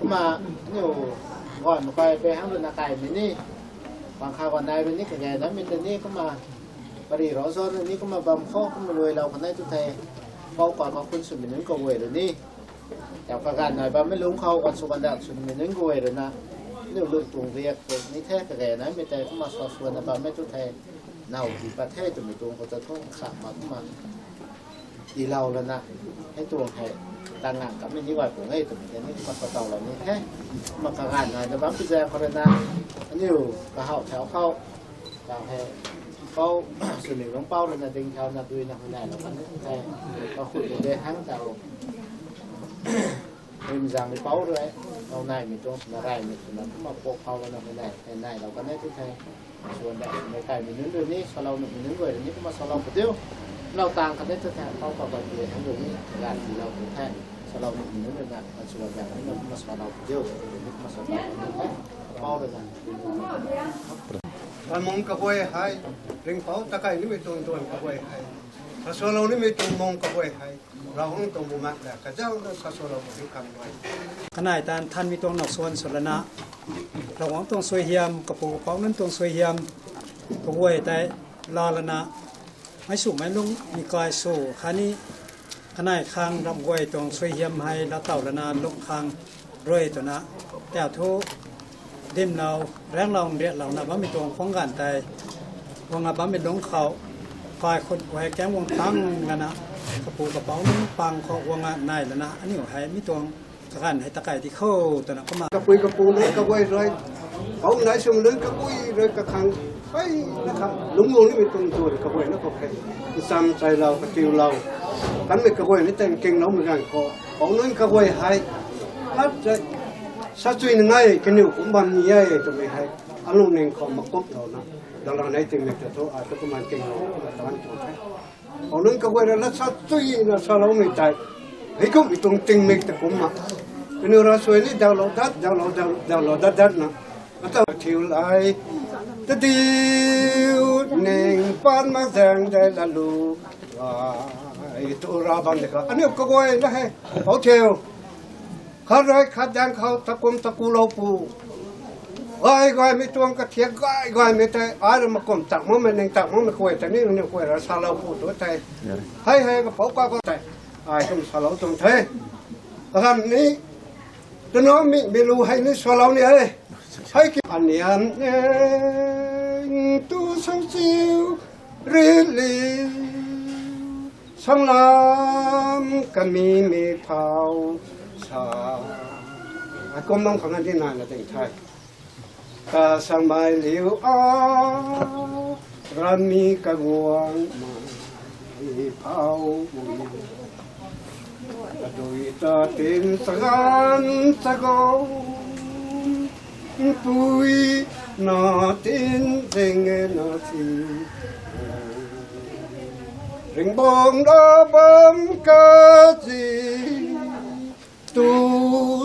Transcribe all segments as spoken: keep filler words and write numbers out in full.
Kumna, aniu, guan makai pe hang rui na kaimei ni, pang kha guan nai rui ni kage namei ta ni kumna, pari ro zo rui ni kumna bam khou kumna luailou kanei tu the, pou ka khou khun swmei nunc kaguay rui ni, tau kaganv nai bammei lungc khou guan sw guan dat swmei nunc kaguay rui na, aniu lung tuang riak tu ni the kage namei tei kumna sa swan na bammei tu the, nau ti pat the twmei tuang khou ta thu kha ma kumna, tiilou lana, hei tuang hei, tang ngang kamei ni guay pung e twmei tei ni kumna sa taulou ni the. Kumna kaganv nai na bam pi zaeng khou rui na, aniu, kahau thau khou, tau hei, pou, swmei lungc pou rui na ding thau na dui na hui nai lou kan the, kahut de hang tau, rimzang ni pou rui, tau naimei tuang swna raymei swna kumna pok phau lana hui nai, hei nai lou kan the tu the. Swan da, mei kaimei nunc rui ni, salou nuhmei nunc guay rui ni kumna salou pu diu. Lou tang khat ni tu the, pou ka guay pu hang rui ni, ran tiilou pu the. Salou nuhmei nunc rui na, swan da ni kumna salou pu diu, ni kumna salou pu the. Pou rui na. Kan mung kaguay hei, ringpou takai nimei tuang duan kaguay hei, sa swlou nimei tuang mung kaguay hei, Ravguangc tuang bumaengh la kazauh na sa swlou pu diu khang rui. Kanei tan thanmei tuang na swan sw lana, Ravguangc tuang suaihiam, kapu kapouc nunc tuang suaihiam, kaguay tei, la lana, mei sw mei lung mi kai sw, khatni, kanei khang ramh guay tuang suaihiam hei la taw lana lung khang rui twna, tau thu, dimlou, ranglou, nriatlou na bammei tuang khwang ganv tei, guang a bammei lungc khou, kai khut guay kaeng guang tang lana, kapu kapouc nunc pang khou guang a nai lana, aniu hei mi tuang kaganv hei takai di khou twna kumna. Kapui kapu nunc kaguay rui, pou nai swmei nunc kaguay rui kakhang, hei, na kha, lungc guang nimei tuang duan kaguay na khou khe, ncham chailou, katiulou, kanmei kaguay ni tei nkingloumei ganv khou, pou nunc kaguay hei, lat tei, sa chuy na ngai, kaniw kum bam ni e twmei hei, alungning khou makumlou na, dalan nei tingmik ta thu, a tu kumna nkinglou, kumna tan tu the. Pou nunc kaguay rui lat sa chuy na saloumei tei, hei kumhmei tuang tingmik ta kumna, kaniw ravsuai ni daulou dat, daulou, dau, daulou dat dat na, ata thiu lai, tadiu, ning pan mak zaeng dei lalu, ai, tu ra bam de kha, aniu kaguay na hei, pou thiu. Khat rui khat daeng khou takum takulou pu. Gay gaymei tuang kathiak gay gaymei tei, ai rui makum tak makmei ning tak makmei kuay ta ni, aniu kuay ra salou pu tu tei. Hei hei kapouc ka khou tei, ai kum salou tuang the. Kaganv ni, twna mi, mi lu hei ni salou ni e. Hei ki anian ning tu sau chiu, riliu, sanglam kamimei phou sa. Ai kum nang khang na di nai na ding the. Ka sangmei liu a, rami kaguangmei phou. Kadui ta tin chagan chagou, pui na tin zing e na si. Ringbang da bam kazi, tu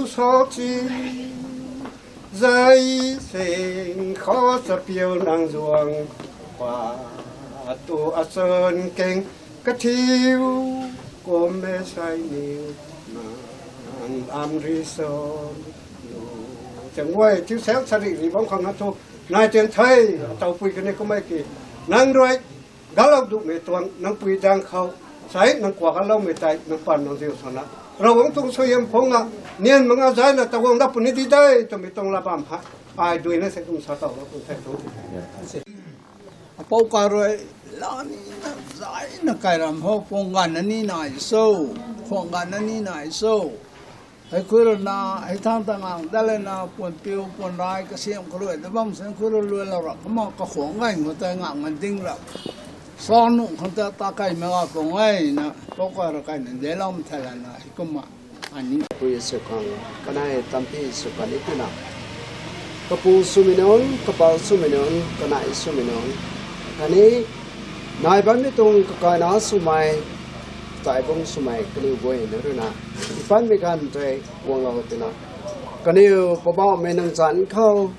sa si. Zai sing kho sa piu nang zuang, pa tu asun keng kathiu, kum e sai niu, nang am ri son. Chang guay thiu sel sari ri bam khang na thu, nai tian the, taw pui kani kumei ki, nang rui, galou dumei tuang, nang pui daeng khou, sai nang kuak galoumei tei, nang pan nang ziu sana. Ravguangc tuang suaihiam phungc a, nian manga zai na taguang dat puni di de, twmei tuang la bam ha. Ai dui na se kum sa taw la kum the tu. Apou ka rui, la ni na, zai na kai ram ho, pung ganv na ni nai so, khwang ganv na ni nai so. Hei khui rui na, hei thang ta ngang dat le na, puan piu, puan rai, kasiam kha rui, da bam sen khui rui luailou ra, kumna kakhwang ganv khou tei ngang man ding ra. Sa nung khang ta, ta kai mei ga pung e na, pou ka rui kai na, deloumei thei la na, hei kumna, ani. Pui sw khang, kanei tampi sw kan e twna. Kapu swmei nunc, kapouc swmei nunc, kanei swmei nunc. Khatni, nai bammei tuang kakaina swmei, taibung swmei, kaniw guay na rui na. Ipanmei ganv tei guanglou twna. Kaniw Poubauhmei nang zanc khou,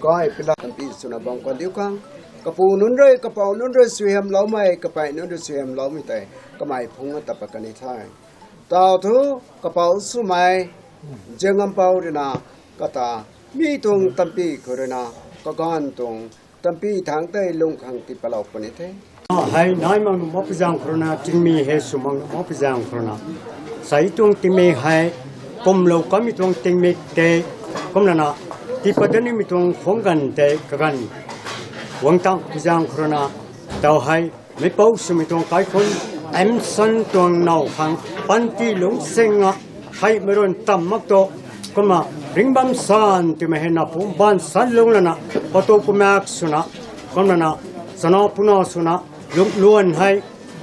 kai pila tampi swna bam kan diu khang. Kapu nunc rui, kapouc nunc rui suaihiamloumei, kapei nunc rui suaihiamloumei tei, kamei phungc na ta pat kan e the. Taw thu, kapouc swmei, Ziangampou rui na kata mi tuang tampi khou rui na kaganv tuang tampi thangc tei lung khang tii palou puni the. Hei nai mak nuh makpui zaeng khou rui na, tingmik hei sw mak nuh makpui zaeng khou rui na, sai tuang tingmik hei, pumlou kanmei tuang tingmik tei, kumlana, tii pat dat nimei tuang khuangc ganv tei kaganv guang tangpui zaeng khou rui na, tau hei meicpou swmei tuang kaikhunc, Mson tuang now khang, panty lungcsinga, hei mei run tam mak tu, kumna, ringh bam san twmei hei na pumc baanv san lungc lana, patu pumak swna, kumlana, chana puna swna, lungluan hei,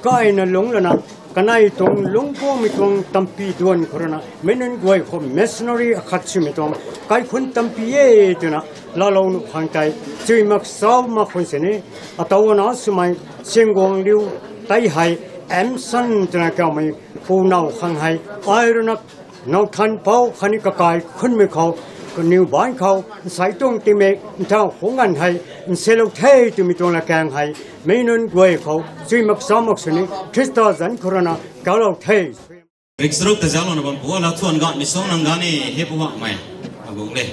gayna lungc lana, kanei tuang lungc guangmei tuang tampi duan khou rui na, meic nunc guay khou missionary akhat swmei tuang, kaikhunc tampi e twna, laalou nuh khang tei, chui mak sau mak khun sini, atau ana swmei, Siangguangliu tei hei, Mson twna kaumei, pu now khang hei, ai rui na, now thanpou khatni kakai khunmei khou, kaniw baanc khou, nsei tuang tingmik, nthau khuangc ganv hei, nselou the twmei tuang latkaeng hei, meic nunc guay khou, chui mak sau mak sini, Khrista zanc khou rui na, kaulou the. Rik saruk ta zauclouna bam pu, lau thuan ganmei suang nang ganv ni, hei pu hakmei, agung le.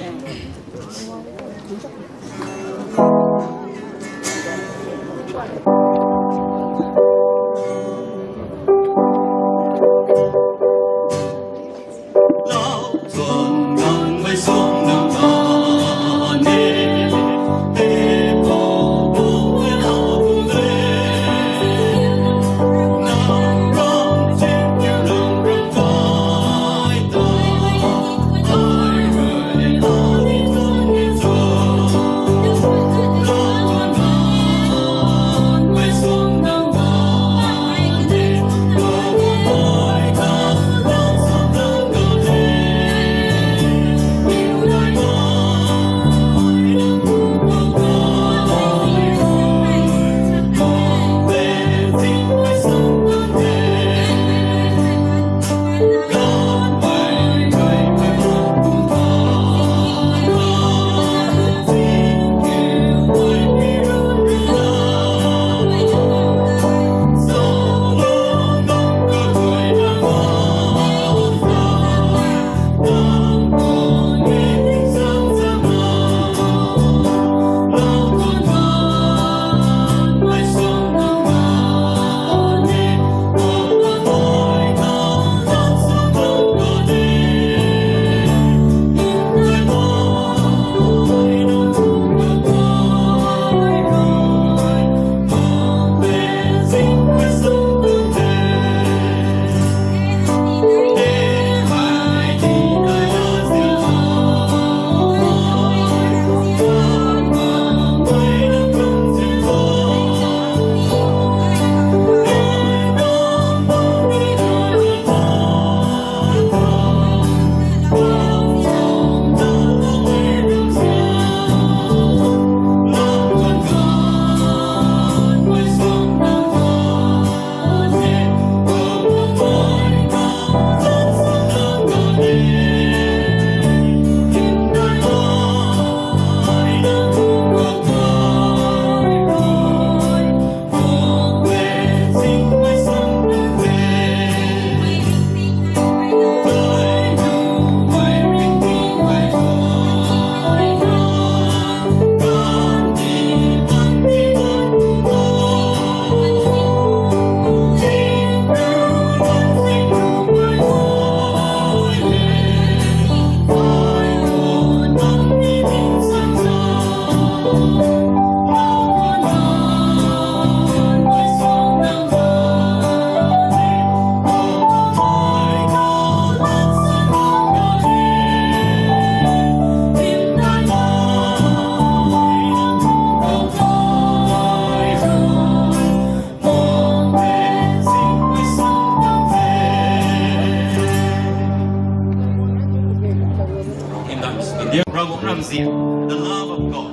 Ravguangc ramzian, the love of God.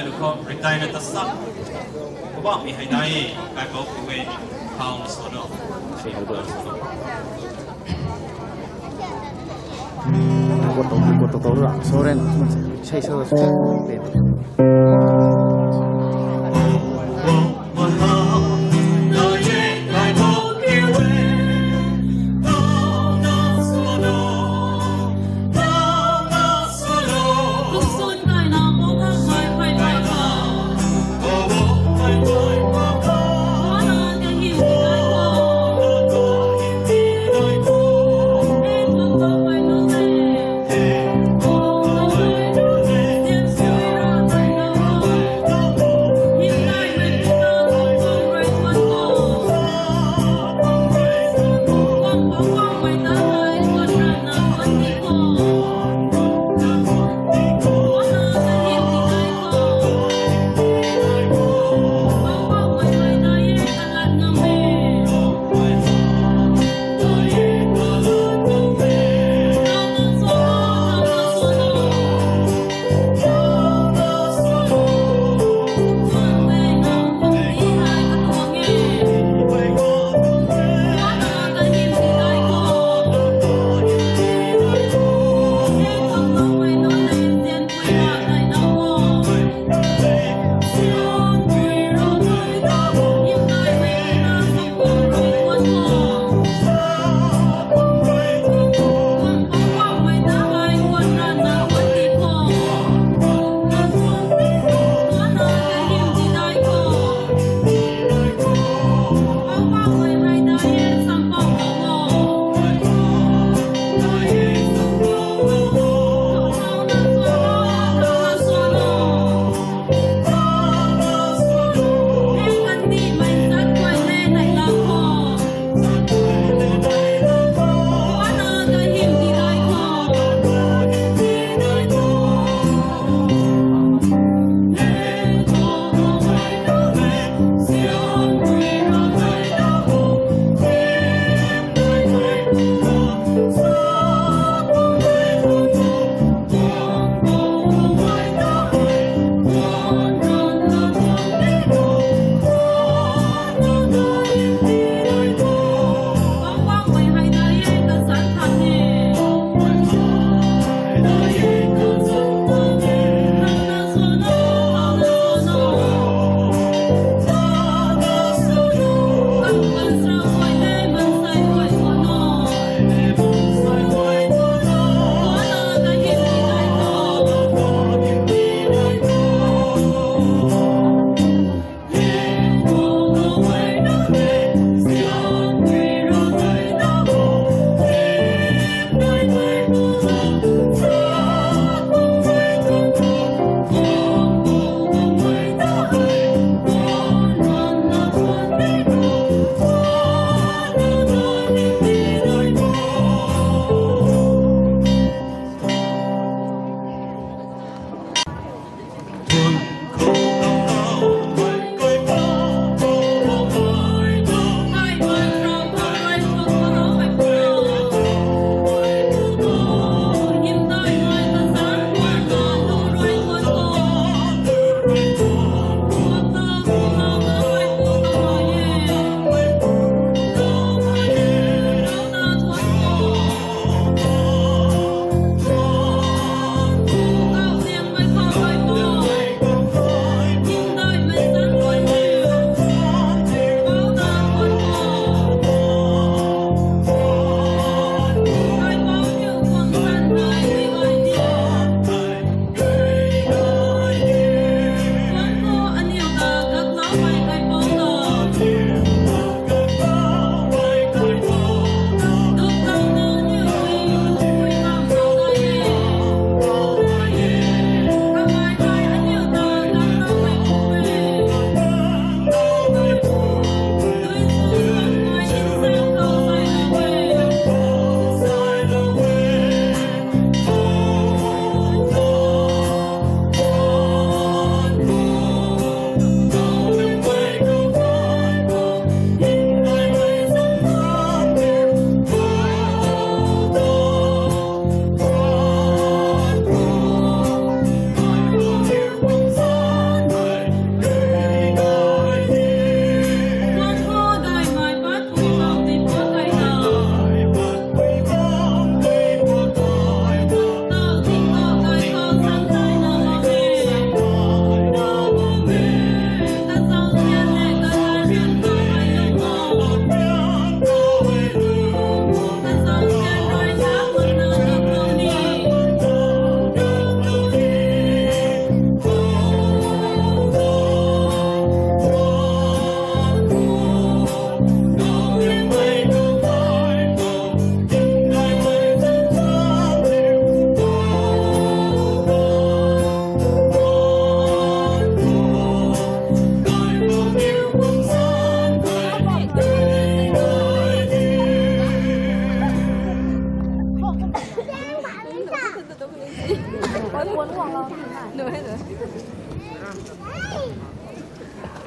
Khou retire ta sak. Kabam mi hei nai, kai kau pu e, khau na so no. Got tau, got tau, tau ra. So ren, sei so, so.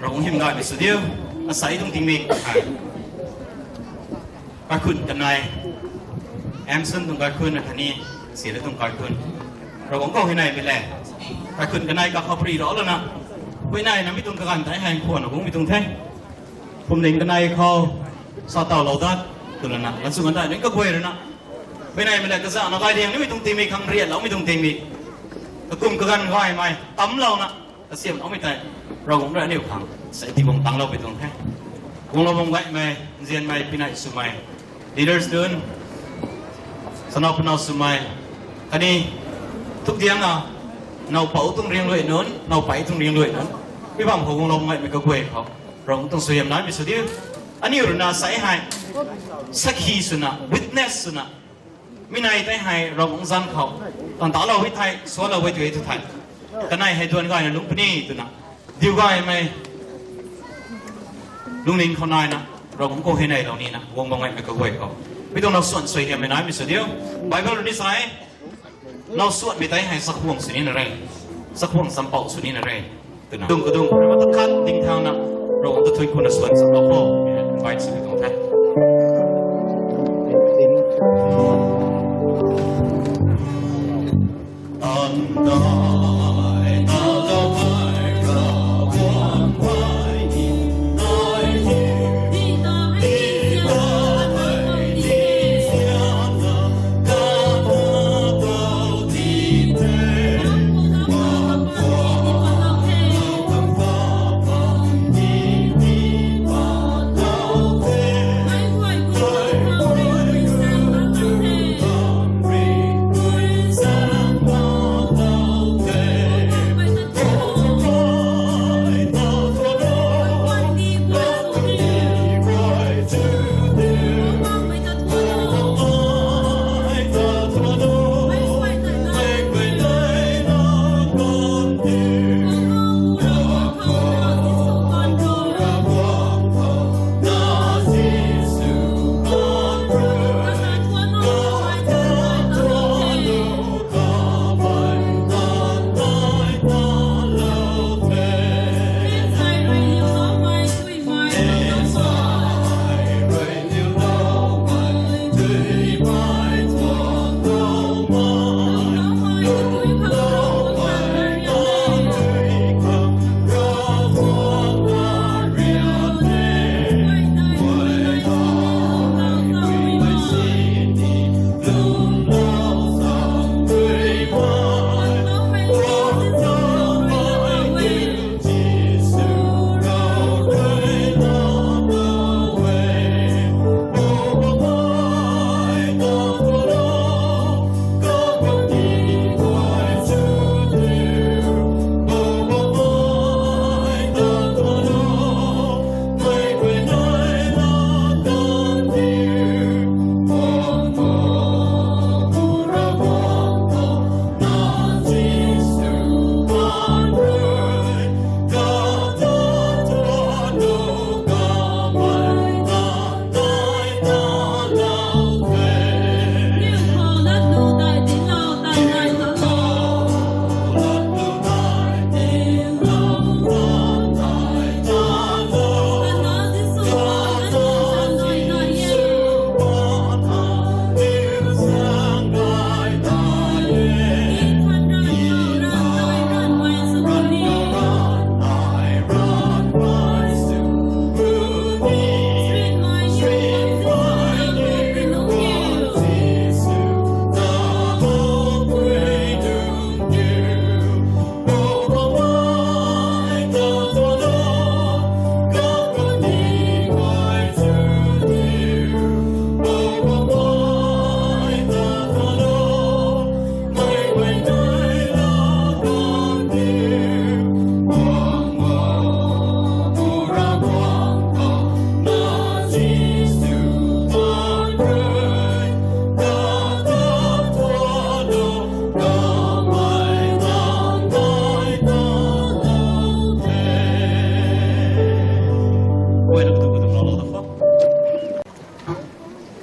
Ravguangc hym gaymei sw diu, asei tuang tingmik hei. Kaikhun kanei, Amson tuang kaikhun na khatni, sila tuang kaikhun. Ravguangc khou hei naimei le. Kaikhun kanei kakhou pary rau lana. Huayney na mi tuang kaganv tei hei khwan na guangmei tuang the. Pumling kanei khou, sa tawlou dat, twna na, lan sw kan dai ni kaguay rui na. Huayneymei le kazauhna gay riang nimei tuang tingmik khang rianloumei tuang tingmik. Kakum kaganv gaymei, tamlouna, kasiamhloumei tei, Ravguangc rui aniu khang, sei tiibung tangloupui tuang the. Guanglou bam gaymei, nzianmei, pinei swmei, leaders nunc, sanau panau swmei, khatni, thukdiangna, nowpou tuang riang lui nunc, nowpei tuang riang lui nunc, mi bam khou guanglou bam gaymei kaguay khou, Ravguangc tuang suaihiam naimei sw diu. Aniu rui na sei hei, sakhi swna, witness swna, mi nei tei hei Ravguangc zanc khou, tan talou hei thei, sualou hei tu e tu thei. Kanei hei duan gayna lungc puni twna. Diu gaymei, lungning khou naina, Ravguangc khou hei neilou nina, guang bam gaymei kaguay khou. Mi tuang now suan suaihiammei naimei sw diu. Bible rui ni sa e, now suanmei tei hei chakhwang sw nina re. Chakhwang champou sw nina re. Twna. Dung kadung, rui mata khat ding thangna, Ravguangc ta thuy kuna suan chaplou khou, invite sw tuang the.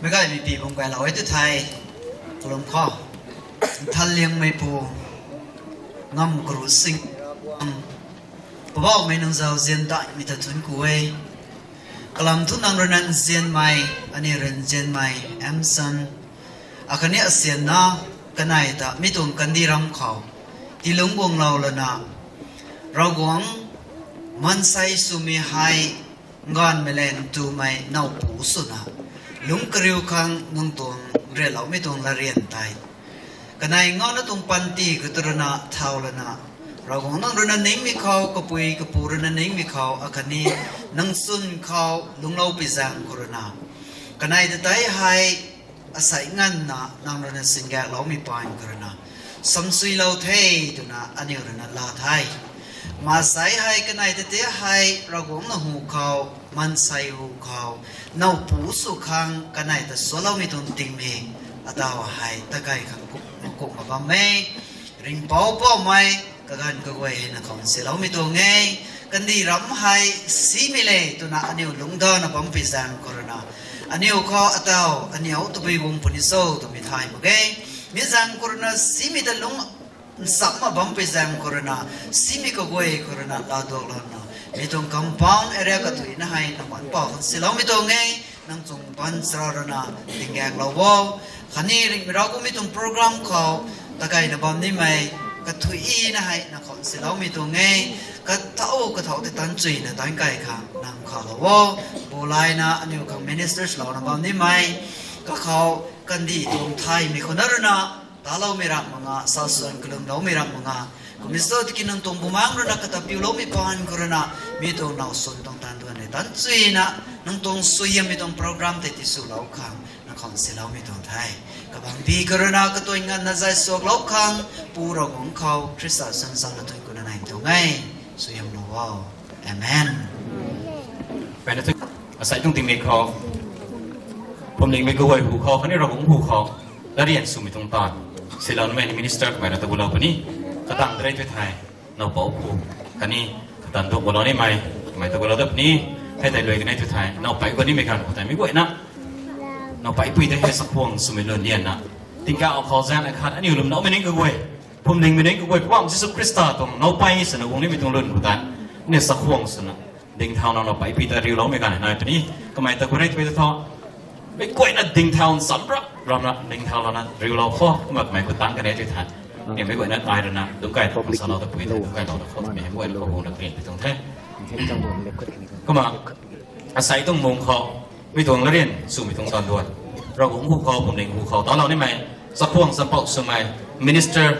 Meic gaymei pi bum kailou e tu thei, kalum khou, nthanliangmeipu, Ngam karu sing. Poubauhmei nang zauzian daihmei ta thunc ku e. Kalam thu nang rui na nzianmei, aniu rui nzianmei, Emson, akhatni asianna, kanei ta mi tuang kandih ram khou tiilungc guanglou lana, Ravguangc maansei swmei hei, nganvmei le ntumei nowpu swna, lungc kariu khang nang tuang rianloumei tuang latryan tei, kanei ngana tuang panty khou tu rui na thau lana, Ravguangc nang rui na ningmei khou, kapui kapu rui na ningmei khou, akhatni nang chwn khou lungclou pui zaeng khou rui na, kanei ta tei hei asei nganvna nang rui na singakloumei paan khou rui na, samsuilou the twna aniu rui na laa the. Maansei hei kanei ta tei hei Ravguangc na hu khou, maansei hu khou, nowpu sw khang kanei ta sualoumei tuang tingmik, ataw hei takei khang kum, kum ma bam e. Ringhpouc Poubauhmei, kaganv kaguay hei nang khou nsiloumei tuang e. Kandih ram hei simei le twna aniu lungcdana bam pui zaeng khou rui na, aniu khou ataw, aniu tabui guang puni cho twmei thay mak ge. Mi zaeng khou rui na simei ta lungc nchamna bam pui zaeng khou rui na, simei kaguay khou rui na laaduaklou na, mi tuang compound area kathuina hei nang khou mpouh khang nsiloumei tuang e. Nang tuang baanchara rui na dingaeklou o. Khatni ringhmei Ravguangc mi tuang program khou takeyna bam nimei kathuina hei nang khou nsiloumei tuang e. Kathau kathau tei tanchuina taanc key khang nang khalou o. Bulaina aniu khang ministers louna bam nimei kakhou kandih tuang thaymei khou na rui na, taloumei ramh mak nga, sasuan kalumloumei ramh mak nga, kumhmei cho tiki nang tuang Bumaengh rui na kata piuloumei paan khou rui na, mi tuang now swn tuang taanv duan rui tanchuina, nang tuang suaihiammei tuang program tei tiswlou khang nang khou nsiloumei tuang the. Kabangbi khou rui na katuang nganvna zay suaklou khang, Pu Ravguangc khou Khrista suan zauna thuanc kuna nei tuang e. Suaihiamlou o. Amen. Mpeyna thu, asei tuang tingmik khou, phuamlingmei kaguay hu khou khatni Ravguangc hu khou, latryan swmei tuang taanv silou nimei ni minister kamei rui ta gulou puni, katang darei tui thei, nowpouc pu, khatni katan duak gulou nimei, kamei ta gulou dat puni, hei tei luai kanei tui thei nowpei guat nimei ganv khou tei mi guayna, nowpei pui tei hei chakhwang swmei lun lianna, tingkauh khou zaeng akhat aniu lwmloumei ning kaguay, phuamlingmei ning kaguay, Poubauhmei Jisu Khrista tuang nowpei swna guang nimei tuang lun khou tei, aniu chakhwang swna dingthauna nowpei pui ta riuloumei ganv nai puni, kamei ta khou rei tui ta tho, mi guayna dingthau nchamc rap ramna dingthau lana riulou kho, kumna kamei khou tang kanei tui thei, ni mi guayna ai rui na dungc kai ta salou ta pui ta dungc kailou ta khou twmei mi guayna khou huna karian pui tuang the. Kumna asei tuang mung khou, mi tuang latryan swmei tuang taanv duan, Ravguangc hu khou, phuamling hu khou talou nimei, chakhwang champouh swmei minister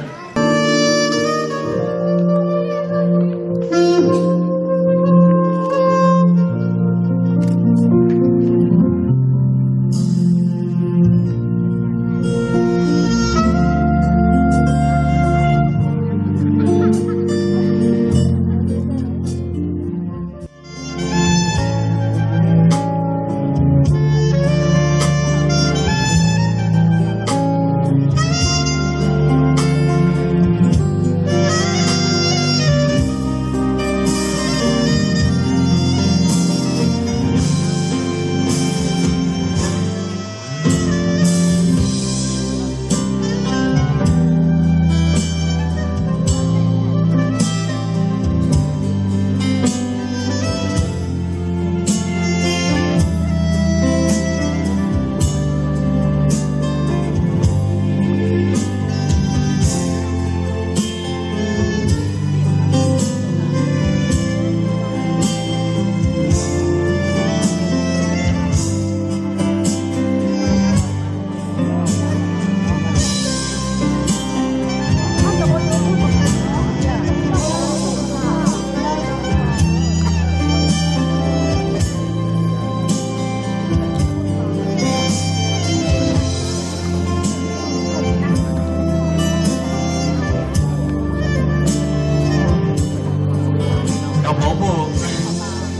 Nowpouc pu,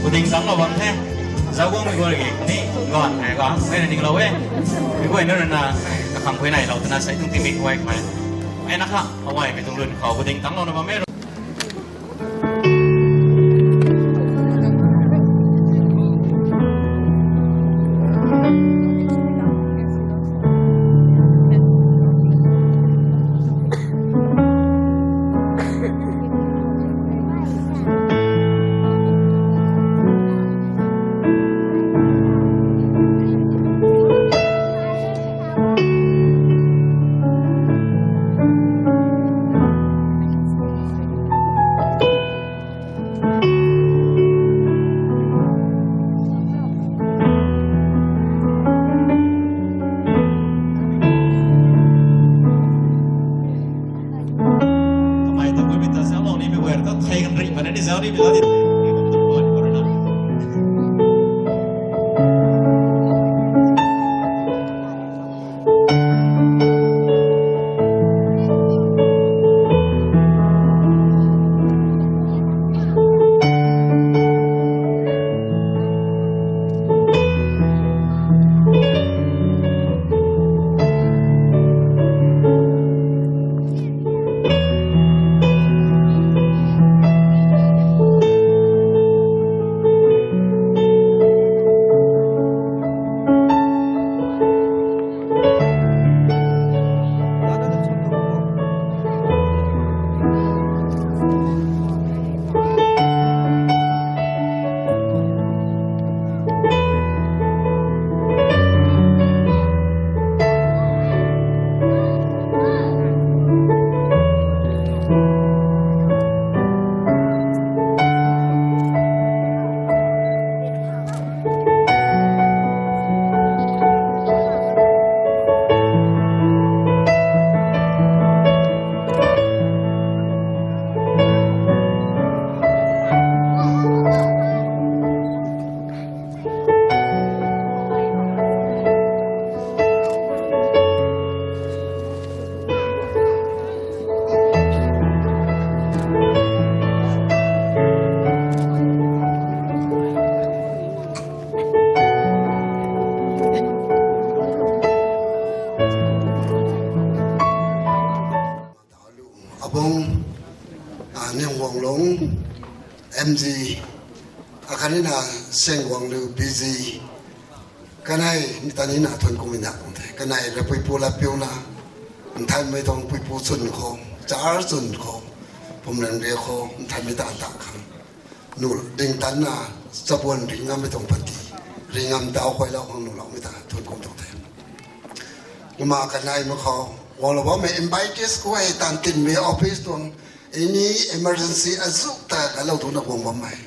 kading tangclou bam the. Zauc guangmei guay ni, ganv hei ganv, mei na ninglou e. Mi guayna rui na, kakhang khuay neilou twna asei tuang tingmik guay kamei, mei na kha, aguay mei tuang lun khou kading tangclouna bam e. Mita zauc lou nimei guay ta thei kan ri pana ni zauc nimei zauc di. Abung, a, Niangguanglung, M G, akhatni na Sengguangliu B G, kanei mi ta ni na thuanc kumina tuang the. Kanei la puipu la piuna, nthanmei tuang puipu chwn khou, char chwn khou, pumrang ria khou, nthanmei ta ta khang. Nu ding tanna, chabuan ringam mi tuang panty, ringam tau khuailou khang nuloumei ta thuanc kum tuang the. Kumna kanei mak khou, guanglou bammei invitees khou hei tan tinmei office tuang, any emergency azu ta kalou tuna guang bammei.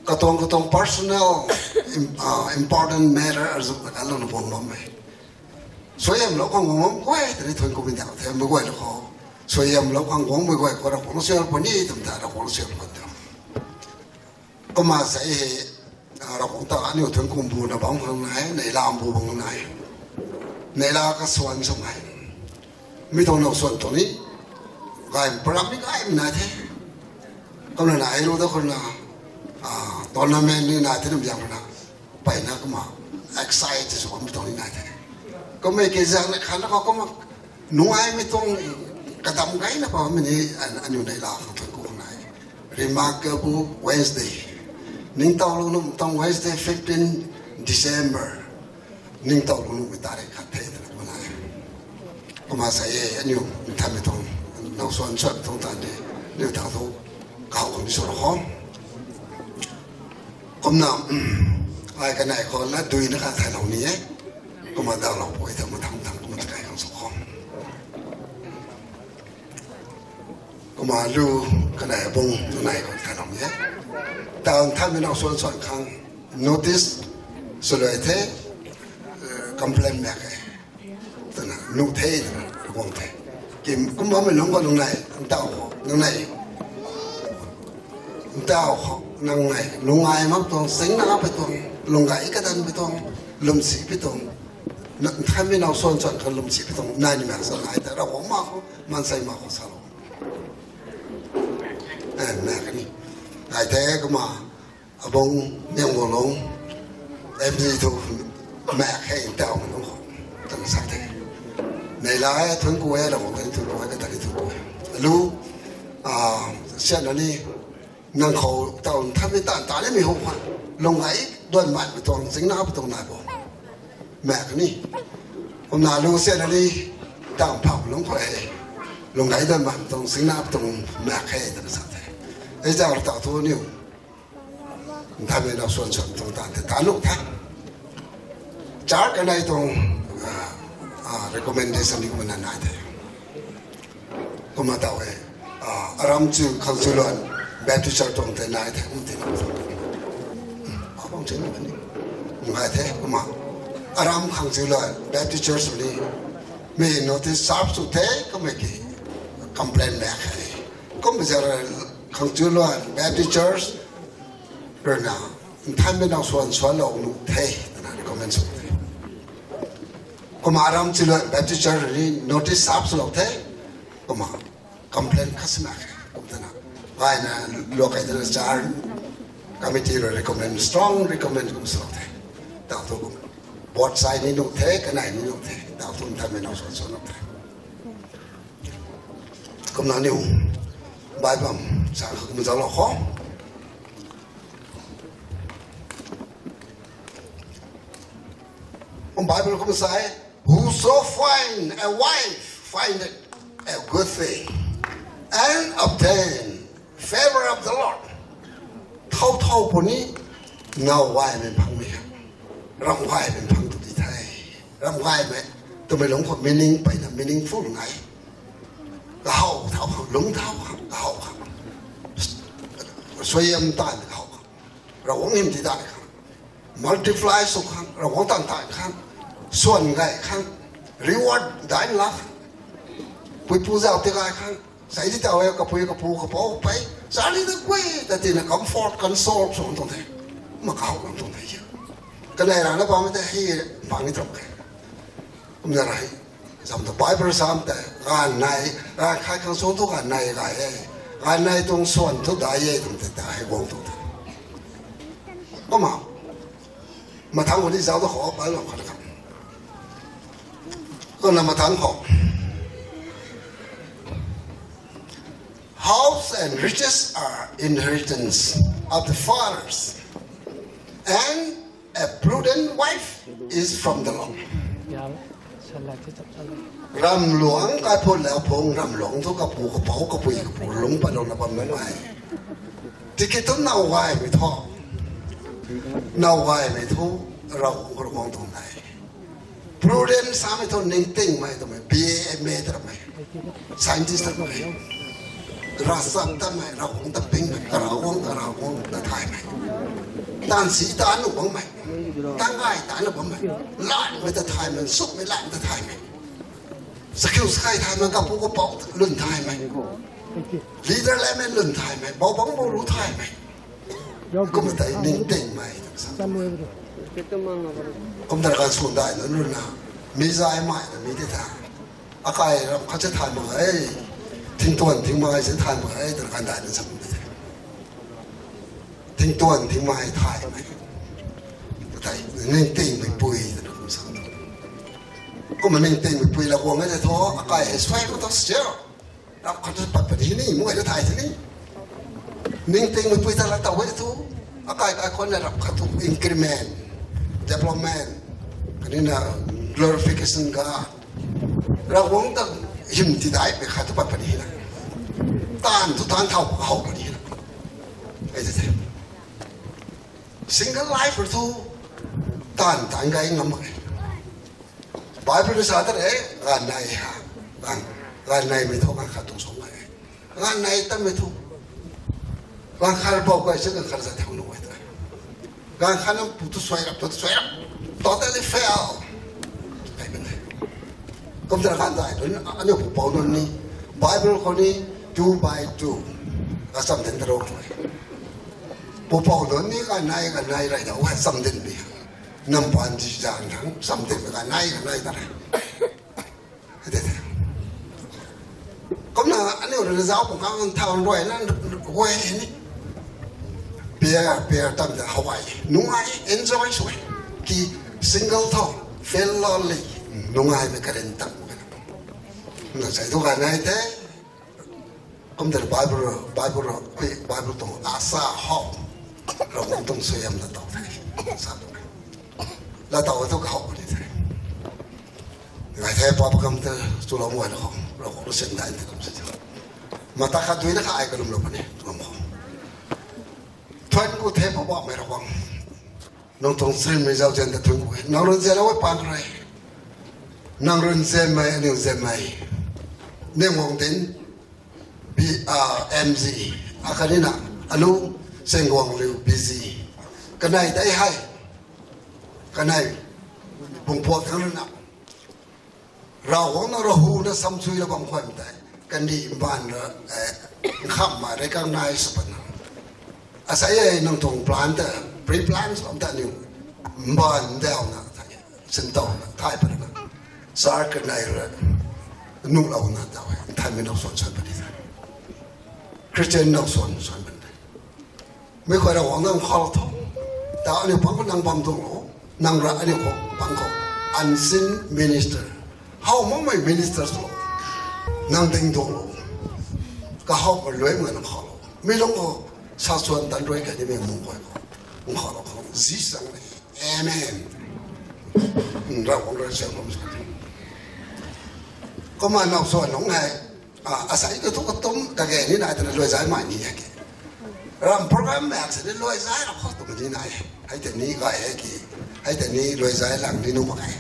Katuang katuang personal, im-, ah, important matter azu ta kalouna guang bammei. Suaihiamlou khang guang bam guay tei ni thuanc kumina tuang the, mei guay lou khou. Suaihiamlou khang guangmei guay khou Ravguangc suaihiam puni twmei ta Ravguangc suaihiam puni. Kumna sa hei, a, Ravguangc ta aniu thuanc kum buna bam khang nai, neihla bu bam khang nai. Neihla kasuan swmei. Mi tuang now suan tuang ni, gay parap ni gaymei nai the. Kumna nai lu ta khou na, a, tournament ni nai the nam ziang na. Mpeyna kumna excite sw bammei tuang ni nai the. Kummei kazang na khanna khou kumna nungaimei tuang kadam gayna bammei ni, an-, aniu neihla khang thuanc ku khang nai. Remarkable Wednesday. Ningtowlou nuh tuang Wednesday, fifteen December. Ningtowlou nuhmei tarik khat the twna kumna nai. Kumna sa e, aniu nthanmei tuang, now suan suan tuang tan de, aniu ta thu, kaw khang ni sw rou khou. Kumna, ai kanei khou latduina kha thaylou ni e. Kumna dawlou pui ta mathang thang kumna takai khang sw khou. Kumna lu kanei abung kanei khou thaylou ni e. Taw nthanmei now suan suan khang notice swluai the, complain mak khe. Twna nuh the twna guang the. Kim kumbammei lungc khou nungnei, ntaw khou nungnei, ntaw khou nungnei, nungai mak tuang, singna pui tuang, lunggai kadan pui tuang, lwmsi pui tuang, nthanmei now suan suan khang lwmsi pui tuang nai ni mak sa nai ta Ravguangc ma khou, maansei ma khou salou. E, mak kani. Ai the kumna, abung Niangguanglung, M G thu, mak khe ntawmei lungc khou, twna sa the. Neihla e, thuanc ku e, Ravguangc ta ni thuanc ku e, kata ni thuanc ku e. Alu, a, sianna ni, nang khou taw nthanmei tan ta nimei hu khwan, lunggai duan manmei tuang, singna pui tuang nai bo. Mak kani. Kumna lu sianna ni, taw pham lungc khou e, lunggai duan manmei tuang, singna pui tuang mak khe twna sa the. Ei zau ta thu aniu nthanmei now suan suan tuang tan the, ta nuh the. Char kanei tuang, a, a, recommendation ni kumna nai the. Kumna taw e, a, aram chu Khangchuiluan Baptist Church tuang tei nai the, kum ti na. Abang chu ni, nai the, kumna. Aram Khangchuiluan Baptist Church ni, mi notice serve sw the, kummei ki complain mak khe. Kum zara khang chu luan Baptist Church rui na nthanmei nau suan suan lou nuh the, twna recommend sw the. Kumna aram chu luan Baptist Church rui notice sap swlou the. Kumna complain khat sina khe kum twna, gayna luak kai twna church committee rui recommend, strong recommend kum swlou the. Tau thu kum both side ni nuh the, kanei ni nuh the. Tau thu nthanmei nau suan suan nuh the. Kumna niw Bible sa kum zauclou kho. Kum Bible kum sa e, "Whoso find a wife findeth a good thing, and obtain favor of the Lord." Thau thau puni nau gaymei phangmei, ram gaymei phang tu di the. Ram gaymei twmei lungc khou meaning peyna meaningful nai. Kahaw thau khang, lungc thau khang, kahaw khang, suaihiam taanv kahaw khang, Ravguangc hym ti dai khang, multiply sw khang, Ravguangc taanv taanv khang, swan gay khang, reward daimei lak khang, puipu zauc ti gay khang, sai di tau e, kapui kapu kapou pei charli ta guay ta tina comfort, console sw tuang the. Ma kahaw lang tuang the. Kanei rana bammei tei hei pang ni tuang khe. Kumna ra hei zam ta Bible sam tei, ganv nai, ganv khat khang sw thu ganv nai gay e, ganv nai tuang swan thu dai e twmei tei ta hei guang tuang the. Kumna mathangc khou ni zauc ta khou Bible khat kha, kumna mathangc khou, "House and riches are inheritance of the fathers, and a prudent wife is from the Lord." Ramluang kaiphun lau phung, ramluang thu kapu kapou, kapui kapu lungc patlouna bam nai. Tiki thu nau gaymei thu, nau gaymei thu Ravguangc khou guang tuang nai. Prudent samei thu ningtingmei twmei, B A, M A twmei, scientist twmei, ravchap tatmei, Ravguangc ta pingmei, Ravguangc, Ravguangc ta thaymei, taanv si ta nuh bammei, taanv gay ta nuh bammei, lanmei ta thaymei, sukmei lanmei ta thaymei, chakiu chakai thaymei, kapu kapou lwn thaymei, leader lamei lwn thaymei, boubangc bou ru thaymei, kumna tei ningtingmei twna sa. Kum ta kan swn dai nunc rui na, mi zay mei na mi tei ta, akai ram khat se thay mak e, thingtuan thingmei se thay mak e twna kan dai nunc sa kum tei, thingtuan thingmei thaymei, tei ningtingmeipui twna kum sa. Kumna ningtingmeipui la guang e tei thu, akai hei suai khou ta siu, ram khat ta pat puni ni, mei ta thay the ni. Ningtingmeipui ta la taw e thu, akai kai khou na ram khat thu increment, development, kanina glorification ga, Ravguangc ta hym ti daimei khat thu pat puni na, taanv thu taanv thau kahaw puni na, e tei the. Single life thu taanv taanv gay ngam mak e. Bible rui sa ta re, ganv nai ha, ganv, ganv naimei thu ganv khat tuang sw nai e. Ganv nai tatmei thu, ganv khat bou kai se ganv khat zat thau nuh e ta. Ganv khat nang pu tu suai rap, tu suai rap, totally fail. Kai bam e. Kum ta kan dai tu, aniu pupouc nunc ni, Bible khou ni two by two acham den ta ro tu e. Pupouc nunc ni ganv nai, ganv nai rey da, hei cham dinmei, nam pan di zan thangc cham dinmei ganv nai, ganv nai ta re. Tei the. Kumna aniu rui na zauc pung khang thau ruay na, guay ni, pair, pair tam ta how ai, nungai, enjoy sw e. Ki single tho, feel lonely, nungaimei karen tam. Na sai thu ganv nai the. Kum ta Bible, Bible, Bible tuang asa how, Ravguangc tuang suaihiam la taw the, sa tu, la taw thu kahaw puni the. Ngai the, pa pakam ta chulou guay na khou Ravguangc rui siam dai the kum sa the. Mata khat dui na kha ai kalumlou puni tuang khou, thuan ku the, Poubauhmei Ravguangc, nang tuang sinmei zauzian ta thuan ku e. Nang rui nzianlou e, paan rui, nang rui nzianmei, aniu nzianmei, Niamguangc Dinc, B, ah, M G, akhatni na, alu, Senguangliu, B G, kanei tei hei, kanei pungpuak thangc rui na, Ravguangc na, Ravhu na samsuilou bam khuaymei tei, Kandih mbaanv ra, eh, nkhamh ma recognize sw patna. Asei e nang tuang plan ta, pre-plan sw bam ta aniu mbaanv dauna thai, sintawna thai patna. Char kanei ra, nuhlouna daw e, nthanmei now suan suan pat di the. Christian now suan suan pat di the. Mi khou Ravguangc nang khou tho. Ta aniu pang khou nang bam tuang lo. Nang ra aniu khou pang khou. Unseen minister. How makmei minister sw lo. Nang ding tuang lo. Kahow ma luai ma nang khou lo. Mi lung khou sa suan tan rui kai ni mei mung guay khou. Nang khou lo khou. Zi sang le. Amen. Ravguangc ra siam lum sa. Kumna now suan nung hei. Ah, asei ka thu katum kage ni nai twna luai zai mai ni hei ke. Ram program mak se ni luai zai ra khou tum ni nai. Hei tei ni gay hei ki. Hei tei ni luai zai lang ni nu mak e.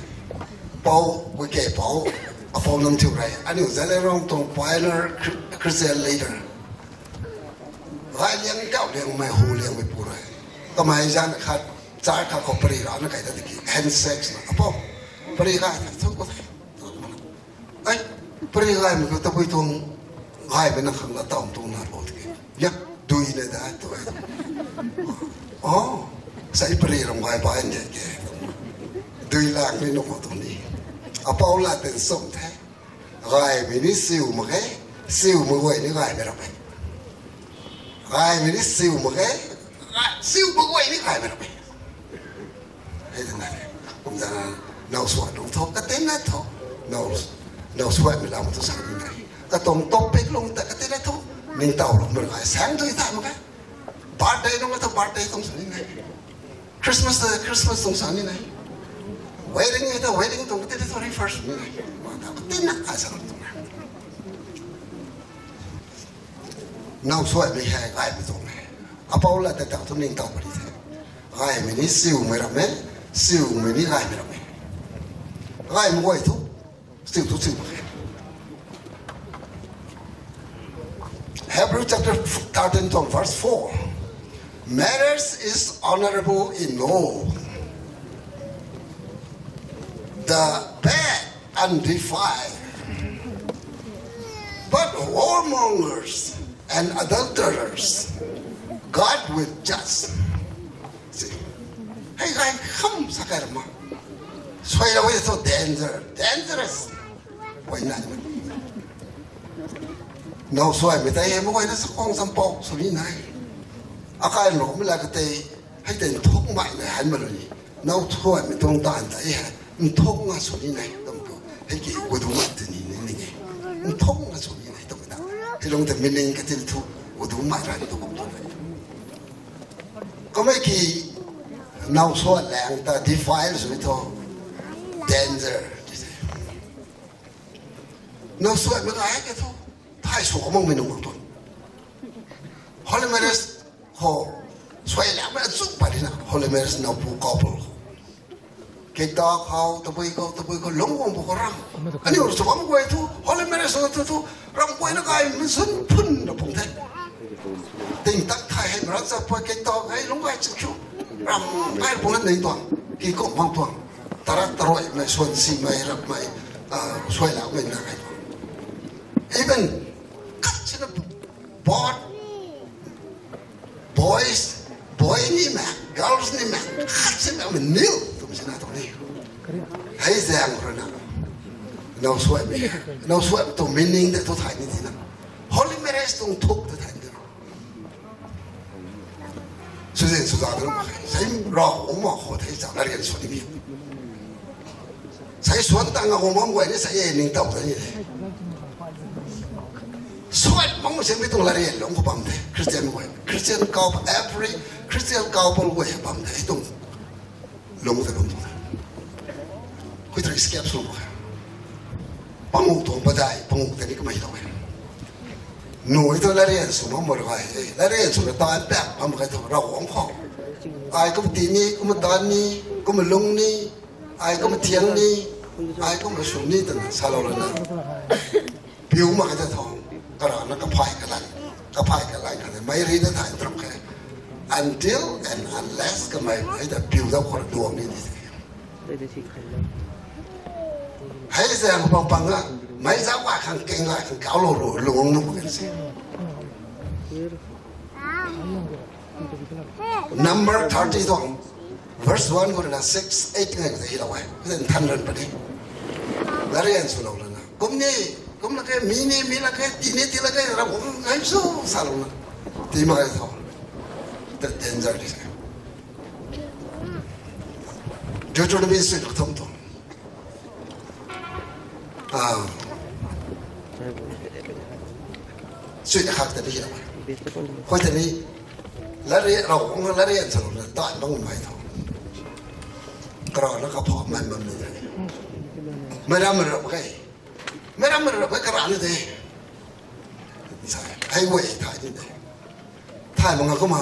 Pou, kui ke pou. Apou nang thiu rei. Aniu Zeliangrong tuang pioneer Chri-, Christian leader. Gay liang kau liang mei hu liang mei pu rei. Kamei zan khat, char khat khou pari ra na kai ta tiki. Handshakes na. Apou, pari gay ta thu ko the. Ai, pari gaymei khou tabui tuang gaymei na khang la taw tuang na lo tiki. Yak dui le da tu. Oh, sai pari ram gay bai ne ke. Dui lak ni nu khou tuang ni. Apou la ten som the. Gaymei ni siu mak ge, siu mak guay ni gaymei ram e. Gaymei ni siu mak ge, ga-, siu mak guay ni gaymei ram e. Hei twna, kum zana, now suan lung tho, katina tho, now, now suanmei lam tu sa ni nai. Katuang topic lung ta katina tho, ningtowloumei gay, sang tui ta mak ge. Birthday lung ta birthday tuang sa ni nai. Christmas ta Christmas tuang sa ni nai. Wedding ta wedding tuang katina tho, refers ni nai. Katina ai sa tuang. Now suanmei hei gaymei tuang e. Apou la ta ta tu ningtow pari the. Gaymei ni siumei ram e, siumei ni gaymei ram e. Gaymei guay thu, siu thu siu mak e. Hebrew chapter thirteen tuang verse four. Marriage is honorable in law. The bad and defiled, but whoremongers and adulterers, God will judge. See? Hei gay kham sa kai ram ma. Suailou e so danger, dangerous. Guay nai. Now suanmei tei hei mak guayna sa khang sam pou sw ni nai. Akai nrokmei la katei, hei tei nthukmei nai han ma lu ni. Now suanmei tuang taanv tei hei nthuk nga sw ni nai tum tu. Hei ki gudu mak tei ni ni ni e. Nthuk nga sw ni nai tum ta. Hei lung tei meaning katin thu gudu mak ran tu kum tu nai. Kamei ki now suan lang ta defile sw ni tho. Danger. Now suanmei gay ke thu. Thai sw kamangmei nung mak tuan. Holy marriage khou suai liangmei achu pat rina holy marriage now pu couple khou. Kekta khou, tabui khou, tabui khou, lungc guang bu khou ram. Aniu sw bam guay thu, holy marriage sw thu thu, ram guayna gay mei sun phun na pung the. Ting tak thai hei, rak zat pui kekta hei, lungc gay chik chu. Ram gay pung na nei tuang, ki kum bam tuang. Tarak taruaimei, suan simei, rapmei, ah, suai lakmei na gay tuang. Even, kat sina both boys, boy ni mak, girls ni mak, khat si mak, kneel twmei sina tuang ni. Hei zaeng rui na. Now suaimei, now suaimei tuang meaning tei thu thay ni tina. Holy marriage tuang thuk tei thay ni tina. Swzan swza tu mak khe. Sei Ravguangc mak khou thei chang na rian sw ni mi. Sei suan tang a guang bam guay ni sei e ningtow ta ni the. Suan mak seng mi tuang larian lung khou bam the. Christian guay, Christian couple, every Christian couple guay bam the. Tuang lung ta lung tuang the. Hui tu escape sw mak khe. Panguh tuang padai, panguh tei ni kamei lou e. Nui tu larian sw mak mor gay e. Larian sw na tan pak bam khe tu Ravguangc khou. Ai kum ti ni, kum tan ni, kum lung ni, ai kum tiang ni, ai kum sw ni twna salou lana. Piu mak khe ta tho, karana kaphay kalan, kaphay kalan kha mei ri ta thay tram khe. Until and unless kamei mei ta piu dau khou duang ni ni. Hei zaeng pang pang a, Mei zauc gay khang, keng gay khang, kauclou lou, lung nuh mak khe se. Number thirty tuang, verse one khou rui na six, eight ngai khou ta hylou e. Nthan ran puni. Larian swlou lana. Kum ni, kum lak khe, mi ni, mi lak khe, tii ni, tii lak khe, Ravguangc ngai sw, salou na. Tii mak khe tho. Tat danger di se. Deuteronomy sui lak thumh tuang. Ah. Sui na khak ta ni hylou e. Khou ta ni, lari, Ravguangc larian swlou na, taan bang mei tho. Karana kapha mei bam ni. Meic ram mei rap khe. Meic ram mei rap khe karana de. Sa, hei guay thay ni de. Thay mak nga kumna,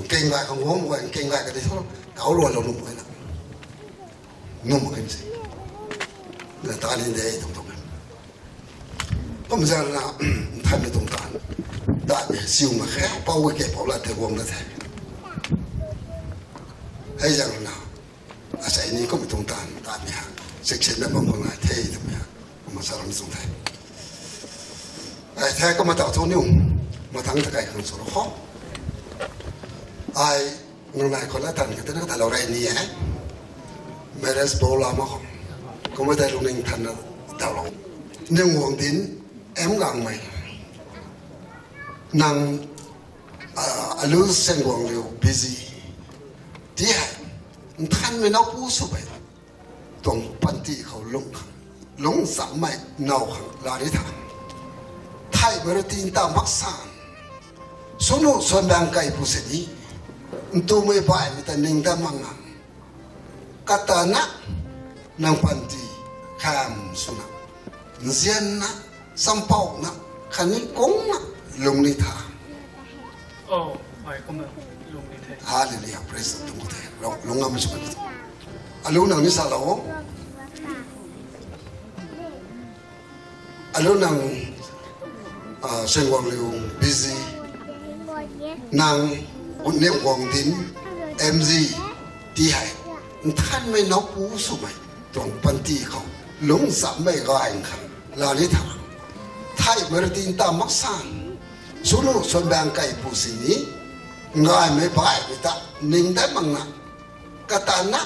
keng gay khang guang guay, keng gay kadi tho, kauc ruanlou nuh mak khe na. Nuh mak khe se. Na ta ni de tuang tuang. Kum zaeng na, nthanmei tuang taanv. Datmei siu mak khe, pou e ke pou la the guang na the. Hei zaeng na, asei ni kum tuang taanv, datmei ha. Section na bam khang nai the twmei ha. Kumna sa ram sung the. Ai the kumna taw thu niu. Mathangc ta kai khang sw ro kho. Ai, nang nai khou la tan kata na kata lou rey ni e. Marriage pou la mak khou. Kumna tei lungning than na dawlou. Niu guang din, M Gangmei. Nang, ah, Alu Senguangliu busy. Ti hei, nthanmei now pu sw pei. Tuang panty khou lung khang, lungc chammei now khang la ni tha. Theihmei rui tin ta mak san. Swnu suan bang kaipu sini. Ntumei baihmei ta ning dat mak nang. Kata na, nang panty kham swna. Nzianna, champouna, khatni kungna, lung ni tha. Oh, ai kumna, lung ni the. Hallelujah, praise the Lord. Lung, lung ngam sw kan. Alu nang ni salou. Alu nang, ah, Senguangliu busy. Nang, Niu guang din, M G, ti hei. Nthanmei now pu swmei, tuang panty khou. Lungc chammei gay khang, la ni tha. Theihmei rui tin ta mak san. Swnu suan bang kaipu sini. Ngaymei baihmei ta, ning dat mak na. Kata na,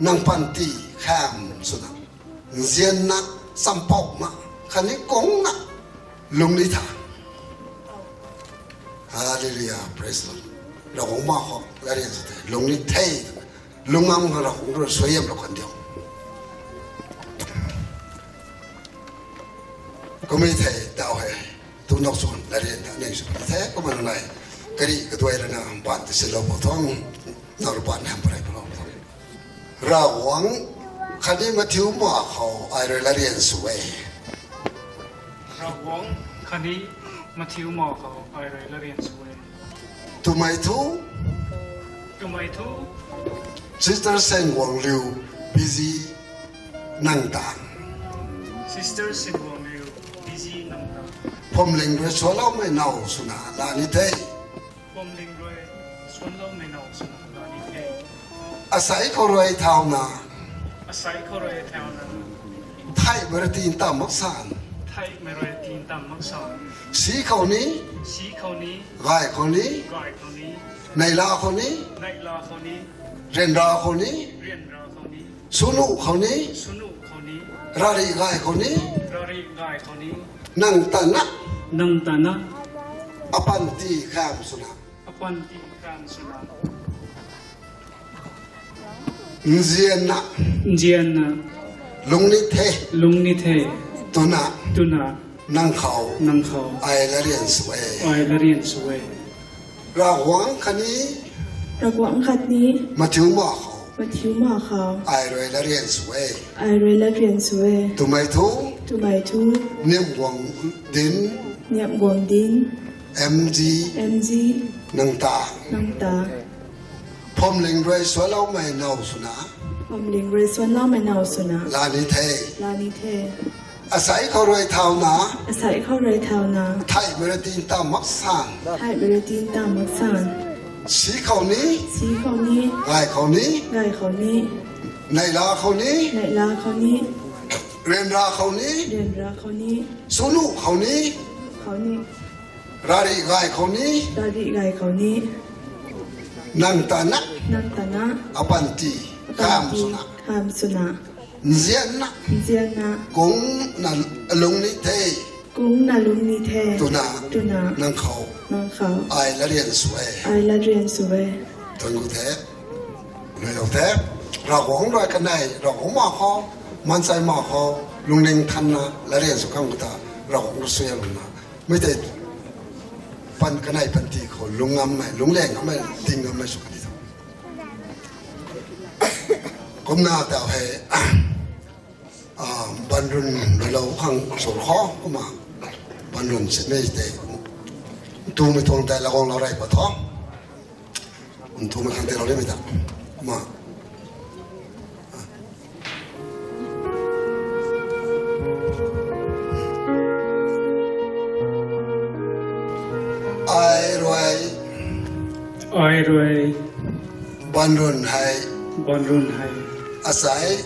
nang panty kham swna. Nzianna, champouna, khatni kungna, lung ni tha. Hallelujah, praise the Lord. Ravguangc ma khou, larian sw the, lung ni the. Lung ngam khang Ravguangc rui suaihiamlou kan diu. Kummei thei, daw hei. Tu nowswan, larian ta ning sw the, kumna nai. Kari kaduai rana, baan ti silou pw tuang, nang rui baan ham parai pw lou tuang. Ravguangc khatni Matthew ma khou ai rui larian sw e. Ravguangc khatni Matthew ma khou ai rui larian sw e. Twmei thu. Twmei thu. Sister Senguangliu busy nang ta. Sister Senguangliu busy nang ta. Phuamling rui suanloumei now swna la ni the. Phuamling rui suanloumei now swna la ni the. Asei khou rui thauna. Asei khou rui thauna. Theihmei rui tin ta mak san. Theihmei rui tin ta mak san. Si khou ni. Si khou ni. Gay khou ni. Gay khou ni. Neihla khou ni. Neihla khou ni. Ryanra khou ni. Ryanra khou ni. Swnu khou ni. Swnu khou ni. Rari gay khou ni. Rari gay khou ni. Nang ta na. Nang ta na. Apanty kham swna. Apanty kham swna. Nzianna. Nzianna. Lung ni the. Lung ni the. Twna. Twna. Nang khou. Nang khou. Ai larian sw e. Ai larian sw e. Ravguangc khatni. Ravguangc khatni. Matthew ma khou. Matthew ma khou. Ai rui larian sw e. Ai rui larian sw e. Twmei thu. Twmei thu. Niamguang din. Niamguang din. M G. M G. Nang ta. Nang ta. Phuamling rui suanloumei now swna. Phuamling rui suanloumei now swna. La ni the. La ni the. Asei khou rui thauna. Asei khou rui thauna. Theihmei rui tin ta mak san. Theihmei rui tin ta mak san. Si khou ni. Si khou ni. Gay khou ni. Gay khou ni. Neihla khou ni. Neihla khou ni. Ryanra khou ni, ryanra khou ni, sunu khou ni, khou ni, rari gay khou ni, rari gay khou ni, nang ta na, nang ta na, apanty, apanty, kham swna, kham swna, nzianna, nzianna, kung na lung ni the, kung na lung ni the, twna, twna, nang khou, nang khou, ai latryan sw e, ai latryan sw e. Thank you the. Nai lou the, Ravguangc rui kanei, Ravguangc ma khou, maansei ma khou, lungning thanna, latryan sw khang ta, Ravguangc rui sw e luna. Mi tei, pan kanei panty khou, lung ngammei, lungc leng ngammei, ding ngammei sw kani tho. Kumna tau hei, ah, banrun lou khang sw khou, kumna, banrun sini tei, tumei tuang tei laguang lou rey pat tho. Nthumei khang tei lou limei ta. Kumna. Ai rui. Ai rui. Banrun hei. Banrun hei. Asei.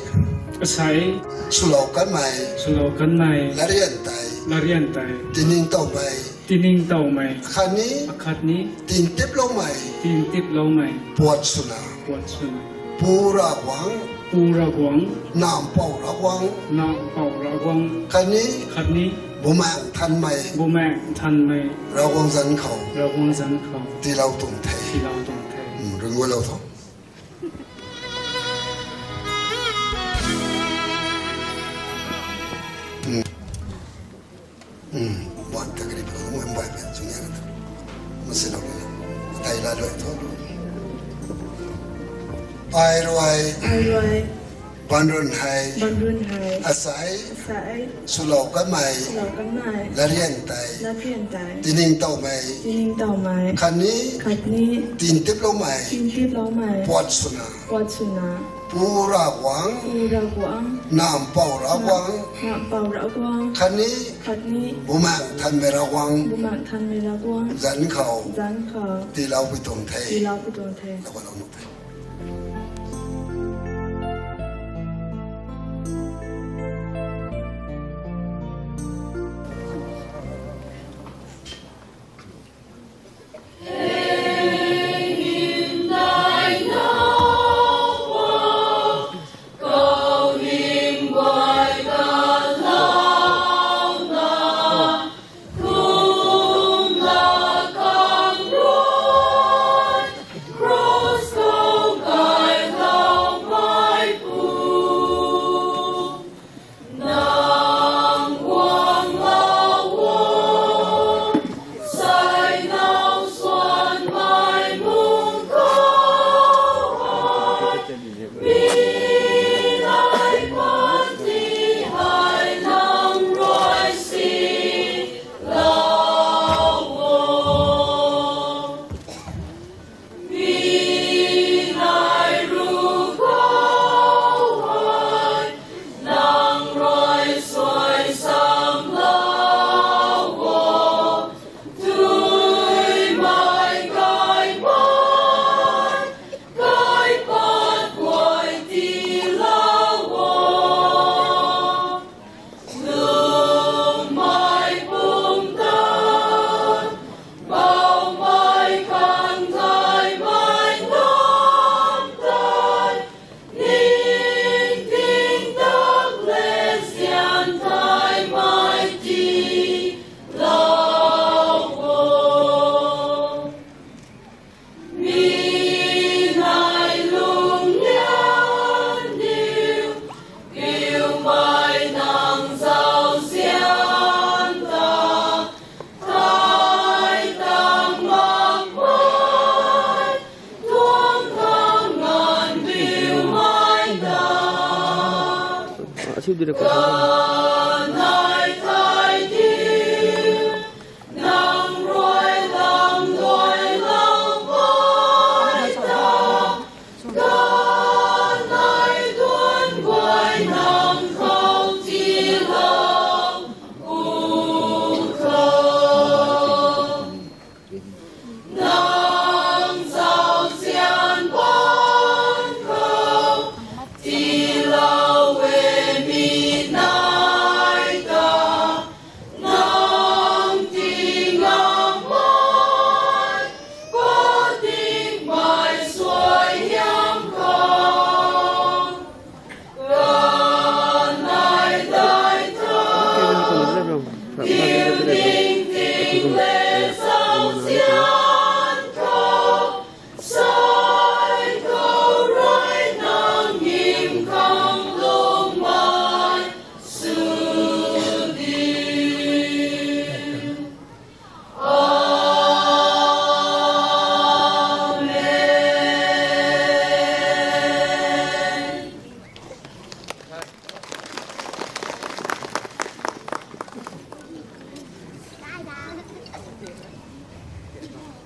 Asei. Swlou kanmei. Swlou kanmei. Latryan tei. Latryan tei. Tiningtowmei. Tiningtowmei. Akhatni. Akhatni. Tintiploumei. Tintiploumei. Puat swna. Puat swna. Pu Ravguangc. Pu Ravguangc. Nampou Ravguangc. Nampou Ravguangc. Khatni. Khatni. Bumaengh Nthanmei. Bumaengh Nthanmei. Ravguangc zanc khou. Ravguangc zanc khou. Tiilou tuang the. Tiilou tuang the. Hmm, rui gualou tho. Hmm. Hmm. Buan ta kari pa lung bai pen chung ya na ta. Masi lou ni na. Atai la lou tho. Ai rui. Ai rui. Banrun hei. Banrun hei. Asei. Asei. Swlou kanmei. Swlou kanmei. Latryan tei. Latryan tei. Tiningtowmei. Tiningtowmei. Khatni. Khatni. Tintiploumei. Tintiploumei. Puat swna. Puat swna. Pu Ravguangc. Pu Ravguangc. Nampou Ravguangc. Nampou Ravguangc. Khatni. Khatni. Bumaengh Nthanmei Ravguangc. Bumaengh Nthanmei Ravguangc. Zanc khou. Zanc khou. Tiilou pui tuang the. Tiilou pui tuang the. Lagualou nuh the.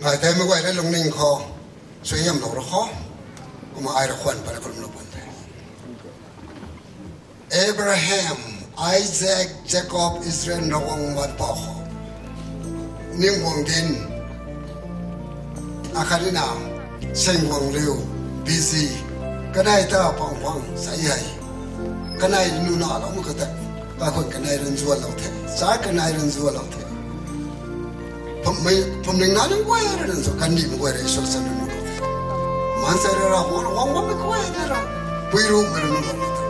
Kai tei mei guay rui lungning khou suaihiamlou rui khou, kumna ai rui khwan pat rui kalumlou pan the. Abraham, Isaac, Jacob, Israel, Ravguangc baanc pau khou, ning guang dinc, akhatni na, seng guang liu, busy, kanei ta pang pang sa hei, kanei nu naloumei khou tei, kaikhun kanei rui nzuanlou the, sa kanei rui nzuanlou the. Pumning na nunc guay rui nunc sw kandihmei guay rui Isua sa nunc nuhlou the. Maansei rui Ravguangc, Ravguangc bammei guay tei ra, pui rumei rui nuhlou the.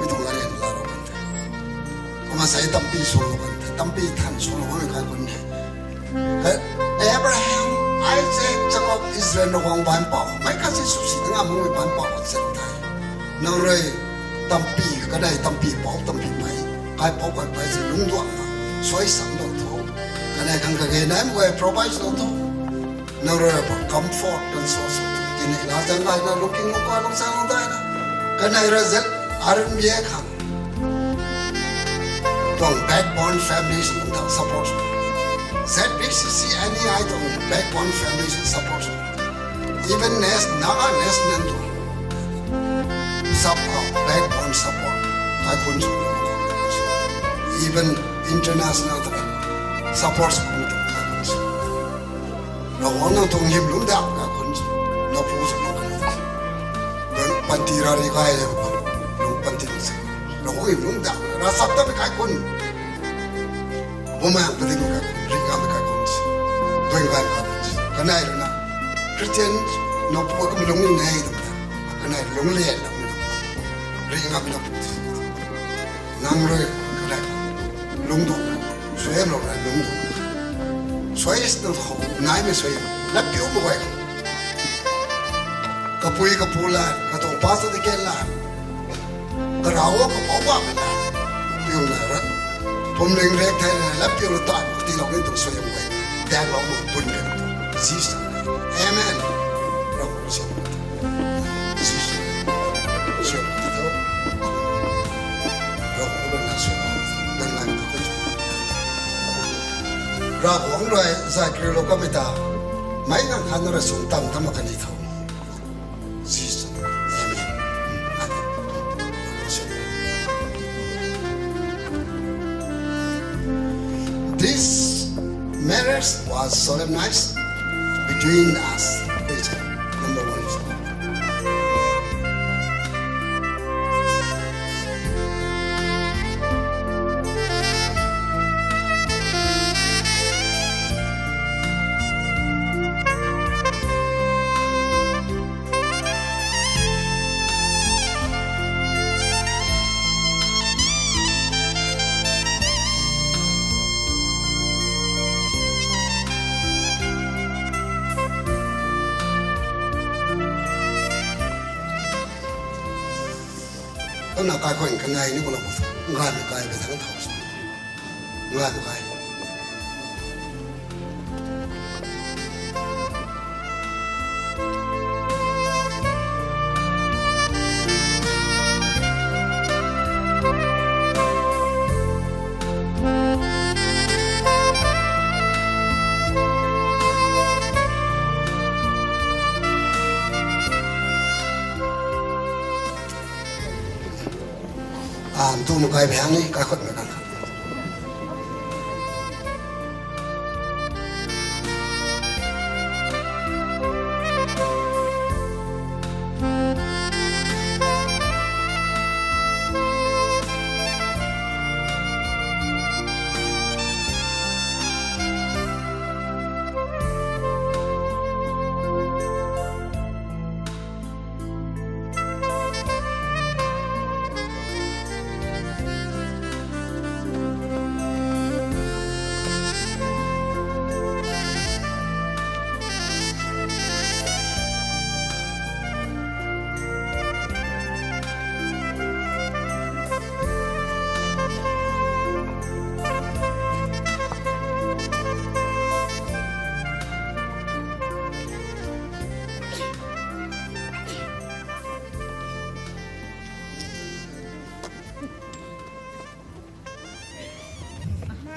Mi tuang la rian laalou kan the. Kumna sa tampi suanglou kan the, tampi than suanglou kan kaikhun he. Abraham, Isaac, Jacob, Israel, Ravguangc baanc pau, meic khat si swsi ta ngam makmei baanc pau khat se the. Nang rui tampi, kanei tampi pou, tampi pei, kaipouc kaipei si lungcduangna suai samlou tho. Kanei khang kage naimei guay provide lou tho. Nang rui comfort kan sw sw tho. Tini latzang gayna, lungking lungkha, lungcsan lungdaina, kanei rui zat R N B A khang tuang backbone families tuang support, Z B C C N E I tuang backbone families support, even Nas-, Naga National tuang sub, backbone support kaikhun sw, even international tuang support sw, kaikhun sw. Ravguangc nang tuang hym lungcdauh kaikhun sw, na pu sw lungc kan, panty rari kai le, lung panty se, Ravguangc hym lungcdauh, ravchaptatmei kaikhun, bumaengh padikmei kaikhun, ringh ngammei kaikhun sw, tuang gaymei kaikhun sw. Kanei rui na Christian na pu kamei lungc ni nei twmei ta, kanei lungc lianloumei, ringh ngammei na pu, nang rui kanei lungcduang, suaihiamlou rui lungcduang, suai na khou naimei suaihiam, latpiumei guay, kapui kapu la, katuang pastor deacon la, karau kapouc bammei la, piuna ra, pumling rek thei na latpiuna ta katiilou ni tuang suaihiam guay, daklou mak bun kan, Jisu, amen. Ravguangc si, Jisu, si tho, Ravguangc rui na sw, dan lan ka khun, Ravguangc rui zay kariulou kamei ta, meic ganv khat na rui sw tam tam mak kani tho. Jisu, amen. This marriage was solemnized between us. Number one is Kumna kaikhun kanei ni kumna, nganvmei kai pei thang thau sw, nganvmei kai. Am tu makai bang ni kaikhunmei kan.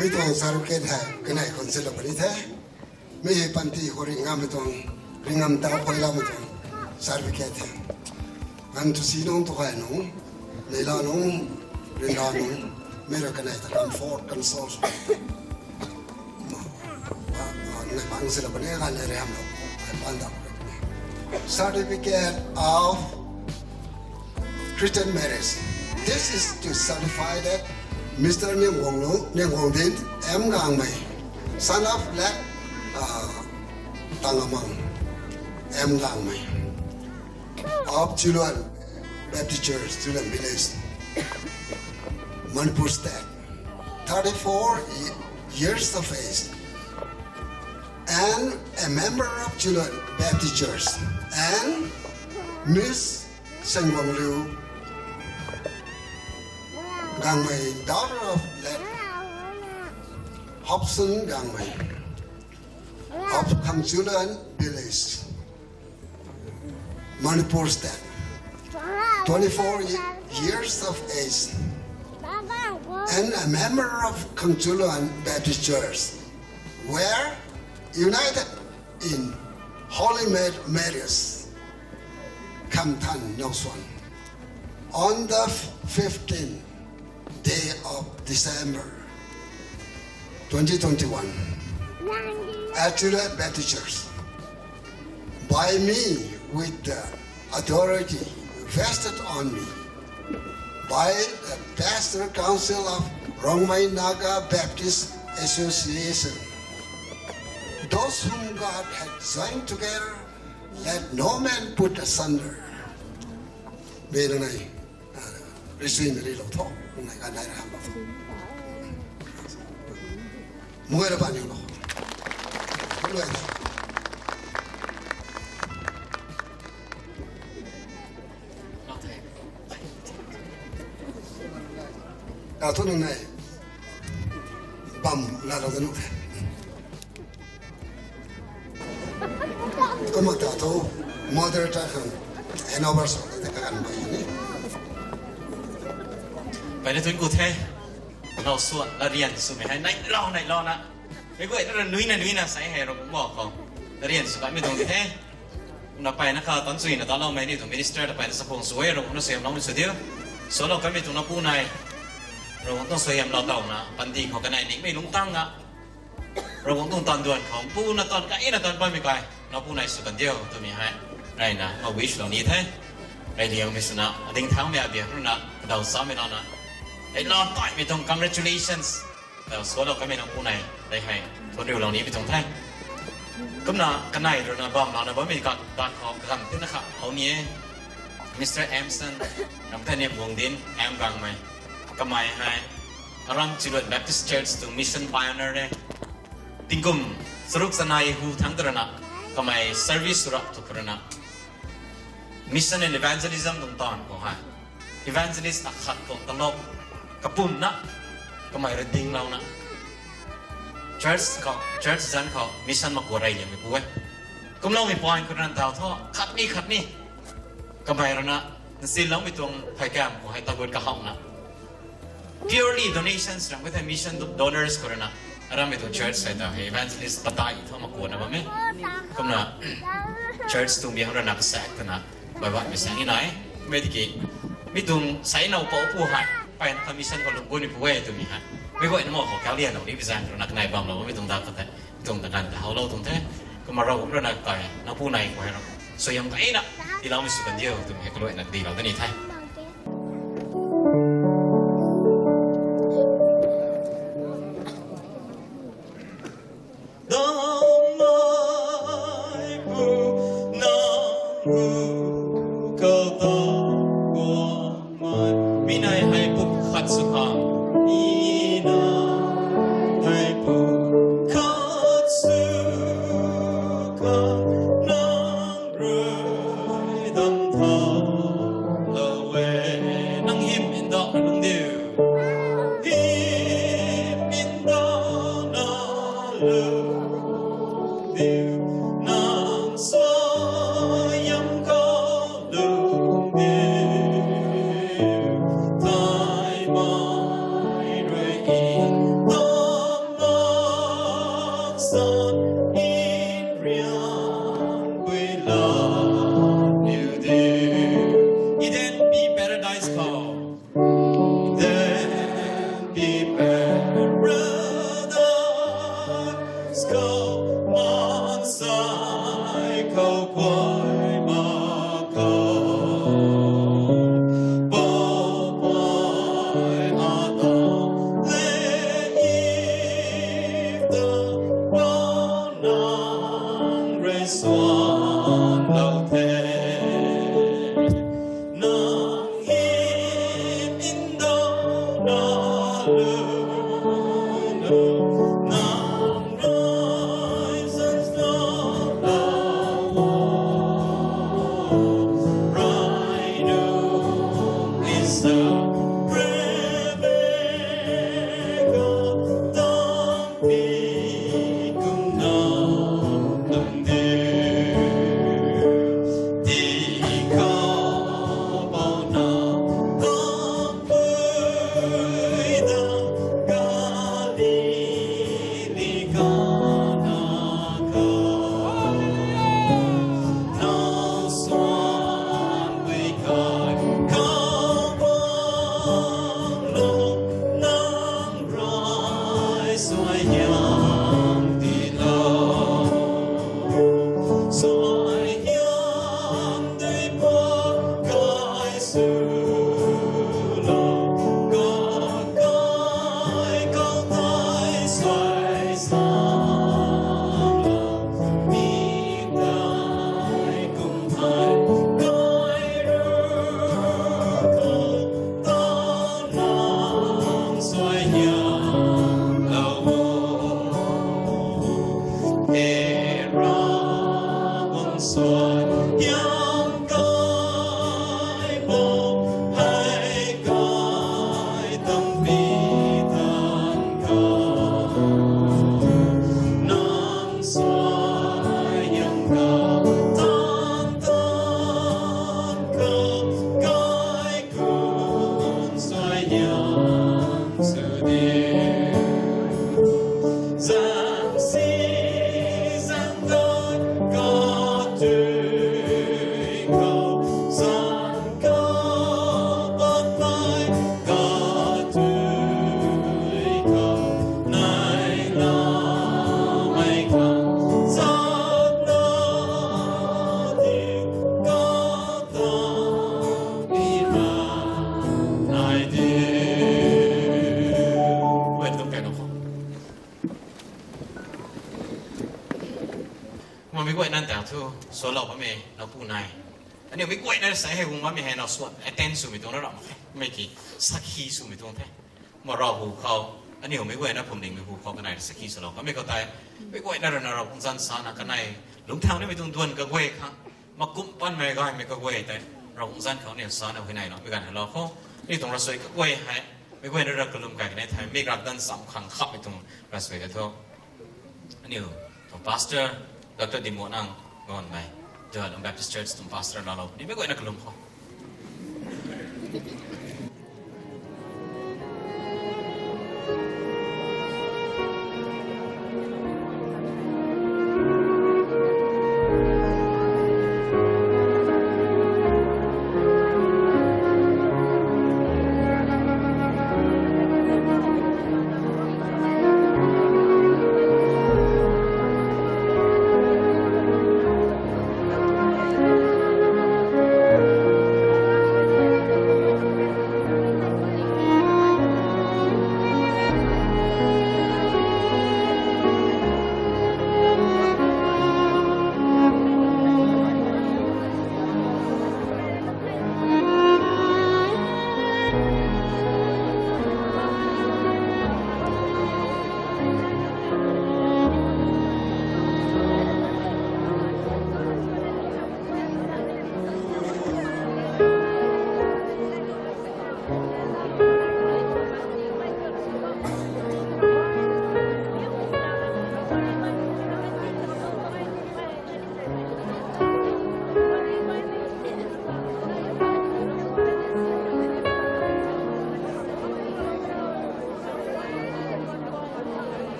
Mi tuang certificate hei kanei khun silou puni the. Mi panty khou ringam tuang, ringam ta khou lam tuang certificate the. Kan tu si nung tu kai nung, neila nung, rinda nung, mei ra kanei ta comfort, console. Nai pang sila bane kan area lo, ai panda. Certificate of Christian marriage. This is to certify that Mister Niang Guang Lu, Niang Guang Din, M Gangmei, son of late, uh, Tangamang, M Gangmei, of Chiluan Baptist Church, Chiluan Village, Manipur State, thirty-four ye-, years of age, and a member of Chiluan Baptist Church, and Miss Sengwang Liu Gangmei, daughter of late Hobson Gangmei of Khangchulan village, Manipur State, twenty-four ye-, years of age, and a member of Khangchulan Baptist Church, were united in holy mar-, marriage, Khamthan Noksuan, on the fifteenth day of December twenty twenty-one, at Chiluan Baptist Church, by me with the authority vested on me by the Pastor Council of Rongmei Naga Baptist Association. Those whom God had joined together, let no man put asunder. Bena nai, ah, risui na ri lo tho, nai ka nai ra lo tho. Mui ra pa ni lo. Mui ra. Ka thu nung nai bam la lo da nu the. Kumna ta thu moderator khang handover sw ta kakan bai ni. Pai na tun ku the. Noksuan la rian swmei hei nai lo nai lo na. Mei guay na ra nui na nui na sai hei Ravguangc mo khou la rian sw kamei tuang di the. Na pai na kha tan sui na ta lo mei ni tuang minister ta pai na sa khang sw e Ravguangc na suaihiam lou ni sw diu. Sw lou kamei tuang na pu nai. Ravguangc tuang suaihiam lou taw na panty khou kanei ningmei lungc tang na. Ravguangc tuang tan duan khou pu na tan kai na tan bammei kai na pu nai sw kan diu twmei hei. Nai na ma wish lou ni the. Nai liangmei swna ading thangmei abiak rui na kadaw samei lou na. Ei lou taimei tuang congratulations. Tau sw lou kamei nang pu nai, dei hei, thun riu lou ni pi tuang the. Kumna kanei rui na bam lou na bammei ka, ta khou kaganv tina kha hou ni e. Mister Emson, ram the Niang Guang Din, M Gangmei. Kamei hei, aram Chiluan Baptist Church tuang mission pioneer e. Tingkum charuk chanei hu thangc ta rui na, kamei service sw rap tu khou rui na. Mission and evangelism tuang taanv khou hei. Evangelist akhat tuang talok kapumna, kamei rui ding lou na. Church khou, church zanc khou mission makua rey liangmei pu e. Kumloumei point khou rui na tau thu, khatni khatni. Kamei rui na, nsin loumei tuang phey kam khou hei tagut kahawna. Purely donations ram ka the mission do-, donors khou rui na. Arammei tuang church hei ta hei evangelist patai thu makua na bam e. Kumna church tuang biang rui na kasak twna. Bai baihmei sang ni nai. Mei tiki, mi tuang sai now pou pu hei. Pai na mission khou lungc gu ni pu e twmei hei. Mei guay na mo khou kau lian lou ni pi zaeng rui na kanei bam lou mi tuang da ka the. Tuang ta kan ta howlou tuang the. Kumna Ravguangc rui na kai, na pu nai khou hei ram. Suaihiam kai na, tiiloumei sw kan diu twmei hei kaluaina diclou da ni the. Dangmei pu nang hu kata guangmei. Mi nai hei pu khat sw khang. Mi nai hei pu khat sw khang. Nang rui dam tha lou e. Nang hym ndauh lung diu. Hym ndauh na lung diu. Nang suaihiam khou lung diu. Tei mei rui i tam mak san i Eden P Paradise khou. Eden P Paradise khou, maansei khou guay mak khou. Poubauhmei Adam le Eve ta, Poubauhmei nang rui swanlou the. Nang hym ndauh na lu nu, nang rui zanc lou o. Ray nunc Isak, Rebekah, Pi kumna nang diu, di khou bau na, kampui da, Galili Kana khou. Nang swan mei kai khou guang lou, nang rui suaihiam tiilou. Suaihiam dui pua kai swlou, kakai khou tei suai salou, mi tei kum thei kai ru khou, ta nang suaihiam lou o. E Ravguangc, suaihiam kai bo, hei kai tampi tan khou. Nang suaihiam khou, tan tan khou, kaikhunc suaihiam sw diu. Zan si, zan dai, katui khou, zan khou pat mei, katui khou, nai lamei khang, zan na diu, kata mi ra nai diu. Wait, tuang kai nang khou. Kumna meic guayna ta thu, swlou bammei nac pu nai. Aniu meic guayna sa hei hung bammei hei na swan attend swmei tuang na ram khe. Mei ki sakhi swmei tuang the. Kumna Ravhu khou, aniu meic guayna phuamlingmei hu khou kanei sakhi swlou bammei khou tei, meic guayna rui na Ravguangc zanc sana kanei lungcthau nimei tuang duan kaguay khang, makum panmei gaymei kaguay tei, Ravguangc zanc khou aniu sana huayney lou mei ganv hei lou khou. Aniu tuang ravsuai kaguay hei, meic guayna rui kalum kai kanei thei, mei rak danc cham khang khamhmei tuang ravsuai ta thu. Aniu tuang pastor, Doctor Dimuanang Gonmei, Dualung Baptist Church tuang pastor laalou ni, meic guayna kalum khou.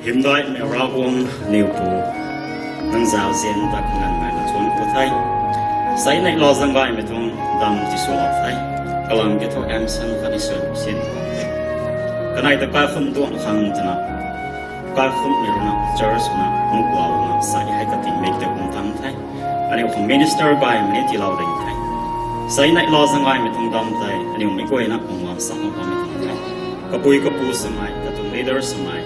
Hymdaihmei Ravguangc aniu Pu, nang zauzian ta kanganmei na thuanc ku the. Sei neihlou zaeng gaymei tuang dam tiswlou the. Kalam kiu thu M San khatni Suan Sin, kanei ta kaikhunc duang khang twna, kaikhunhmei rui na, church na, nuklou na, sei hei katingmik tei kum tam the. Aniu khang minister gaymei ni tiilou ding the. Sei neihlou zaeng gaymei tuang dam tei aniu mei guayna khang lam sa khang bammei tuang the. Kapui kapu swmei, katuang leader swmei,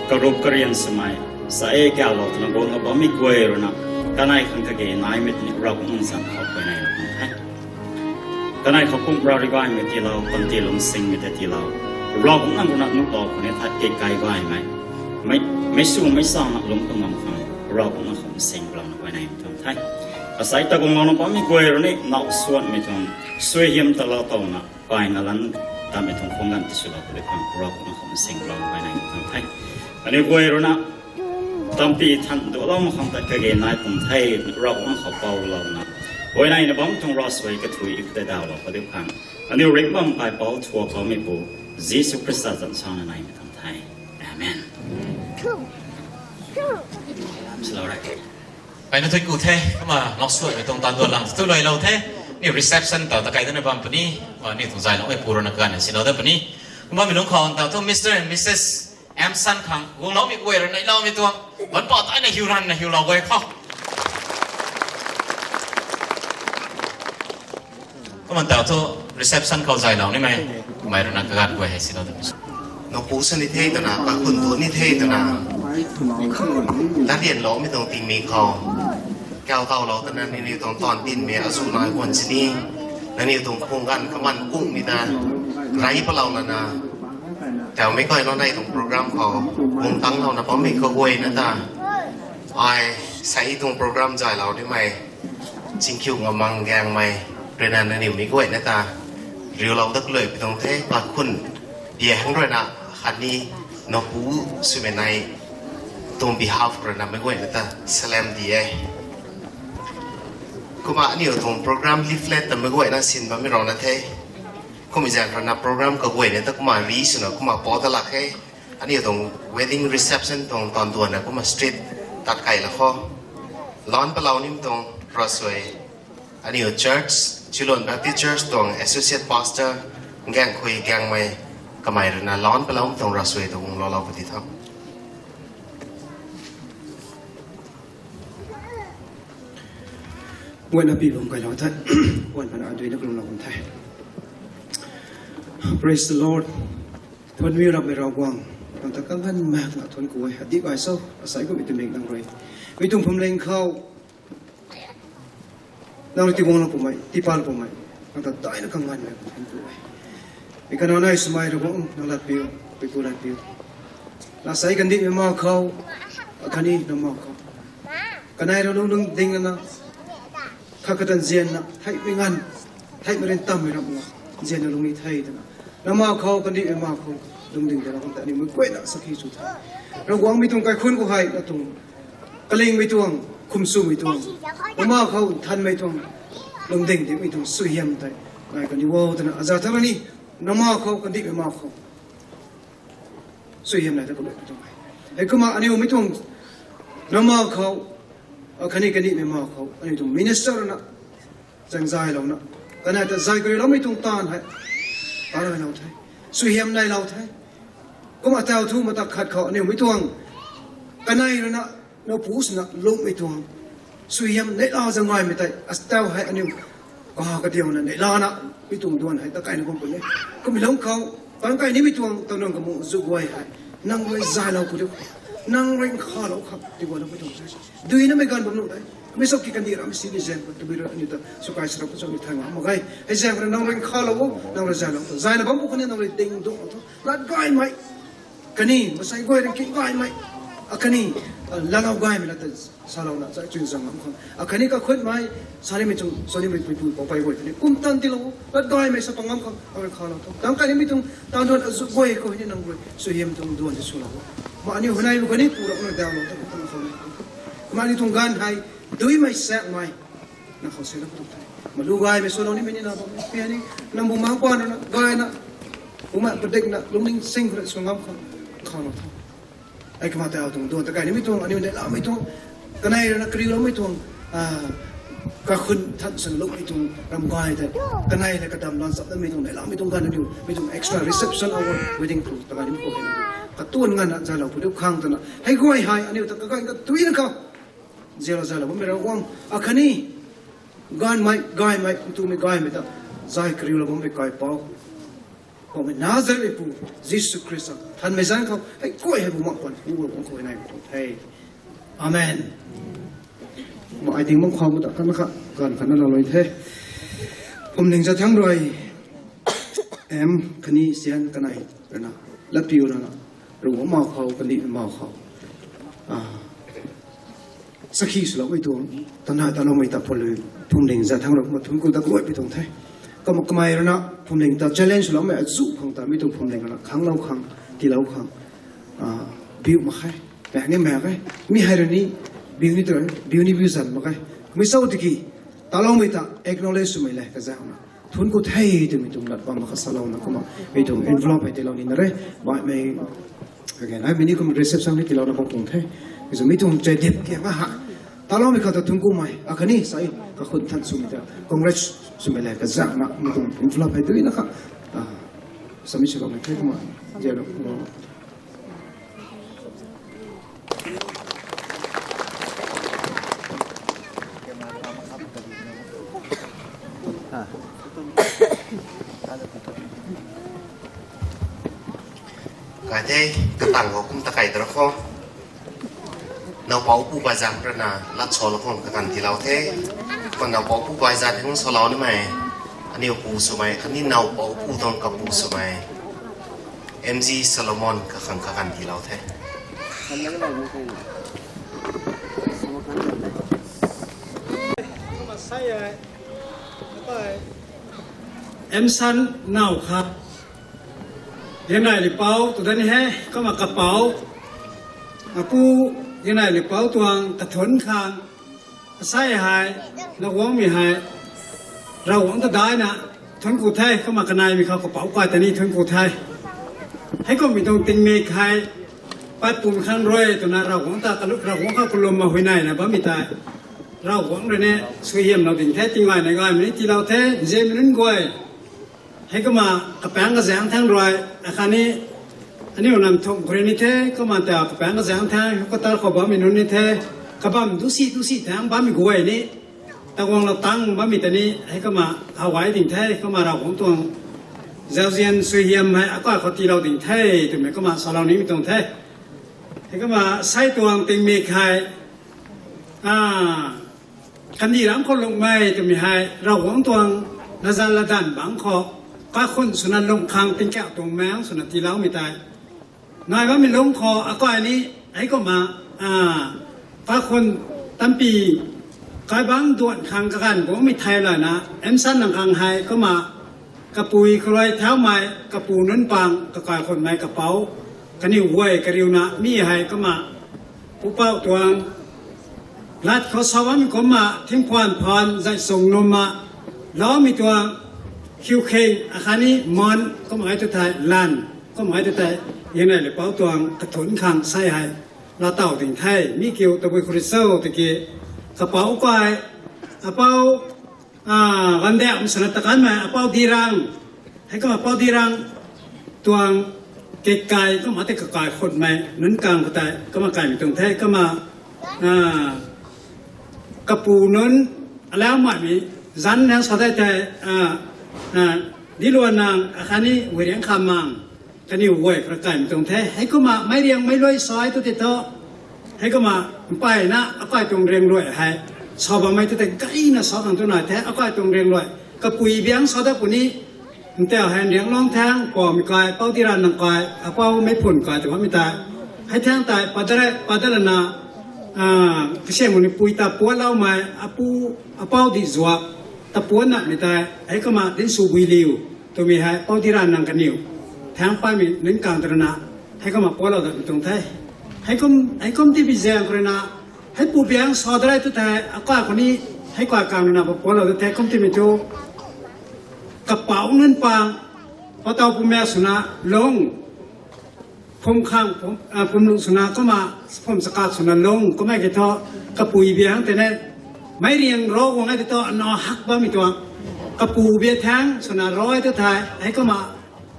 karup karian swmei, sa e kalou twna guangna bammei guay rui na, kanei khang kage naimei tei ni Ravguangc nang zanc khou huayney na tuang the. Kanei khou kum ra ri gaymei tiilou, panty lungsingmei tei tiilou, Ravguangc nang rui na nuklou khou ni that kek kai gaymei, mei, meic sw meic sana lungc ka ngam khang, Ravguangc nang khou nsing palouna huayney na tuang the. Asei ta guanglouna bammei guay rui ni, now suanmei tuang suaihiam ta lou towna, kaina lan tatmei tuang khang ganv tiswlou khou di khang, Ravguangc nang khou nsing palouna huayney na tuang the. Aniu guay rui na, tampi than duaklou mak khang tat kage nai pum the, Ravguangc nang khou poulouna, huayney na bam tuang ravsuai kathui khou tei dawlou khou di khang, aniu ringc bam kaipouc thuak loumei Pu, Jisu Khrista zanc sana neimei tuang the. Amen. Kaina thuanc ku the, kumna now suanmei tuang taanv duan lang tu luailou the, aniu reception taw ta kai dana bam puni, aniu tuang zayloumei Pu rui na kaganv silou dat puni. Kumna mi lungc khou taw thu Mister and Missus M San khang guangloumei guay rui neihloumei tuang, ban pa taina hiu ranna hiulou guay khou. Kumna taw thu reception khou zaylou nimei, kamei rui na kaganv guay hei silou dat. Nowpu sw ni the twna, kaikhunc duan ni the twna, latdianloumei tuang tingmik khou, kau tawlou twna nangniw tuang taanv dinmei azuh nai guan sini, nangniw tuang khang ganv kaman kungmei ta, rey palou lana, tawmei kailou nei tuang program khou, guang tanglouna bammei kaguayna ta, ai, sei tuang program zaylou nimei, Chingkhiu Ngamang Gaengmei rui na nangniw mei guayna ta, riulou dat kaluaipui tuang the, kaikhunc, biang rui na, khatni, nowpu swmei nei tuang behalf rui na mei guayna ta salem di e. Kumna aniu tuang program leaflet ta mei guayna sin bammei rana the. Kummei zaeng rui na program kaguayna ta kumna ri swna kumna pou ta lak khe. Aniu tuang wedding reception tuang taanv duanna kumna straight tat kai la khou, lan palou nimei tuang ravsuai, aniu church, Chilon Baptist Church tuang Associate Pastor, Gaengkhui Gaengmei, kamei rui na lan paloumei tuang ravsuai ta guangloulou pw di tho. Guayna pi bam kailou the, guan pana aduina kalumlou bam the. Praise the Lord. Thuanc mi rapmei Ravguangc, nang ta kanganv mak na thuanc ku e, adih gay cho, asei kummei tumik nang rui, mi tuang phuamling khou, nang rui tiguanglou pumei, tiipalou pumei, nang ta daina kanganv mak na thuanc ku e. Mi kanac nai swmei Ravguangc nang latpiu, pipu latpiu. Lasei kandihmei ma khou, akhatni nang ma khou, kanei rui lungding lana, khat katan zianna theihmei nganv, theihmei rintammei ramh nga, zianna lungni the twna, nang ma khou kandihmei ma khou, lungding tei lam ta aniu mei guayna sakhi sw the. Ravguangc mi tuang kaikhunc khou hei na tuang, kalingmei tuang, khum swmei tuang, nang ma khou nthanmei tuang, lungding dingmei tuang suaihiam tei nai kaniw o twna aza tha ni, nang ma khou kandihmei ma khou suaihiam nai ta kaluaipui tuang e. Heikumna aniu mei tuang, nang ma khou, akhatni kandihmei ma khou aniu tuang minister na, zaeng zaylouna, kanei ta zay kariuloumei tuang taanv hei, taanv nailou the, suaihiam nailou the. Kumna taw thu mata khat khou aniu mei tuang, kanei rui na, nowpu swna lungmei tuang, suaihiam neihla zaeng gaymei tei ataw hei aniu, kaha kadiuna neihlana, mi tuang duan hei ta kaina bam pun e. Kummei lungc khou, pang kai nimei tuang taw nang kamu zu guay hei, nang rui zaylou ku diu, nang rui nkhavlou khang tiguanloumei tuang the. Duinamei ganv bam nuh de. Mei saki kandih ram si ni zaeng khou tabui rui aniu ta swkai sarap khou cham ni thay ngam mak ge. Hei zaeng khou nang rui nkhavlou o, nang rui zaylou tho, zayna bam pu khou ni nang rui ding duang tho, lat gaymei, khatni masei guay rui king gaymei, akhatni, lalou gaymei lat ta salouna zay chuy zang ngam khang, akhatni kakhunmei, sanimei chung, sanimei puipu poupei guay khatni kumtan tiilou, lat gaymei sa pang ngam khang nang rui nkhavlou tho. Tang kai nimei tuang taanv duan azu guay khou hei ni nang rui suaihiam tuang duan ti swlou o. Kumna aniu huayney bu khatni pu rap na dawlou ta khang khou ni, kumna aniu tuang ganv hei, duimei saekmei, nang khou sena khou tuang the, malu gaymei swlou nimei ni na bam pi ni, nang bu mang pa na gayna, kumna padikna lungning sing khou rui sw ngam khang, nkhavlou tho. Ai kumna tei tuang duan ta kai nimei tuang, aniu neihlamei tuang, kanei rui na kariuloumei tuang, kakhun than swna loumei tuang ram gay tei, kanei na kadam lan chap datmei tuang, neihlamei tuang ganv aniu, mi tuang extra reception hour, wedding pu ta kai nimei khou hei, katuan nganvna zaylou pu diu khang twna hei guay hei aniu ta kakai katuina khou, zila zaylou bammei Ravguangc, akhatni gaymei, gaymei, ntumei gaymei ta, zay kariulou bammei kaipouc, Poubauhmei Nazaretmei pu, Jisu Khrista thanmei zanc khou hei guay hei bu mak pan pu Ravguangc khou nai pu tuang the. Amen. Ma ai ting bam khou ta kan kha, kan khatna laalou the. Phuamling zat thangc rui, M khatni Sian kanei rui na, latpiu rui na, Ravguangc ma khou, kandih ma khou, sakhi swloumei tuang, tanai taloumei ta phuamling, phuamling zat thangc rui kumna thuanc ku dat guay pi tuang the. Kumna kamei rui na phuamling ta challenge swloumei azuh khang ta mi tuang phuamling rui na khanglou khang, tiilou khang, biu mak khe, maek ni maek e, mi hei rui ni, biu ni tu, biu ni biu zan mak khe. Mei sau tiki, taloumei ta acknowledge swmei le kazauna thuanc ku the twmei tuang lat bam mak kha salouna kumna mi tuang envelope hei tiilou nina re, baihmei, kage naimei ni kum reception ni tiilouna bam tuang the. Isu mi tuang chadip kiang ha, taloumei khou ta thuanc kumei, akhatni sa kakhun than swmei ta congrats swmei le kazauna mi tuang envelope hei duina kha, submit swloumei the kumna, zero. Kai the, katang khou kum ta kai dara khou, naupouc pu baizan rui na lat salou khang kaganv tiilou the. Kumna naupouc pu baizan hei salou nimei, aniu pu swmei khatni naupouc pu tuang kapu swmei, M G Solomon kakhang kaganv tiilou the. M San naw kha, Ginai Lipouc tu dan he, kumna kapouc, apu Ginai Lipouc tuang kathuanc khang, asei hei, na guangmei hei, Ravguangc ta daina thuanc ku the, kumna kaneimei khou kapouc kai ta ni thuanc ku the. Heikumhmei tuang tingmik hei, pat pum khang rui twna Ravguangc ta kalu, Ravguangc khou kalum ma huayneina bammei tei, Ravguangc rui ni suaihiamlou ding the, tinggaina gaymei ni tiilou the, nzianmei nunc guay. Heikumna kapaengc kazaengc thangc rui, akhatni, aniu nam thumh khou rui ni the, kumna ta kapaengc kazaengc thangc, headquarter khou bammei nunc ni the, kabam dusi dusi thangc bammei guay ni, taguanglou tang bammei ta ni, heikumna how gay ding the, kumna Ravguangc tuang zauzian suaihiam hei akai khou tiilou ding the, twmei kumna salou nimei tuang the. Heikumna sei tuang tingmik hei, kandih ram khou lungmei twmei hei, Ravguangc tuang latzan latdanv bangc khou, kaikhun swna lung khang tingkauh tuang maengc swna tiiloumei tei, nai bammei lungc khou akai ni, heikumna, kaikhun, tampy, kaibangc duan khang kaganv guangmei thei lana, M San nang khang hei kumna, kapui khou rui thaumei, kapu nunc pang, kakai khunmei kapouc, kaniw guay kariuna mi hei kumna, pupouc tuang lat khou sa bammei kumna, thingphuan phaan zai sung numna, loumei tuang, khiukhing, akhatni mon, kumna gay tu thei, lan, kumna gay tu thei, Ginai Lipouc tuang kathuanc khang sei hei, laatow ding the, mi kiu tabui khou rui cho tiki, kapouc kai, apou, Gandauhmei swna takanmei, apou Dirang, heikumna apou Dirang tuang kekai, kumna tei kakai khunmei nunc kang khou tei, kumna kaimei tuang the, kumna, kapu nunc, alaumeimei, zanc nang sa dei tei, Diluan nang, akhatni Guiriangkham mang, kaniw guay khou rui kaimei tuang the, heikumna meic riang meic luai sai tu tei thu, heikumna mpeyna akai tuang riang luai hei, sa bammei tu tei gayna sa khang tu nai the, akai tuang riang luai, kapui biangc sa dat puni, ntau hei Riangluang Thaeng, Poumei kai, Pou Diran nang kai, apou Meiphun kai tw bammei tei, hei thaeng tei, padat lana, kasiamh khou ni pui ta puatloumei, apu, apou Dihzuak, ta puatnamei tei, heikumna Dinswbuiliu, twmei hei, Pou Diran nang kaniw, thaeng paymei nunc kang tw rui na, heikumna puatlou datmei tuang the. Heikum, heikum tibi zaeng khou rui na, heipu biangc sa dat rei tu thei, akai khou ni, hei kai kang rui na, puatlou dat the, kum timei thu, kapouc nunc pang, patau pumaek swna, lung, Phum khang, phum, ah, phum lu swna kumna, phum chakak swna lung, kumna ki thu, kapui bia hang tei ne, mei riang ro guang e tei thu, ano hak bammei tuang, kapu bia thang, swna ro e tu thei, hei kumna,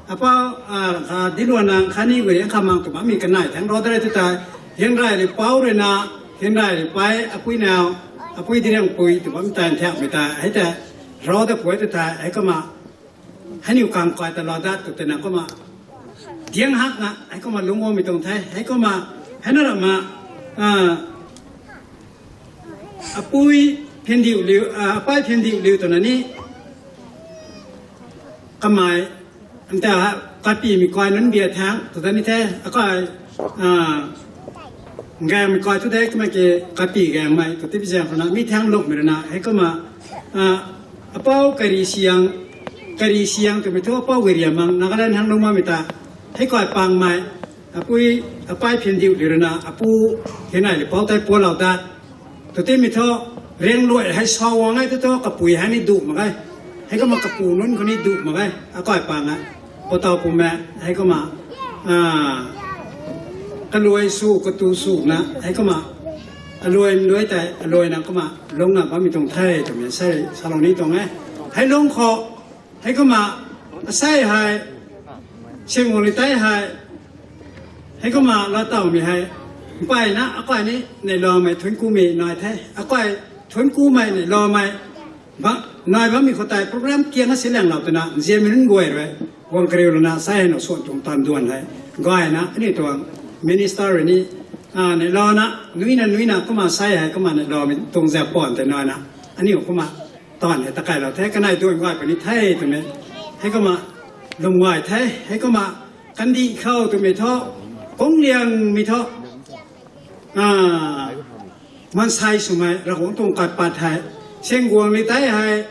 apou, ah, kha diluan na, khatni gui riang kha mang tu bammei kanei thang ro da re tu thei, hianrey rui pou rui na, hianrey rui pei, apui nau, apui di riang pui, tu bammei tei thiakmei tei, hei tei, ro da pui tu thei, hei kumna, hei niw kang kai ta lou dat tu tei na kumna, diang hak na, hei kumna lungc guangmei tuang the, hei kumna, hei na rama, ah, apui phindiu liu, ah, apai phindiu liu twna ni, kamei, ante ha, kapimei kai nunc bia thang, tu da ni the, akai, ah, gaengmei kai tu de, kumna ki kapi gaengmei, tu tipi zaeng khou na, mi thang lukmei rui na, hei kumna, ah, apou kari siang, kari siang twmei thu apou gui riam mang, Nagaland hang lungc bammei ta, hei kai pangmei, apui, apai phindiu liu rui na, apu, hianrey rui pou tei pualou dat, tu timei thu, riang luai hei sa guang e tu thu, kapui hei ni duh mak ge. Hei kumna kapu nunc khou ni duh mak ge. Akai pang e. Pou tau pumei, hei kumna, ah, kaluai sw, katu sw na, hei kumna, aluai luai tei, aluai na kumna, lungc na bammei tuang the, twmei sei, salou ni tuang e. Hei lungc khou, hei kumna, asei hei, sing guang li tei hei, hei kumna, la tawmei hei, mpeyna, akai ni, neihloumei, thuanc kumei nai the, akai, thuanc kumei, neihloumei, ba, nai bammei khou tei, program kiang a si langlou twna, nzianmei nunc guay rui, guang kariu lana, sei hei na suan tuang tan duan hei, gayna, aniu tuang, minister rui ni, ah, neihlouna, nuina, nuina, kumna sei hei, kumna neihloumei tuang zap puan tei naina, aniu kumna, tan hei takailou the, kanei duan gay puni the, twmei, hei kumna, lwm gay the, hei kumna, kandih khou twmei thu, kung liangmei thu, ah, maansei swmei, Ravguangc tuang kat pat hei, sing guang li tei hei,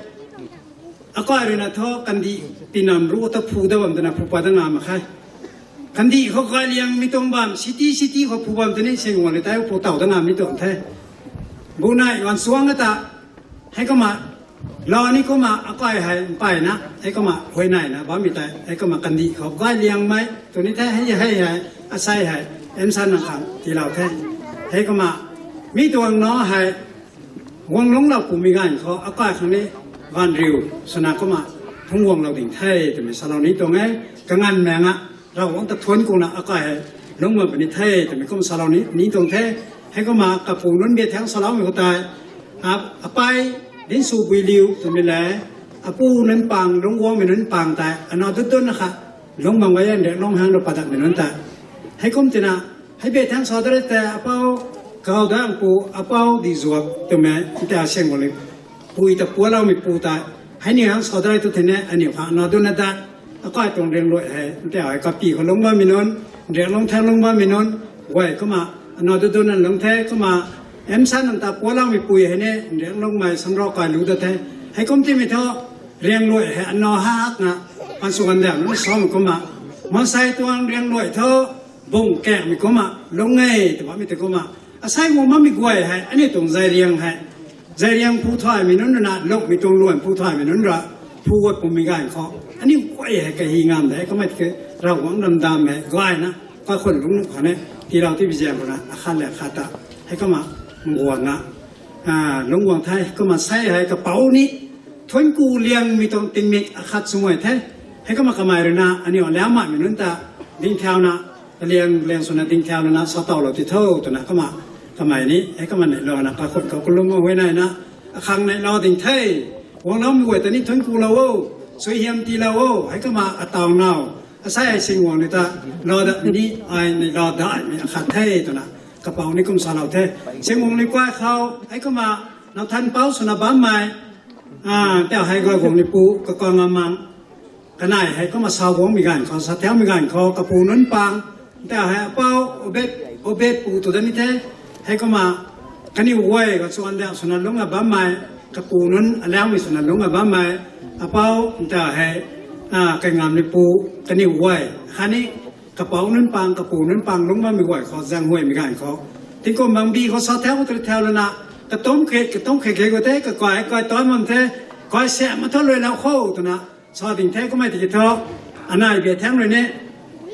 akai rui na thu, kandih, pinam ru ta phu da bam twna phu pat da ngam mak khe. Kandih khou gay liangmei tuang bam, city, city khou phu bam twni, sing guang li tei phu taw da ngammei tuang the. Bunei, ganchuang ta, hei kumna, lou ni kumna, akai hei, mpeyna, hei kumna, huayneyna, bammei tei, hei kumna, kandih khou gay liangmei, tu ni the, hei, hei, hei, asei hei, M Shan nang khang, tiilou the. Hei kumna, mi tuang na hei, guang lungclou pumei ganv khou, akai khang ni, ganv riu, swna kumna, phungc guanglou ding the, twmei salou ni tuang e, kanganv mei nga, Ravguangc ta thuanc kuna akai hei, lungc bam puni the, twmei kum salou ni, ni tuang the. Hei kumna kapu nunc bia thang saloumei khou tei, a, apai, dinsw bui liu, twmei le, apu nunc pang, lungc guangmei nunc pang tei, ana dut dun na kha, lungc bam gay e, nriak lungc hang rui padakmei nunc tei. Hei kum tina, hei bia thang sa da re tei, apou, kau dangpu, apou di zuak, twmei, tei a siang guang li, pui ta pualoumei pu tei, hei ni hang sa da re tu thei ne, aniu khang ana dun na dat, akai tuang riang luai hei, tei hei kapi khou lungc bammei nunc, nriak lungc thang lungc bammei nunc, guay kumna, ana dut dun na lungc the, kumna, M Shan nang ta pualoumei pui hei ni, nriak lungcmei samrou kai lu da the, hei kum timei thu, riang luai hei, ana hak na, an sw gan dam nunc samei kumna, maansei tuang riang luai thu, bung kakmei kumna, lungc e, tw bammei tei kumna, asei guang bammei guay hei, aniu tuang zay riang hei, zay riang phu thaymei nunc rui na, lukmei tuang luan phu thaymei nunc ra, phu guat pumei ganv khou, aniu guay hei kahi ngam de, kumna tiki, Ravguangc ram dam hei, gayna, kakhun lungc nuh khou ne, tiilou ti bi zaeng khou na, akhat le akhat ta, hei kumna, nguanna, ah, lungc guang the, kumna sei hei kapou ni, thuanc ku liangmei tuang tingmik akhat swmei the, hei kumna kamei rui na, aniu alau maimei nunc ta, dingthauna, kaliang, liang swna dingthau lana sa tawlou ti tho, twna kumna, kamei ni, hei kumna neihlouna, kakhun khou kalum huayneyna, akhang neihlou ding the, guangloumei guay ta ni thuanc kulou o, suaihiam tiilou o, hei kumna ataw now, asei hei sing guang ni ta, lou dat ni, ai neihlou daimei akhat the, twna, kapou ni kum salou the, sing guang ni kuay khou, hei kumna, nau than pou swna bammei, ah, tei hei gay guang ni pu, kakang amang, kanei hei kumna sa guangmei ganv khou, sa thaumei ganv khou, kapu nunc pang, tei hei apou, Obed, Obed pu tu da ni the, hei kumna, kaniw guay khou chuan dau swna lungc a bammei, kapu nunc alaumei swna lungc a bammei, apou, tei hei, ah, kaingamni pu, kaniw guay, khatni, kapou nunc pang, kapu nunc pang lungc bammei guay khou, zaenghuaymei ganv khou. Tingkum bangbi khou sa thau, tei thau lana, katumc khe, katumc khe khe khou tei, kakai, kai tan bam the, kai sam ma thu luailou khou, twna, sa ding the, kummei tiki thu, anei bia thang rui ni,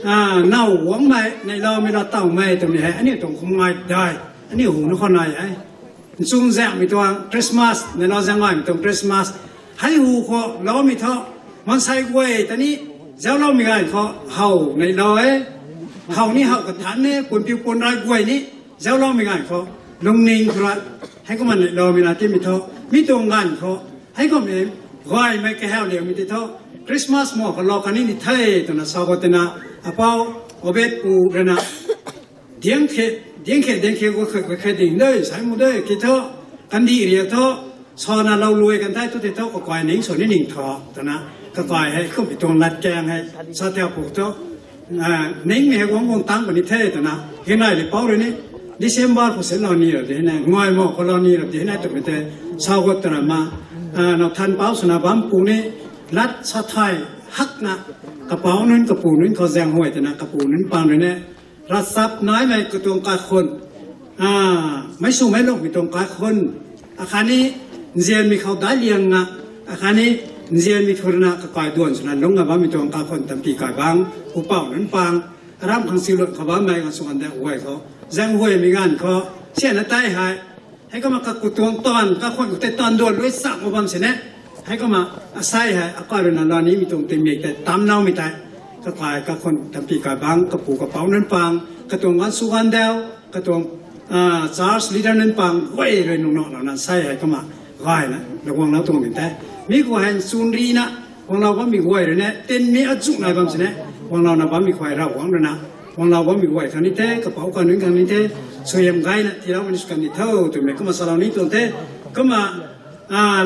naw guangmei neihloumei la tawmei twmei hei aniu tuang khum ngai dai, aniu hu na khou nai e. Nchung zaengmei tuang Christmas, neihla zaeng gaymei tuang Christmas, hei hu khou loumei thu, maansei guay ta ni zaucloumei ganv khou how neihla e. How ni how kathanc e, pumpiu pun rai guay ni zaucloumei ganv khou lungning khou rui, heikumna neihloumei na timei thu, mi tuang ganv khou, heikumna gaymei kahaw liangmei tei thu, Christmas ma khou lou kani ni the twna sa khou tina, apou Obed pu rui na, diang khe, diang khe, diang khe, gua khe, gua khe ding de, sai mu de, ki thu, kandih riak thu, sana lou luai kan thei thu tei thu, kakai ning sw ni ning thu twna, kakai hei kummei tuang latkaeng hei sa thiak pu thu, ningmei hei guang guang tang puni the twna, hinai le pou rui ni, December khou sinlou ni ra di hei na, ngai ma khou lou ni ra di hei na twmei tei, sa gut twna ma, naw than pou swna bam pu ni, lat sa thay hakna, kapou nunc kapu nunc khou zaenghuay twna kapu nunc pang rui ni, ravchap naimei katuang kaikhun, meic swmei lungmei tuang kaikhun, akhatni nzianmei khou daic liangna, akhatni nzianmei khou rui na kakai duan swna lungcna bammei tuang kaikhun tampi kai bang, pupouc nunc pang, aram khang siluan khou bammei gansw ganv de guay khou, zaenghuaymei ganv khou, sianna tei hei, heikumna kaku tuang taanv, kaikhun khou tei taanv duan lui chak ma bam sini, heikumna asei hei akai rui na lou nimei tuang tingmik tei tamloumei tei, kakai kaikhun tampi kai bang, kapu kapouc nunc pang, katuang gansw ganv deu, katuang church leader nunc pang guay rui nung nanglouna asei hei kumna gayna lou guanglou tuang ding the. Mi khou hei nchun rina guanglou bammei guay rui ni, tinmei azuh nai bam sini, guanglouna bammei khou hei Ravguangc rui na guanglou bammei guay khang ni the, kapouc kai nunc khang ni the, suaihiam gayna tiiloumei ni sw kan di tho twmei kumna salou ni tuang the. Kumna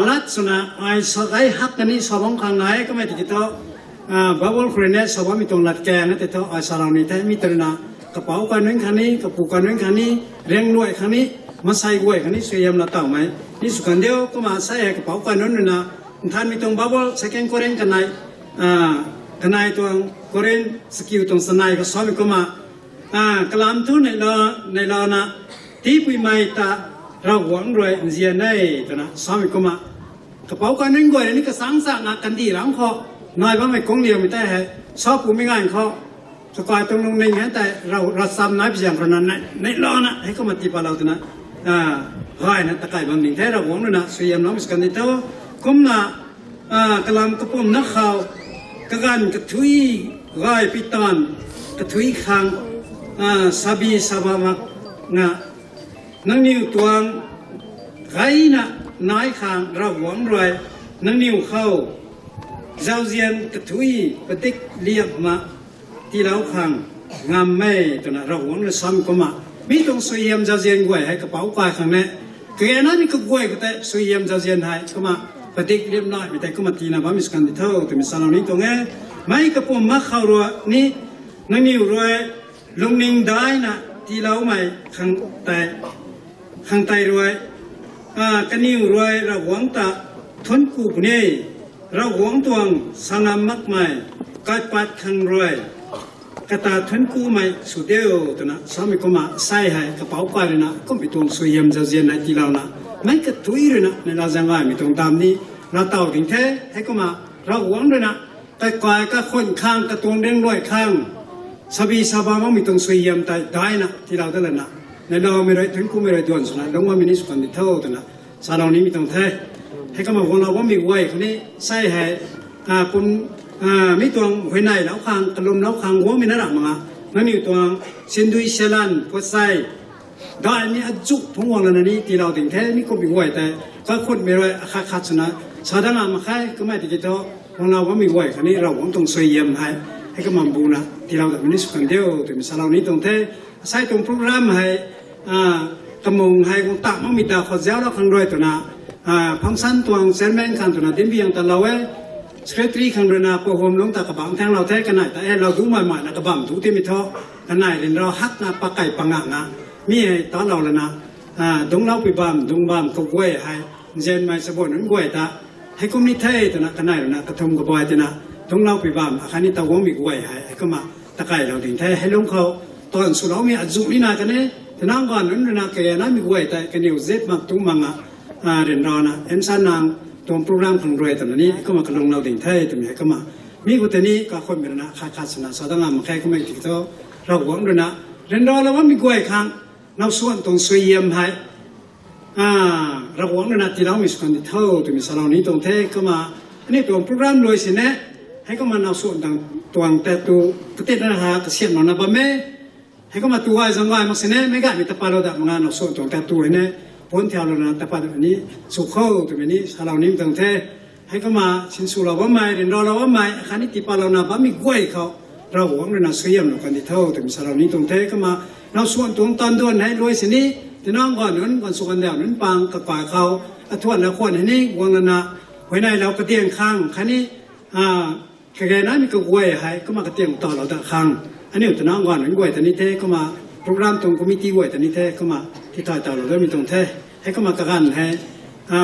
lat swna ai sa gay hak kani sa bam khang nai, kummei tiki thu, Bible khou rui ni sa bammei tuang latkaeng na tei thu ai salou ni the, mi tei rui na, kapouc kai nunc khang ni, kapu kai nunc khang ni, riangluai khang ni, maansei guay khang ni suaihiam la tawmei ni sw kan diu. Kumna asei hei kapouc kai nunc rui na, nthanmei tuang Bible Second Corinth kanei, kanei tuang Corinth chakiu tuang chanei khou samei kumna, kalam thu neihla, neihlouna, tiipuimei ta Ravguangc rui nzian e twna samei kumna, kapouc kai nunc guay rui ni kachangc chakna kandih rangc khou nai bammei kung liangmei tei hei, sa pumei ganv khou, kakai tuang lungning hei tei, ravcham nai pi zaeng rui na, neihlouna heikumna tii palou twna, gayna takai bam ding the, Ravguangc rui na suaihiamloumei sw kan di tho. Kumna, kalam kapumna khou, kaganv kathuic, gay pi taanv kathuic khang, sabi saba mak nga, nangniw tuang gayna nai khang Ravguangc rui nangniw khou zauzian kathuic padik liapna tiilou khang ngam e twna Ravguangc rui samei kumna, mi tuang suaihiam zauzian guay hei kapouc kai khang ne, kage naimei kaguay khou tei suaihiam zauzian hei kumna, padik liapnaimei tei kumna tiina bammei sw kan di tho twmei salou ni tuang e. Meic kapumna khou rui ni, nangniw rui lungning daina tiiloumei khang tei, khang tei rui, kaniw rui Ravguangc ta thuancku puni, Ravguangc tuang sa ngam makmei kaipat khang rui kata thuanckumei sw diu twna samei kumna, asei hei kapouc kai rui na kummei tuang suaihiam zauzian hei tiilouna, meic kathuic rui na neihla zaeng gaymei tuang dam ni laatow ding the. Heikumna Ravguangc rui na kakai kaikhun khang, katuang riangluai khang, sabi saba makmei tuang suaihiam tei daina tiilou dat lana, neihloumei rui thuanckumei rui duan swna lungc bammei ni sw kan di tho twna salou nimei tuang the. Heikumna guanglou bammei guay khou ni, asei hei, pum, mi tuang huayneylou khang, kalumlou khang guangmei na ramh mak nga, nangniw tuang sindui selan puatsei daihmei azuh phungc guang lana ni tiilou ding the. Mi kummei guay tei kaikhunmei rui akhat khat swna sa dat ngam mak khe. Kummei tiki thu, guanglou bammei guay khou ni Ravguangc tuang suaihiam hei heikumna buna tiilou datmei ni sw kan diu twmei salou ni tuang the. Asei tuang program hei, kamung hei guang tak makmei ta khou zauclou khang rui twna, function tuang chairman khang twna dinbiang ta lou e. Secretary khang rui na Pu Huamlungc ta kabangc thaenglou the, kanei ta e lou duc mei mei na kabam duc timei thu, kanei ryanra hakna pakai pangakna, mi hei talou lana, dungcloupui bam, dungc bam kaguay hei, nzianmei chabuan nunc guay ta, heikum ni the twna kanei rui na kathumh kabai tina, dungcloupui bam akhatni taw guangmei guay hei heikumna takailou ding the. Hei lungc khou, taanv swloumei azuh ni nai kan e, tinang ganv nunc rui na kage naimei guay tei kaniw zip mak tu mak nga, ryanrana M Sannang tuang program khang rui twna ni heikumna kalunglou ding the twmei heikumna Mi khou tei ni kakhunmei rui na khat khat swna sa dat ngam mak khe, kummei tiki thu, Ravguangc rui na ryanra lou bammei guay khang, now suan tuang suaihiam hei, a, Ravguangc rui na tiiloumei sw kan di tho twmei salou ni tuang the. Kumna, aniu tuang program lui sini, heikumna now suan tuang, tuang tattoo, katit na ha kasiamh lou na bam e. Heikumna tu gay zang gay mak sini, meic gaymei ta patlou dat mak na now suan tuang tattoo hei ni, pun thiau lou na ta pat ni, sw khou twmei ni salou ni tuang the. Heikumna sinswlou bammei, ryanra lou bammei, akhatni tii patlou na bammei guay khou, Ravguangc rui na suaihiamlou kan di tho twmei salou ni tuang the. Kumna, now suan tuang taanv duan hei lui sini, tina ganv nunc, ganv sw ganv dau nunc pang kakai khou, athuan la khwan hei ni guang lana, huayneylou kadiang khang khatni, a, kage naimei kaguay hei kumna katiang talou dat khang, aniu tina ganv nunc guay ta ni the, kumna program tuang committee guay ta ni the, kumna tithay talou datmei tuang the. Heikumna kaganv hei, a,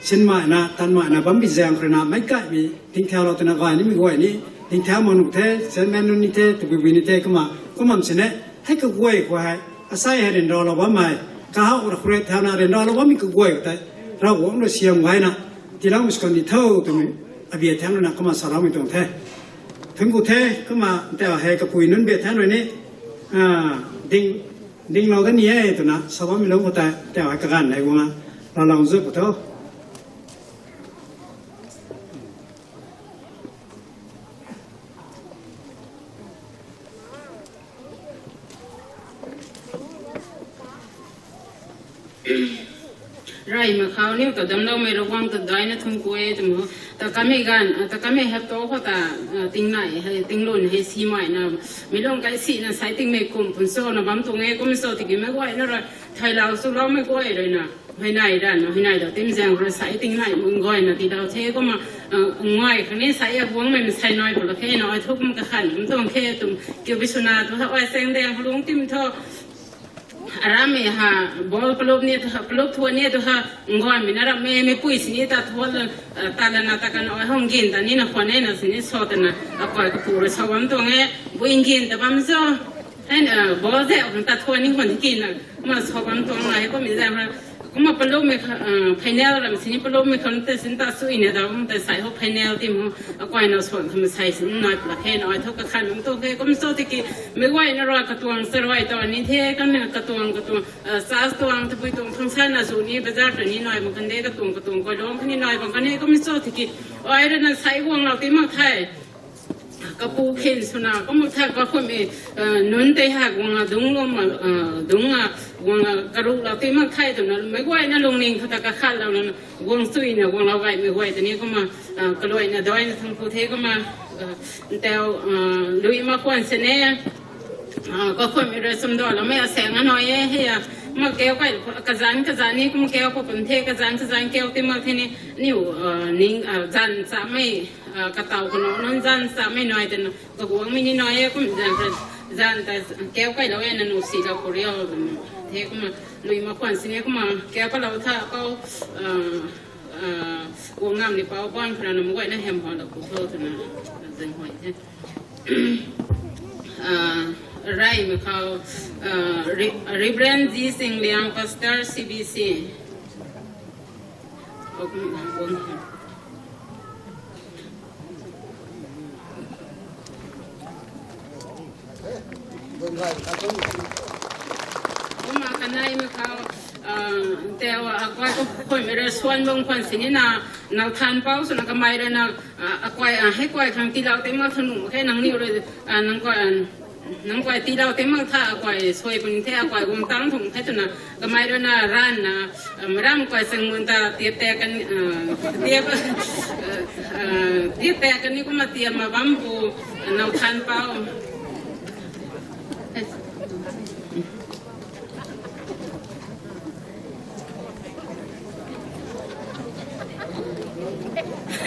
sinmaina, tanmaina bambi zaeng khou rui na meic gaymei tingthaulou twna gay nimei guay ni, tingthau mak nuh the, chairman nunc ni the, tabui bui ni the, kumna, kumna sini, hei kaguay khou hei, asei hei ryanralou bammei, kahaw ra khou rui thauna ryanralou bammei kaguay khou tei, Ravguangc rui siam gayna, tiiloumei sw kan di tho twmei, abia thaeng rui na kumna saloumei tuang the. Thungc ku the, kumna tau hei kapui nunc bia thaeng rui ni, a, ding, dinglou dat ni e twna sa bammei lungc khou tei, tau hei kaganv hei guang a, laalou zu pu tho. Reymei khou niw ta damcloumei Ravguangc ta daina thungc ku e twmei, ta kamei ganv, ta kamei hapta khou ta, a, tingnai hei, tinglun hei simei na, mi lung kai sina sai tingmei kum pun cho na bam tuang e, kum cho tiki meic guayna rui, thaylou swloumei guay rui na, huayney ranv, huayneylou tim zaeng rui sai tingnai mun guayna tiilou the, kumna, a, nguay khang ni sai a guangmei masei nai pw la khe na, ai thu kum kakhan kum tuang khe twmei, kiu bi swna tu ha, ai chaeng daeng lungc tim thu, aramei ha, ball palup ni tu ha, palup thuan ni tu ha, nguanmei na rammei, meipui sini ta thuan la, a, ta lana ta kan ai hung gin ta ni na khwan e na sini sa twna, akai kapu rui sa bam tuang e, bui gin ta bam cho. Hei, a, ball zauc khang ta thuan ni khwan kina, kumna sa bam tuang e, kummei zaeng ha, kumna palummei kha, a, final ram sini palummei khang ta sini ta suina da, kumna ta sai ho final tim ho, akai na suan khang masei sini nai pw la khe na, ai thu kakhan kum tuang khe, kum cho tiki, meic guayna rui katuang charui ta ni the, kan katuang, katuang, a, church tuang, tabui tuang function na zu ni, bazar ta ni nai bam kan de, katuang, katuang kaluang khatni nai bam kan e, kum cho tiki, ai rui na sai guanglou ti mak the. Kapu khin swna, kum mak the, kakhunmei, a, nunc tei ha guang a, dungc lum a, a, dungc a, guang a, karuklou ti mak the twna, meic guayna lungning khou ta kakhatlou na, guang suina, guanglou gaymei guay ta ni kumna, a, kaluaina daina thungc ku the kumna, a, ntau, a, lui mak khwan sini, a, kakhunmei rui sumdaloumei asaeng anai e, hei a, kumna kau kai, kazanc, kazanc ni kumna kau khou pun the, kazanc, kazanc kau ti mak the ni, niw, a, ning, a, zanc chamei, a, kataw kanow nunc zanc chamei nai twna, kaguangmei ni nai e, kum zanc, zanc ta kau kailou e na nuh silou khou riu twna. The kumna, lui mak khwan sini kumna, kau kalou tha pou, a, a, guang ngam ni pou, bang khou rana meic guayna hem hou lou khou tho twna, zang huay the. A, reymei khou, a, Re-, Reverend G Singliang, Pastor C B C. Kumna kaneimei khou, a, tau, a, akai kakhunmei rui suan bam khwan sini na, now than pou swna kamei rui na, a, akai, a, hei kai khang tiilou ti mak tha nuh mak khe, nangniw rui, a, nang kai, a, nang kai tiilou ti mak tha, akai suai pun the, akai guang tang thung the twna, kamei rui na ranvna, a, maram kai chang mun ta tiap tak kan, a, tiap, a, a, tiap tak kan ni kumna tiam ma bam pu, a, now than pou. A,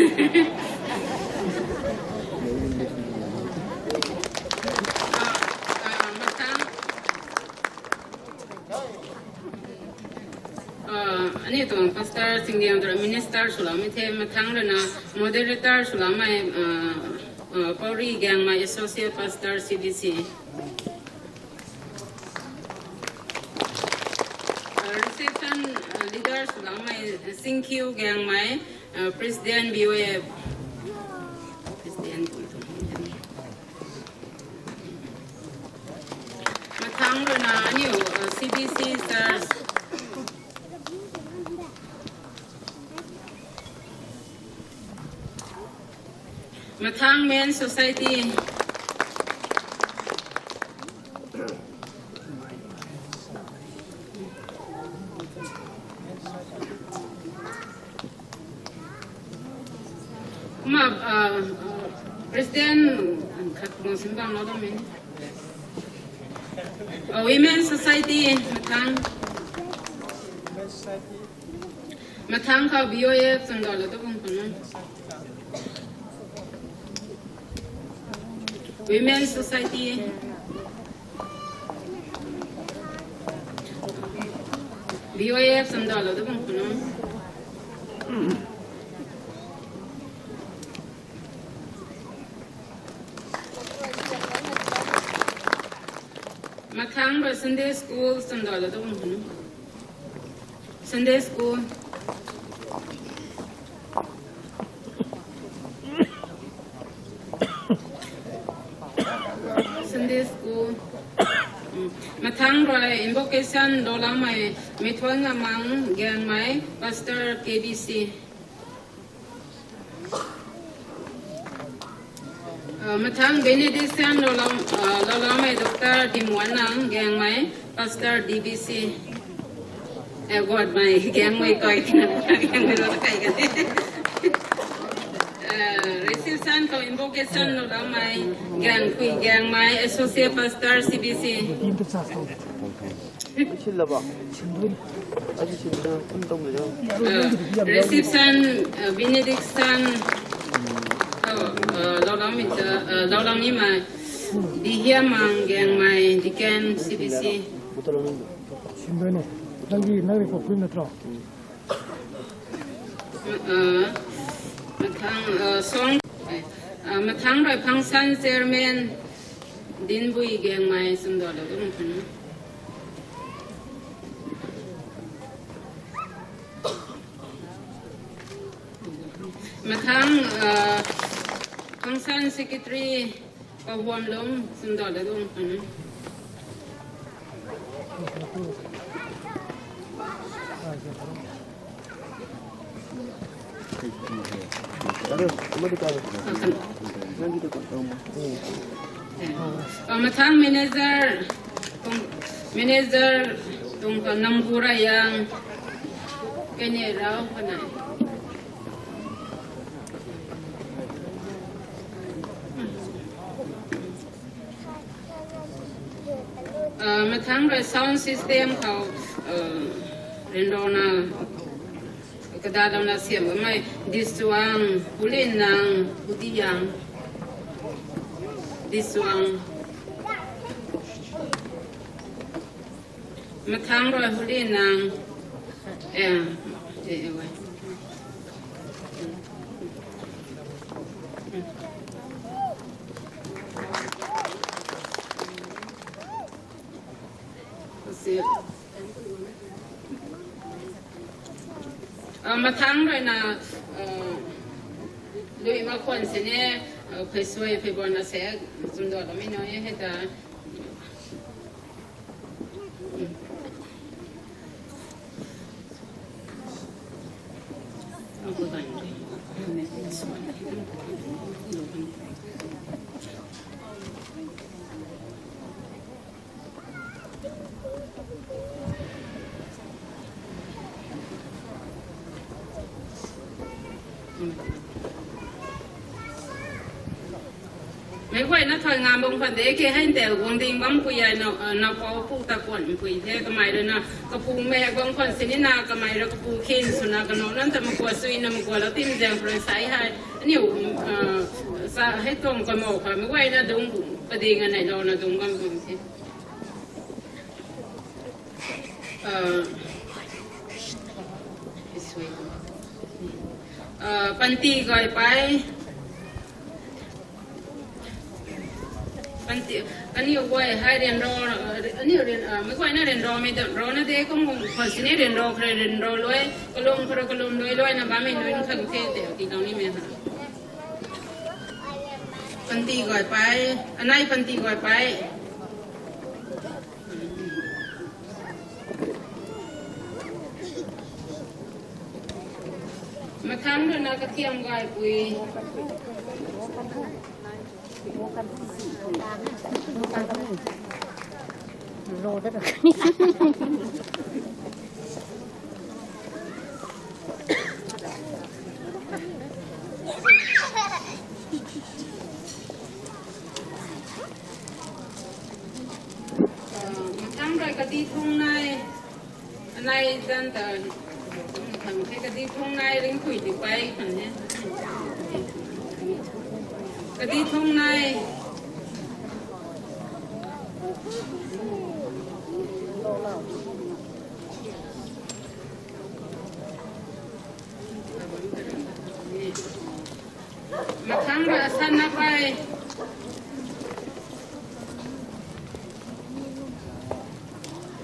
a, mathang, a, aniu tuang pastor Singliang tu rui minister swloumei the, mathang rui na moderator swloumei, a, a, Pauri Gangmei, Associate Pastor C B C. Uh, reception, uh, leader swloumei, uh, Singkhiu Gangmei, uh, President B O F. President. Rui na aniu, uh, C B C Church. Mathang Men Society. Kumna, uh, President khat mo sim bam lo dam e. Uh, Women Society, mathang. Mathang khou B O F cham dau la tu bang puna. Women Society. B O F cham dau la tu bang puna. Mathang rui Sunday School cham dau la tu bang puna. Sunday School. Sunday School. Hmm. Mathang rui invocation dau lamei Meithuan Ngamang Gaengmei, Pastor K B C. Uh, mathang benediction dau lam, uh, dau lamei Doctor Dimuanang Gaengmei, Pastor D B C. Eh, God mei Gaengmei koi tina Gaengmei lo kai ka. Uh, reception khou invocation dau lamei Gaengkhui Gaengmei, Associate Pastor C B C. Silaba. Adi silaba. Kum tong le. Uh, reception, uh, benediction. Oh, uh, dau lamei, uh, dau lamei mei. Dihiamang Gaengmei, Deacon C B C. Simbai ne. Nangdi, nangdi ko pun na tro. Uh, mathang, uh, song. Uh, mathang rui function chairman Dinbui Gaengmei cham dau la tu bang puna. Mathang, uh, function secretary Pahuamlung cham dau la tu bang puna. Uh, mathang manager, tuang, manager tuang ka Nambu Rayang, kene rau kanei. Uh, mathang rui sound system khou, uh, ryanrana, kadalouna siam bammei Disuang, Pulinang, Pudiyang, Disuang. Mathang rui Hulinang, eh, eh, eh, wai. Ah, mathang rui na, ah, lui ma khwan sini, ah, phey suai, phey buan na se, cham dau lamei nai e hei ta. Meic guayna thay ngam bam khwan de ke, hei tei guang ding bam pui ai na, ah, na pau pu ta kuan pui the, kamei rui na kapu mei guang khwan sini na, kamei rui kapu khin swna kanow nan ta makua sui na makua lou tim zaeng rui sai hei. Aniu, ah, sa hei tuang kamou kha meic guayna dungc pading a nai lou na dungc bam bam the. Ah, ah, panty gay pai. Panty, kaniw guay hei ryanra, ah, aniu ryan, ah, meic guayna ryanramei ta rana de, kum kum khwan sini ryanra khare ryanra lui, kalum khare kalum lui, lui na bammei nunc khang the tei tiilou nimei ha. Panty gay pai, anei panty gay pai. Mathang rui na kathiam gaipui. Mathang rui kadi thung nai, anai zan ta, thang the kadi thung nai ring pui di pai kan he. Kadi thung nai. Mathang rui asan na pai.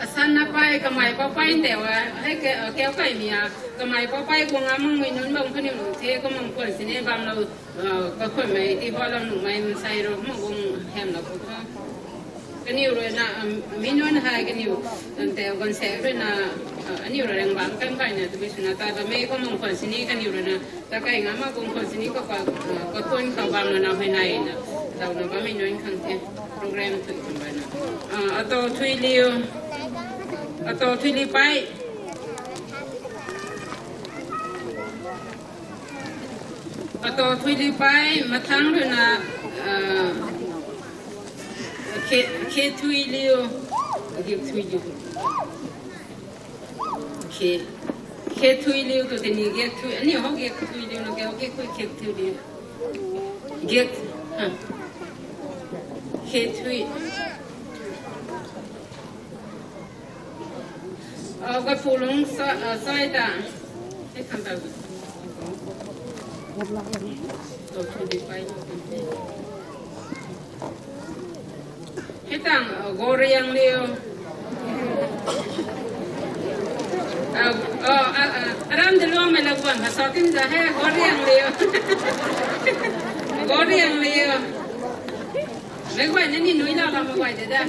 Asan na pai kamei pau pai nte wa, hei ke, keu kai mi a, kamei pau pai guang a mangmei nunc bam kaniw lu the, kumang khwan sini bam lo, kakhwanmei ti hua lam nuhmei mansei ro, kumang guang hem lo pu kha. Kaniw rui na, mi nunc hei kaniw, tante ganv se rui na, aniw rui rang bam kan kai na, tu bi suna ta bam e, kumang khwan sini kaniw rui na, ta kai nga ma kum khwan sini ka, ka, kakhwan khou bam na na hei nai na, tau na bammei nunc khang the, program thui khang bai na. Ato thui liu, ato thui li pai. Ato thui li pai, mathang rui na, khe, khe thui liu, gik thui liu. Khe, khe thui liu tu tini gik thui, aniu hou gik thui liu na, gik, gik thui, khe thui liu. Gik, ha. Khe thui. Gapulung sai ta. Hei khang ta. Hei tang, Goriang liu. Aram de luangmei la guan kha sa tin za he, Goriang liu. Goriang liu. Mei guay na ni nui lau lam guay de da.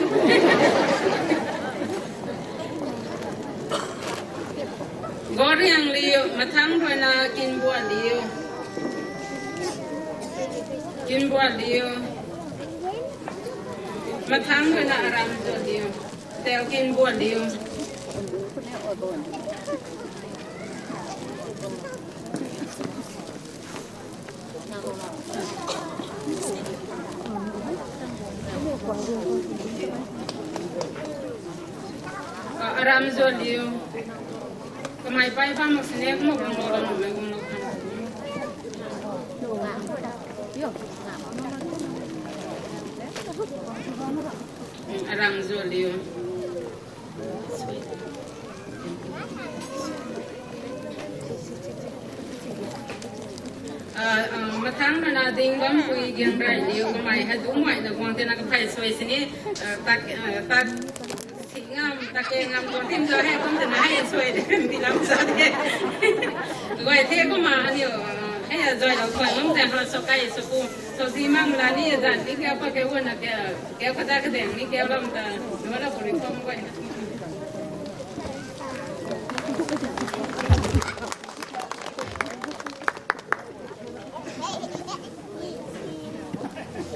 Goriang liu, mathang rui na Kinbuan liu. Kinbuan liu. Mathang rui na Aramzo liu. Tel Kinbuan liu. Aramzo liu. Kamei pai bam mak sini, kumna guang lou, lam mei guang lou. Aramzo liu. Mathang rui na Dingbampui Giangrai liu, kamei hei dungc guayna guang tei na kaphey suai sini, tak, tak, si ngam, tak ke ngam guang tim zo hei kum tei na hei suai de, tilam sa de. Guay the kumna aniu, hei a zay lou guay ngam tei hra so kai so pu, so si mang la ni zan ni keu pa keu na keu, keu kata kadeng ni keu lam ta, nuh la puri khom guay.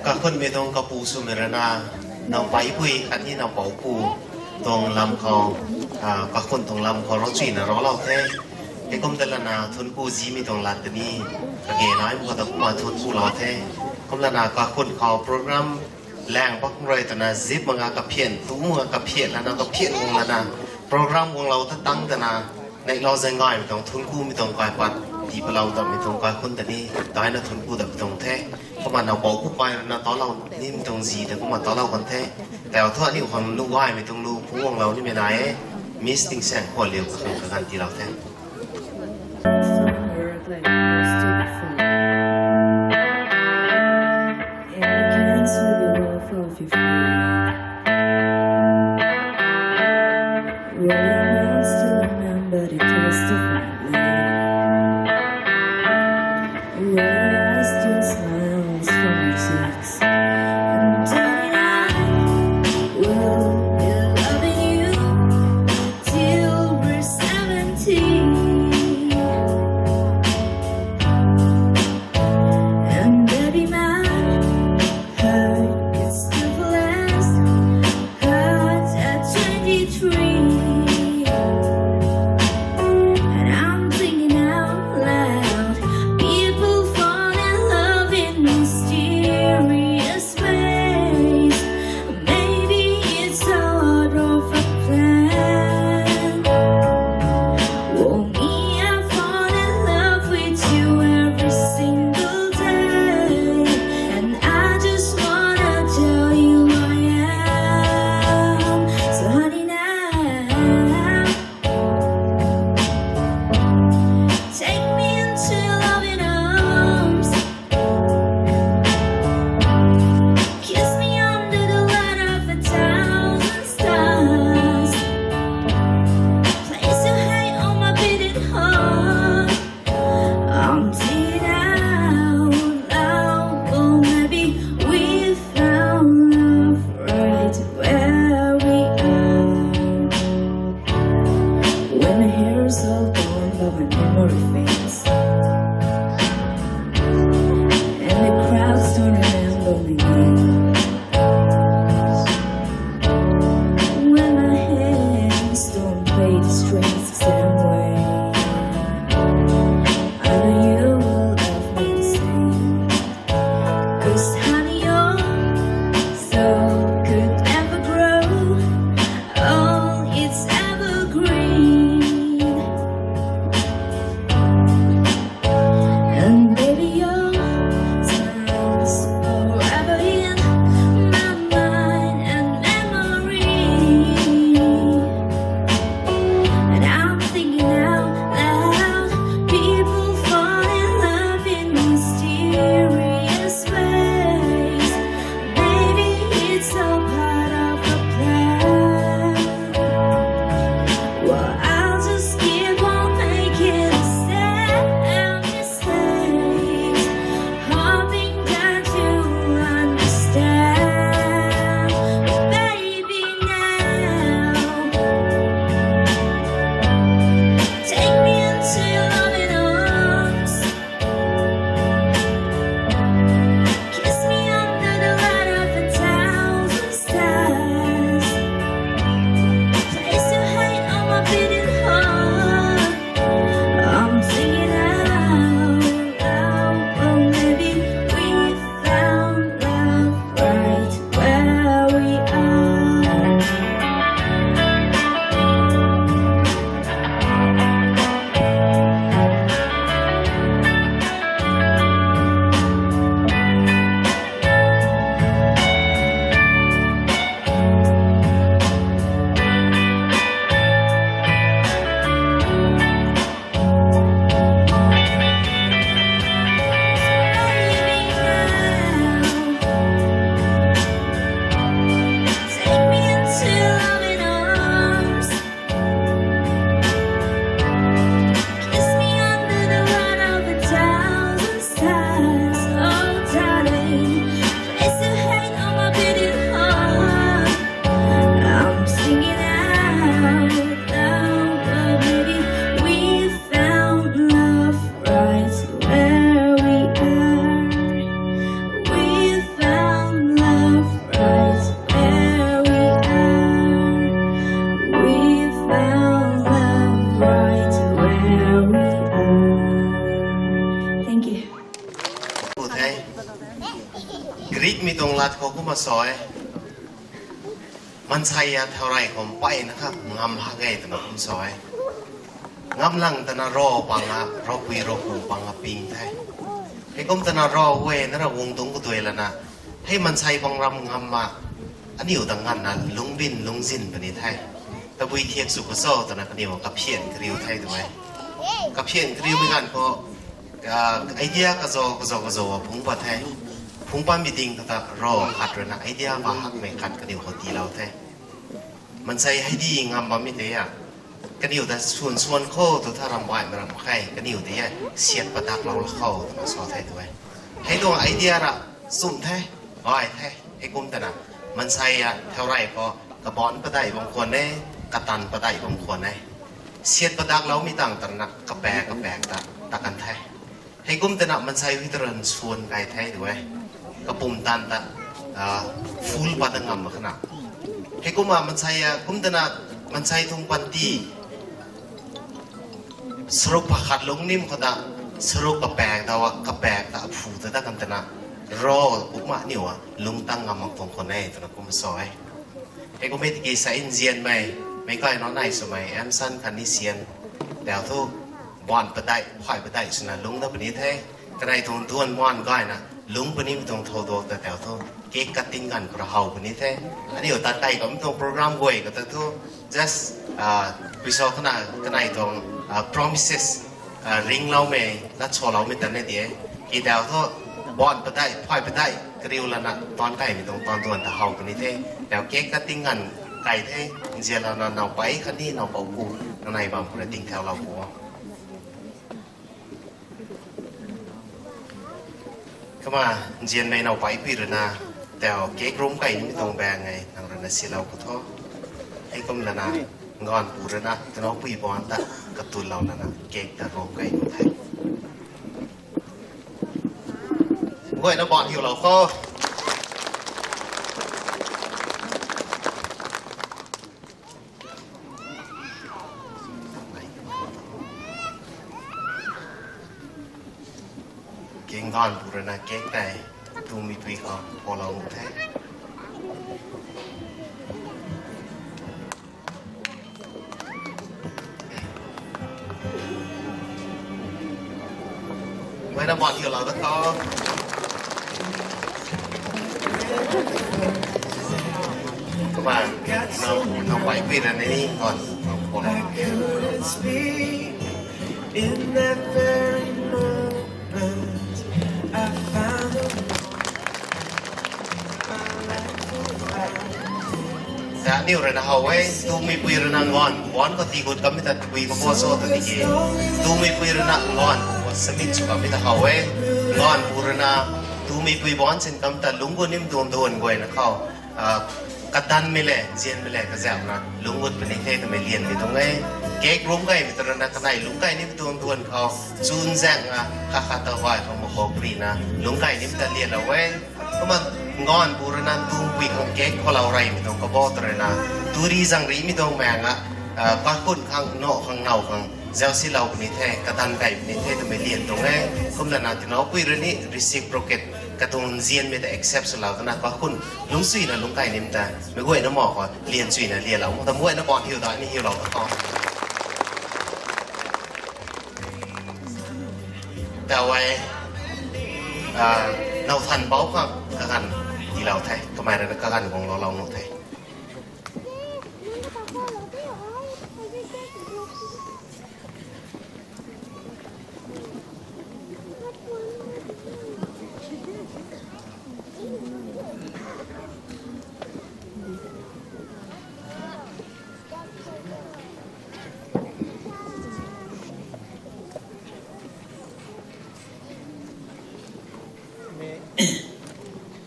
Kakhunmei tuang kapu swmei rui na, nang paipui khatni nang poupu tuang lam khou, kakhun tuang lam khou ro chuina raclou the. Heikum ta lana thunku zimei tuang lat tei ni, kage naimei khou ta kumna thunku lou the. Kum lana kakhun khou program lang pak rui twna zip mak nga kaphian, tu mak nga kaphian lana kaphian guang lana, program guanglou ta tang twna, neihlou zay ngaymei tuang thunkumei tuang kaipat, tii palou tatmei tuang kaikhun ta ni, taina thunku dat tuang the. Kumna nang poupu pai rui na talou nimei tuang zi ta kumna talou kan the. Tau thu aniu khang lu gaymei tuang lu phu guanglou nimei nai e, Miss Tingsaeng Khuanliu kakhang kaganv tiilou the. Will you still remember the taste of my love? Will your eyes still smiles from your cheeks? And tonight, will you Kumna sa e. Mansei a thau rey khou mpeyna kha ngam hak e twna kum sa e. Ngam lang tana rav pang a, ravpui ravpu pang a ping the. Heikum tana rav e na ra guang tuang kaduai lana, hei mansei bang ram ngam a, aniu ta nganvna lungcbin lungczin puni the. Tabui thiak sw khou cho twna kaniw kaphian kariu the tu e. Kaphian kariumei ganv khou, idea kaza kaza kaza phungc pat the. Phungc patmei ding khou ta rav khat rui na idea ba hakmei khat kaniw khou tiilou the. Mansei hei di ngam bammei tei a, kaniw ta swan swan khou tu tha ram baihmei ram khe, kaniw tei e siat padaklou la khou twna sa the tu e. Hei tuang idea ra sum the, bai the. Heikum twna mansei a thau rey khou kabaanc padeih bam khwan e, katan padeih bam khwan e. Siat padakloumei tang tarna kapaek kapaek ta ta kan the. Heikum twna mansei hui ta rui swan kai the tu e. Kapumtan ta full pat ta ngam mak khana. Heikumna mansei a kum twna mansei tuang panty saruk pakhat lungcnim khou ta, saruk kapaek ta a, kapaek ta phu ta ta kan twna rav kumna aniu a lungctang ngam mak tuang khwan e twna kum sa e. Heikummei tiki sa nzianmei, meic kai nac nai swmei, M San khatni Sian, tau thu, baanc padeih phay padeih swna lungc na puni the. Kanei tuang duan baanc gayna lungc punimei tuang thau duak ta tau thu, cake cutting ganv khou ra how puni the. Aniu tat kai kamei tuang program guay khou ta thu, just pui sa khana kanei tuang promises ringloumei, lat saloumei tan e di e. Ki tau thu, baanc padeih phay padeih kariu lana taanc kaimei tuang taanc duan ta how puni the. Tau cake cutting ganv kai the, nzian lana nowpei khatni nowpou ku, kanei bam khou ra ting thaulou pu. Kumna nzianmei nowpeipui rui na, tau cake rum kai nimei tuang baeng e, nang rui na silou khou tho. Heikum lana, nganvpu rui na tanoupui baanc ta katunlou lana cake ta rum kai nu the. Guayna baanc hiulou khou. Nganvpu rui na cake tei tumeipui khou phoulou the. Guayna baanc hiulou da khou. Kumna, nang, nowpeipui rui na ni nganv, nganv phoulou. Taniw rui na how e, tumeipui rui na nganv baanc khou tii gut kamei ta pui khou bo cho ta tiki. Tumeipui rui na nganv khou submit sw kamei ta how e. Nganvpu rui na tumeipui baanc sin kam ta lungc gut nimei tuang duan guayna khou, kadanmei le, nzianmei le, kazauhna lungc gut puni the twmei lianmei tuang e. Cake rum kaimei ta rui na kanei lungc kai nimei tuang duan khou, chunzaeng a, khat khat ta gay khou mak khou puni na lungc kai nimei ta lianlou e. Kumna nganvpu rui na tumeipui khang cake khoulou reymei tuang kabau ta rui na, turi zangrimei tuang maeng a, kaikhun khang, nac khang, now khang zausilou puni the, kadan kai puni the twmei lian tuang e. Kumlana tinoupui rui ni reciprocate, katuang nzianmei ta accept swlou twna kaikhun lungcsuina lungc kai nimei ta meic guayna ma khou lian suina lianlou mak ta meic guayna baanc hiu da ni hiulou ta khou. Tau e, now thanbou khang kaganv tiilou the, kamei rui na kaganv guangloulou nuh the.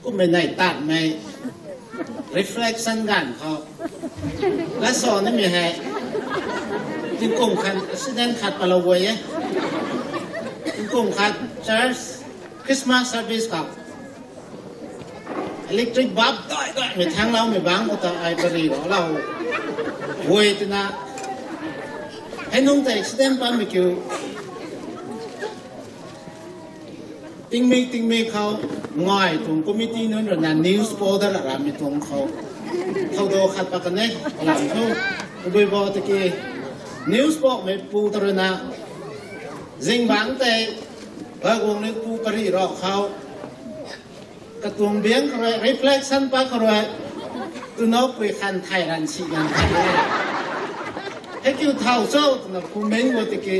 Kummei nei tatmei reflection ganv khou, lat sa nimei hei, tingkum khat student khat palou guay e. Tingkum khat church Christmas service khou electric bulb dai daimei thangloumei bangc khou ta ai pari lou lou guay twna, hei nungc tei accident patmei kiu, Tingmik tingmik khou ngai tuang committee nunc rui na news po dat ramei tuang khou thow do khat pat kan e, kalam thu. Tabui bo tiki news pokmei pu ta rui na zingbangc tei Ravguangc rui pu pari ro khou katuang biang khou rui reflection pat khou rui twna pui khan thay ran si gan thay e. Hei kiu thau cho twna pumeng bo tiki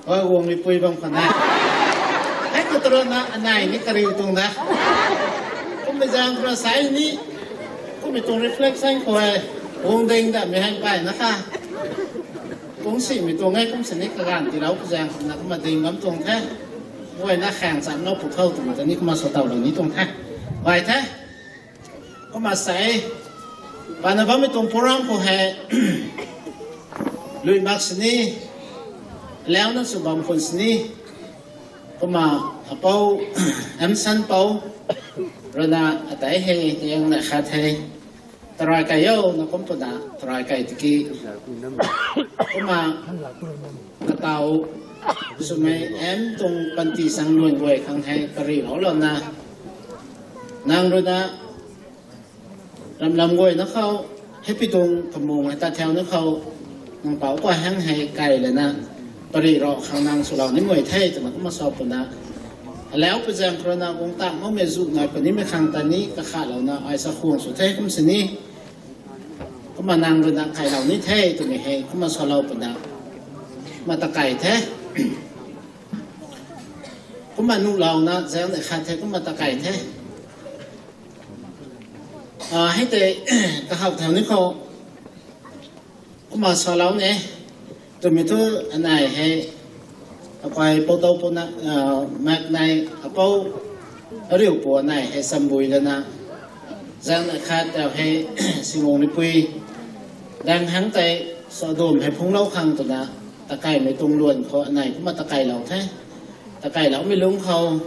Ravguangc rui pui bam khwan e. Hei khou ta rui na anei ni kariu tuang da. Kummei zaeng khou rui sai ni, kummei tuang reflection khou e, guang ding damei hei mpeyna kha kungsimei tuang e, kum sini kaganv tiilou pu zaeng khou na kumna ding bam tuang the. Guayna khaeng chamlou pu tho twmei ta ni kumna sa tawlou ni tuang the. Gay the. Kumna sa e, pana bammei tuang program khou hei lui mak sini, launa sw bam khwan sini, kumna apou, M San Pou rui na atei hei tiang na khat hei tarai kai o na kum puna tarai kai tiki, kumna kataw swmei M tuang panty sang luan guay khang hei pari ro louna, nang rui na ramlam guayna khou, heipi tuang kamung hei tat thau na khou, nang pou kua hang hei kai lana pari ro khang nang swlou ni guay the twna kumna sa puna, alau pu zaeng khou rui na guang tang makmei zu nai punimei khang ta ni kakhatlouna ai sa khuang sw the kum sini, kumna nang rui na kailou ni the twmei hei kumna salou puna, kumna ta kai the. Kumna nuhlouna zaeng de khat the, kumna ta kai the. Hei tei kahak thau ni khou kumna salou ni e twmei thu, anei hei akai pou tau puna, mak nei apou ariu pu anei hei sambui lana, zaeng de khat tau hei Singuang Ripui daeng hang tei sa dum hei phunglou khang twna takaimei tuang luan khou anei kumna takailou the. Takailoumei lungc khou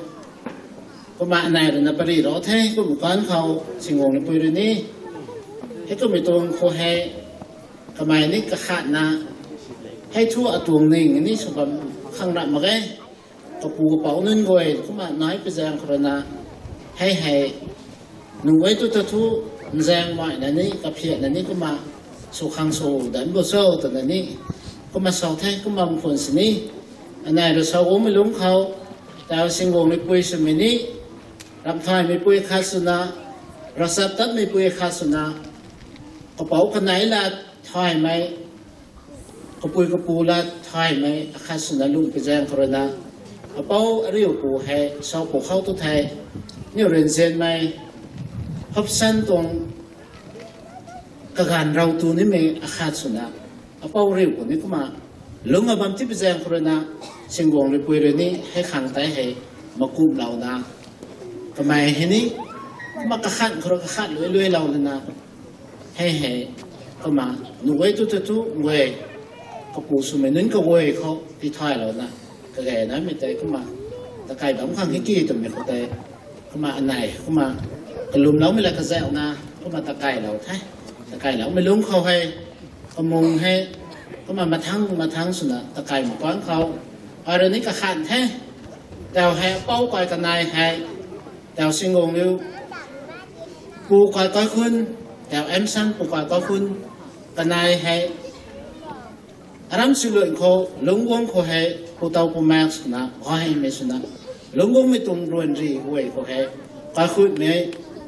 kumna anei rui na pari ro the, kum kan khou Singuang Ripui rui ni hei kummei tuang khou hei kamei ni kakhatna hei thu atuang ning ni sw bam khang ram mak ge. Kapu kapou nunc guay kumna nai pu zaeng khou rui na hei hei nuh e tu ta thu, nzaeng maina ni kaphiatna ni kumna sw khang sw dan bo cho twna ni kumna sa the, kumna mpun sini. Anei rui sa guangmei lungc khou tau Singuang Ripui swmei ni, ramthaymei pui khat swna, ravchaptatmei pui khat swna, kapou kanei lat thaymei, kapui kapu lat thaymei akhat swna lungh pu zaeng khou rui na, apou ariu pu hei sa pu khou tu thei, niu ryanzianmei Hopsan tuang kaganv rau tu nimei akhat swna, apou riu pu ni kumna lungc a bam ti pu zaeng khou rui na, Singuang Ripui rui ni hei khang tei hei makumhlouna, kamei hei ni kumna kakhat khou rui kakhat lui luilou lana, hei hei kumna nuh e tu ta thu guay, kapu swmei nunc kaguay khou tithaylouna, kagay namei tei kumna takai bam khang hei ki twmei khou tei, kumna anei kumna kalumloumei la kazauhna kumna takailou the. Takailoumei lungc khou hei kamung hei kumna mathang mathang swna takai mak kan khou, ai rui ni kakhan the. Tau hei apou kai kanei hei, tau Singuang Riu pu kai kaikhun, tau Emsan pu kai kaikhun, kanei hei aram silun khou lungc guang khou hei pu tau pu mak swna, gaymei swna, lungc guangmei tuang ruanri guay khou hei kaikhunmei,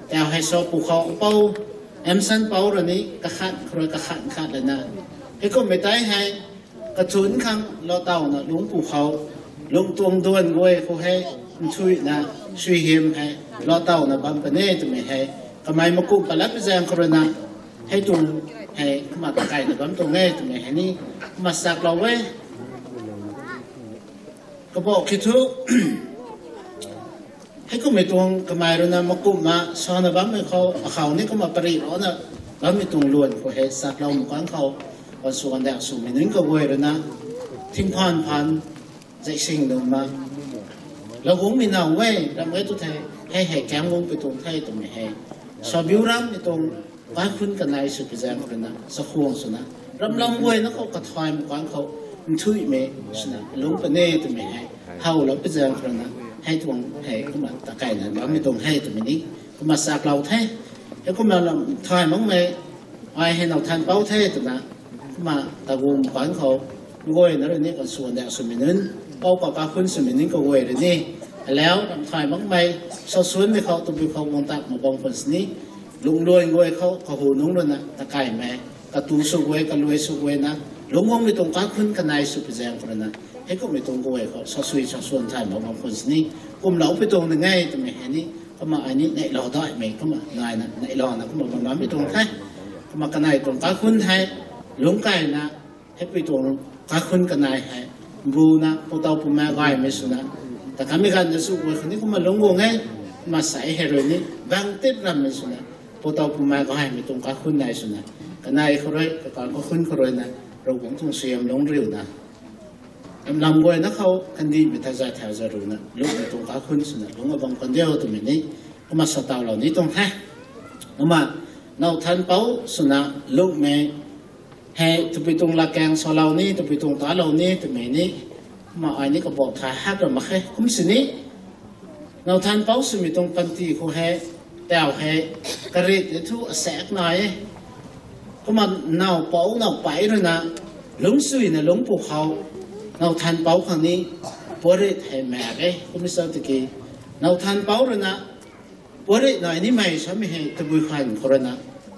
tau hei sa pu khou apou Emsan Pou rui ni kakhat khou rui kakhat khat lana, hei kummei tei hei kachun khang lou tawna lungc pu khou, lungc tuang duan guay khou hei nthuihna, suaihiam hei lou tawna bam puni twmei hei kamei makumh palat pu zaeng khou rui na, hei tuang hei kumna takaina bam tuang e twmei hei ni kumna saklou e. Kabah ki thu, hei kummei tuang kamei rui na makumhna sana bammei khou akhou ni kumna pari rana bammei tuang luan khou hei saklou mak kan khou, pan sw kan dak swmei nunc kaguay rui na, thingphaan phaan, zaising dungna, laguangmei naw e, ram e tu thei, hei hei kiang guang pi tuang the twmei hei, sabiu rammei tuang kaikhun kanei sw pi zaeng khou rui na, sakhuang swna, ramlam guayna khou kathai mak kan khou nthuihmei swna lungc puni twmei hei howlou pi zaeng khou rui na, Hei tuang hei kumna ta kaina bammei tuang hei twmei ni kumna chaklou the. Hei kumna lam thay makmei, ai hei now thanpou the twna kumna taguang kan khou guayna rui ni kan swan da swmei nunc, pou ka kakhun swmei nunc kaguay rui ni alau lam thay makmei, sasuanmei khou tabui khou guang tak mak bam khwan sini, lungluan guay khou kahu nungc rui na ta kaimei, katu sw guay, kaluai sw guayna, lungc guangmei tuang kakhun kanei sw pi zaeng khou rui na, hei kumhmei tuang guay khou sasui sasuan thay mak bam khwan sini, kumlou pi tuang ni nge twmei hei ni kumna ai ni neihlou daihmei kumna naina neihlouna kumna bam bammei tuang the. Kumna kanei tuang kakhun hei lungc kaina, hei pi tuang kakhun kanei hei mbuna poutau pumei gaymei swna, ta kamei ganv na sw guay khou ni kumna lungc guang e. Kumna sa hei rui ni bang tip rammei swna, poutau pumei gaymei tuang kakhun nai swna, kanei khou rui, kakan kakhun khou rui na, Ravguangc tuang suaihiam lungc riuna, lam lam guayna khou kandihmei ta zay thau zay ruina lungcmei tuang kakhun swna lungc bam kan diu twmei ni kumna satawlou ni tuang the. Kumna now thanpou swna lungcmei hei tabui tuang latkaeng salou ni, tabui tuang talou ni twmei ni kumna ai ni kabou thay hak ra mak khe. Kum sini now thanpou swmei tuang panty khou hei, tau hei karit tei thu asaekc nai e. Kumna now pou now pei rui na lungcsuina lungc pw khou now thanpou khang ni puarit hei mak e. Kum sa tiki now thanpou rui na puarit nai nimei samei hei tabui khan khou rui na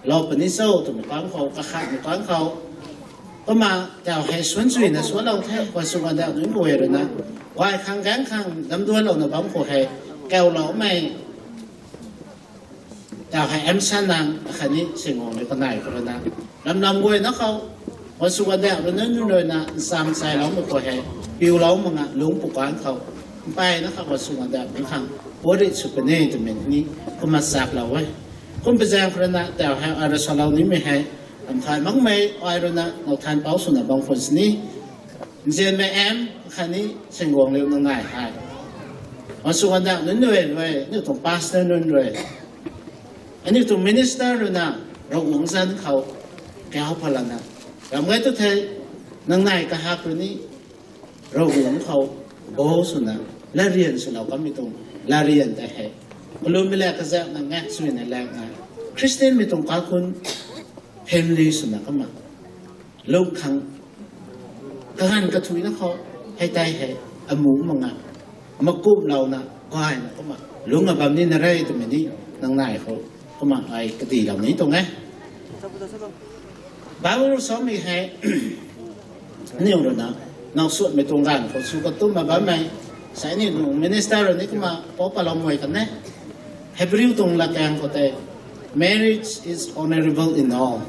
lou puni cho twmei kan khou, kakhatmei kan khou, kumna tau hei suanchuina suanlou the, khwan sw kan da nunc guay rui na, gay khang gaeng khang damduanlouna bam khou hei, kauloumei tau hei msan nang akhatni singuangmei kanei khou rui na, lam lam guayna khou, khwan sw kan da rui na nunc rui na ncham chailoumei khou hei, piulou mak nga lungc pw kan khou, mpeyna khou khwan sw kan da nunc khang puarit sw puni twmei ni kumna chaklou e. Kum pi zaeng khou rui na tau hei ai rui salou nimei hei, lam thay makmei ai rui na now thanpou swna bam khwan sini, nzianmei M akhatni singuang liu nang nai hei, khwan sw kan da nunc rui rui, aniu tuang pastor nunc rui, aniu tuang minister rui na Ravguangc zanc khou kau palana, ram gay tu the, nang nai kahak rui ni Ravguangc khou bo swna latryan swlou kanmei tuang latryan tei hei, kalummei la kazaekna ngak suina lakna, Khristianmei tuang kakhun family swna kumna lungc khang kaganv kathuicna khou hei tei hei amu mak nga makumlouna gayna kumna lungc a bam nina re twmei ni nang nai khou kumna ai kadilou ni tuang e. Bible samei hei aniu rui na now suanmei tuang ganv khou sw katumna bammei, sa aniu tuang minister rui ni kumna pou palou mei kan e. Hebrew tuang latkaeng khou tei, marriage is honorable in all.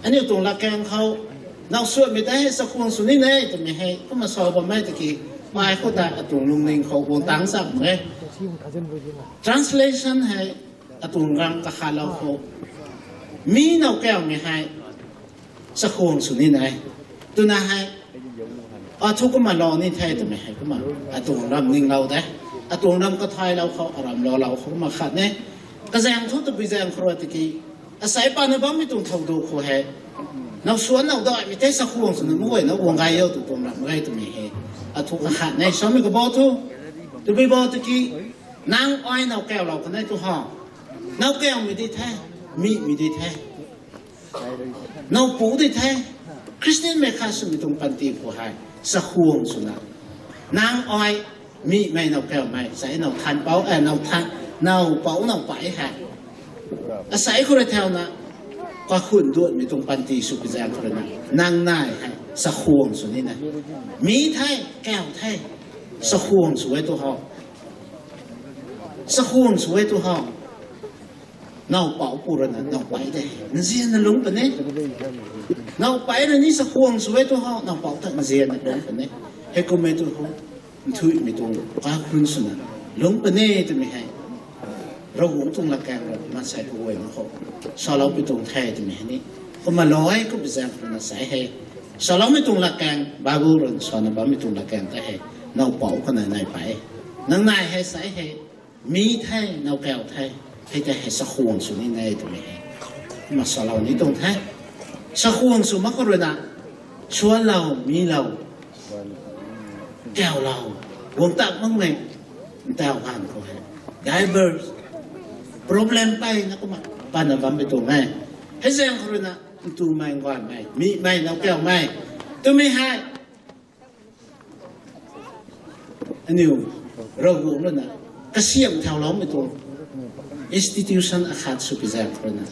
Aniu tuang latkaeng khou now suanmei tei hei chakhwang sw nina e twmei hei kumna sa bammei tiki, mai khou ta atuang lungning khou guang tang cham e. Translation hei atuang ram kakhatlou khou, mi now kaumei hei chakhwang sw nina e twna hei, athu kumna lou ni the twmei hei kumna atuang ram ninglou de. Atuang ram kathaylou khou, aram loulou khou kumna khat e. Kazaeng thu tabui zaeng khou rui tiki, asei pana bammei tuang thau du khou hei, now suan now daihmei tei chakhwang swna mak guayna guang gay o tw tuang ram gay twmei hei, athu kakhat e samei kabou thu, tabui bou tiki, nang ai now kaulou kanei tu ha, now kaumei di the, mimei di the, now pu di the, Khristianmei khat swmei tuang panty khou hei chakhwang swna, nang ai mimei now kaumei sa now thanpou, e, now than, now pou now pei hei, asei khou rui thauna, kakhun duanmei tuang panty sw pi zaeng khou rui na, nang nai hei chakhwang sw nina, mi the, kau the, chakhwang sw e tu ha, chakhwang sw e tu ha. Now pou pu rui na now pei tei nzianna lungc puni. Now pei rui ni chakhwang sw e tu ha, now pou ta nzianna lungc puni. Hei kummei tu ho, nthuihmei tuang kakhun swna lungc puni twmei hei, Ravguangc tuang latkaeng rui maansei kaguayna khou salou pi tuang the twmei hei ni, kumna lou e. Kum zaeng khou na sa hei, saloumei tuang latkaeng, Bible rui sana bammei tuang latkaeng tei hei, now pou kanei nai pei, nang nai hei sa hei, mi the, now kau the, hei tei hei chakhwang sw nina e twmei hei kumna salou ni tuang the. Chakhwang sw mak khou rui na, suanlou, milou, kaulou, guang tak makmei Ntaw ganv khou hei, diverse problem peyna kumna pana bammei tuang e. Hei zaeng khou ruina ntumei, gaymei, mimei, nowkawmei twmei hei aniu Ravguangc ruina kasiamh thauloumei tuang institution akhat sw pi zaeng khou ruina,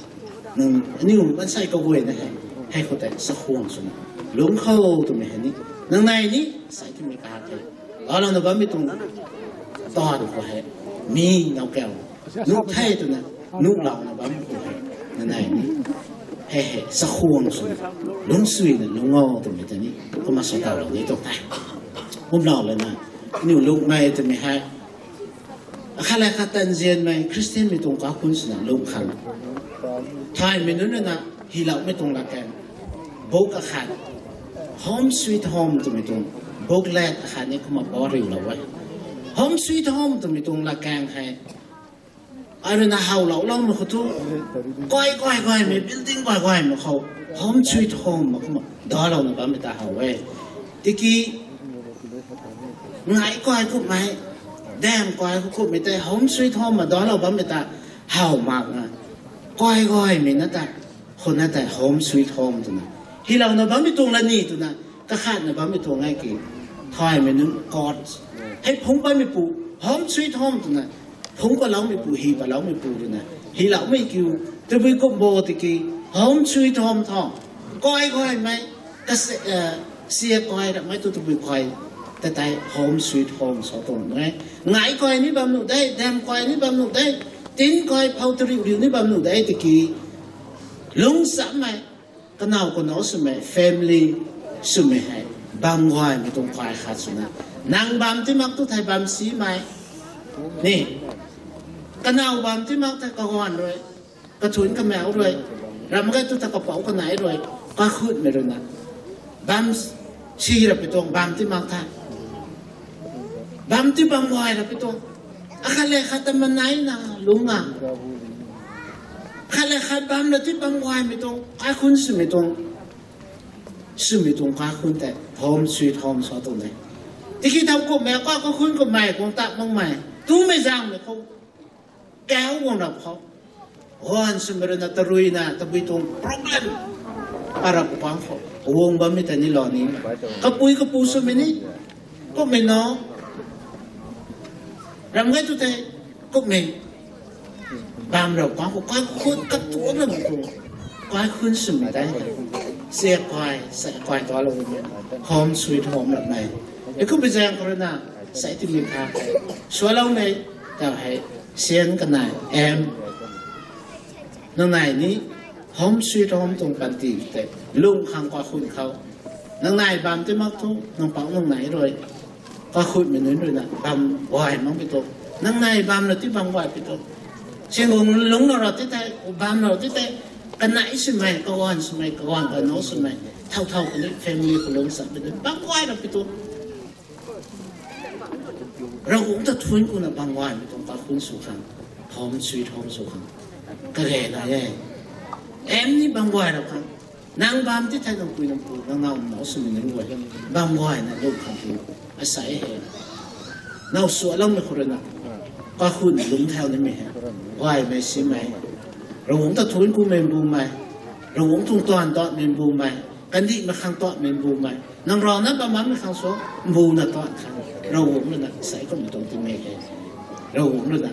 nang aniu maansei kaguayna hei, hei khou tei chakhwang swna lungc khou twmei hei ni, nang nei ni, sei twmei kahak the, galouna bammei tuang taanv khou hei, mi nowkaw nuh the twna nuhlouna bammei khou hei, nang nei ni, hei hei chakhwang swna lungcsuina lungc o twmei tei ni kumna sa tawlou ni tuang the. Kumlou lana, aniu lungcmei twmei hei akhat le khat tanzianmei Khristianmei tuang kaikhunc swna lungc khang, thaymei nunc ruina hyloumei tuang latkaeng, book akhat, Home Sweet Home twmei tuang booklet akhat ni kumna pa riulou e. Home Sweet Home twmei tuang latkaeng hei, ai ruina howlou loumei khou thu, kai kai gaymei, building kai gaymei khou Home Sweet Home kumna dalouna bammei ta how e. Tiki ngai kai kummei, dam kai kummei tei Home Sweet Home ma dalou bammei ta how makna, kai gaymei na ta, khou na tei Home Sweet Home twna hylouna bammei tuang la ni twna, kakhatna bammei tuang e ki, thaymei nunc court hei phungc bammeipu, Home Sweet Home twna phungc paloumeipu, hy paloumeipu ruina hyloumei kiu, tabui kum bo tiki Home Sweet Home tho, kai gaymei, kase sia kai ramei tu tabui kai, ta tei Home Sweet Home sa tuang e. Ngai kai ni bam nuh de, dam kai ni bam nuh de, tin kai phou tariu riu ni bam nuh de tiki, lungcsamei, kanow kanow swmei, family swmei hei bam gaymei tuang kai khat swna, nang bam ti mak tu thei bam simei ni, kanow bam ti mak thei kaganv rui, kathunc kamau rui, ram gay tu ta kapouc kanei rui, kaikhunhmei ruina bam si ra pi tuang, bam ti mak the, bam ti bam gay ra pi tuang, akhat le khat ta maneina lungc a, khat le khat bam la ti bam gaymei tuang kaikhunc swmei tuang, swmei tuang kaikhunc tei Home Sweet Home sa tuang de. Tiki thau kummei, kai kaikhunc kummei, kuang ta makmei, tumei zaengmei khou, kau guang rap khou, ganv swmei ruina taruina tabui tuang problem para kupang khou guang bammei ta ni lou ni, kapui kapu swmei ni, kummei na, ram gay tu tei, kummei bam rau pang khou kaikhunc katuang na bam tuang, kaikhunc swmei tei, sa kai, sa kai ta lou ni, Home Sweet Home rapmei, e kummei zaeng khou ruina, sei twmei kha, swaloumei, tau hei, sian kanei, em, nang nei ni, Home Sweet Home tuang panty tei lungc khang kaikhunc khou, nang nei bam ti mak thu, nang pouc nang nei rui, kaikhunhmei nunc ruina bam gay mak pi tu, nang nei bam la ti bam gay pi tu, singguang lungc lou ra ti tei, bam lou ra ti tei, kanei swmei, kaganv swmei, kaganv kanow swmei, thau thau kani family khou lungc sa pi tu, bam gay ra pi tu, Ravguangc ta thuanc kuna bam gaymei tuang kaikhunc sw khang, Home Sweet Home sw khang, kage nai e. Em ni bam gay ra khang, nang bam ti thei nang pui nang pu, nang naw nau swmei nunc guay, bam gayna lungc khang ti, asei hei, now swaloumei khou ruina, kaikhunc lungc thau nimei hei, gaymei simei, Ravguangc ta thuanc kumei mbumei, Ravguangc tuang taanv tatmei mbumei, kandihmei khang tatmei mbumei, nang rana bam bammei khang sw, mbuna tat khang, Ravguangc ruina sei kummei tuang timei hei, Ravguangc ruina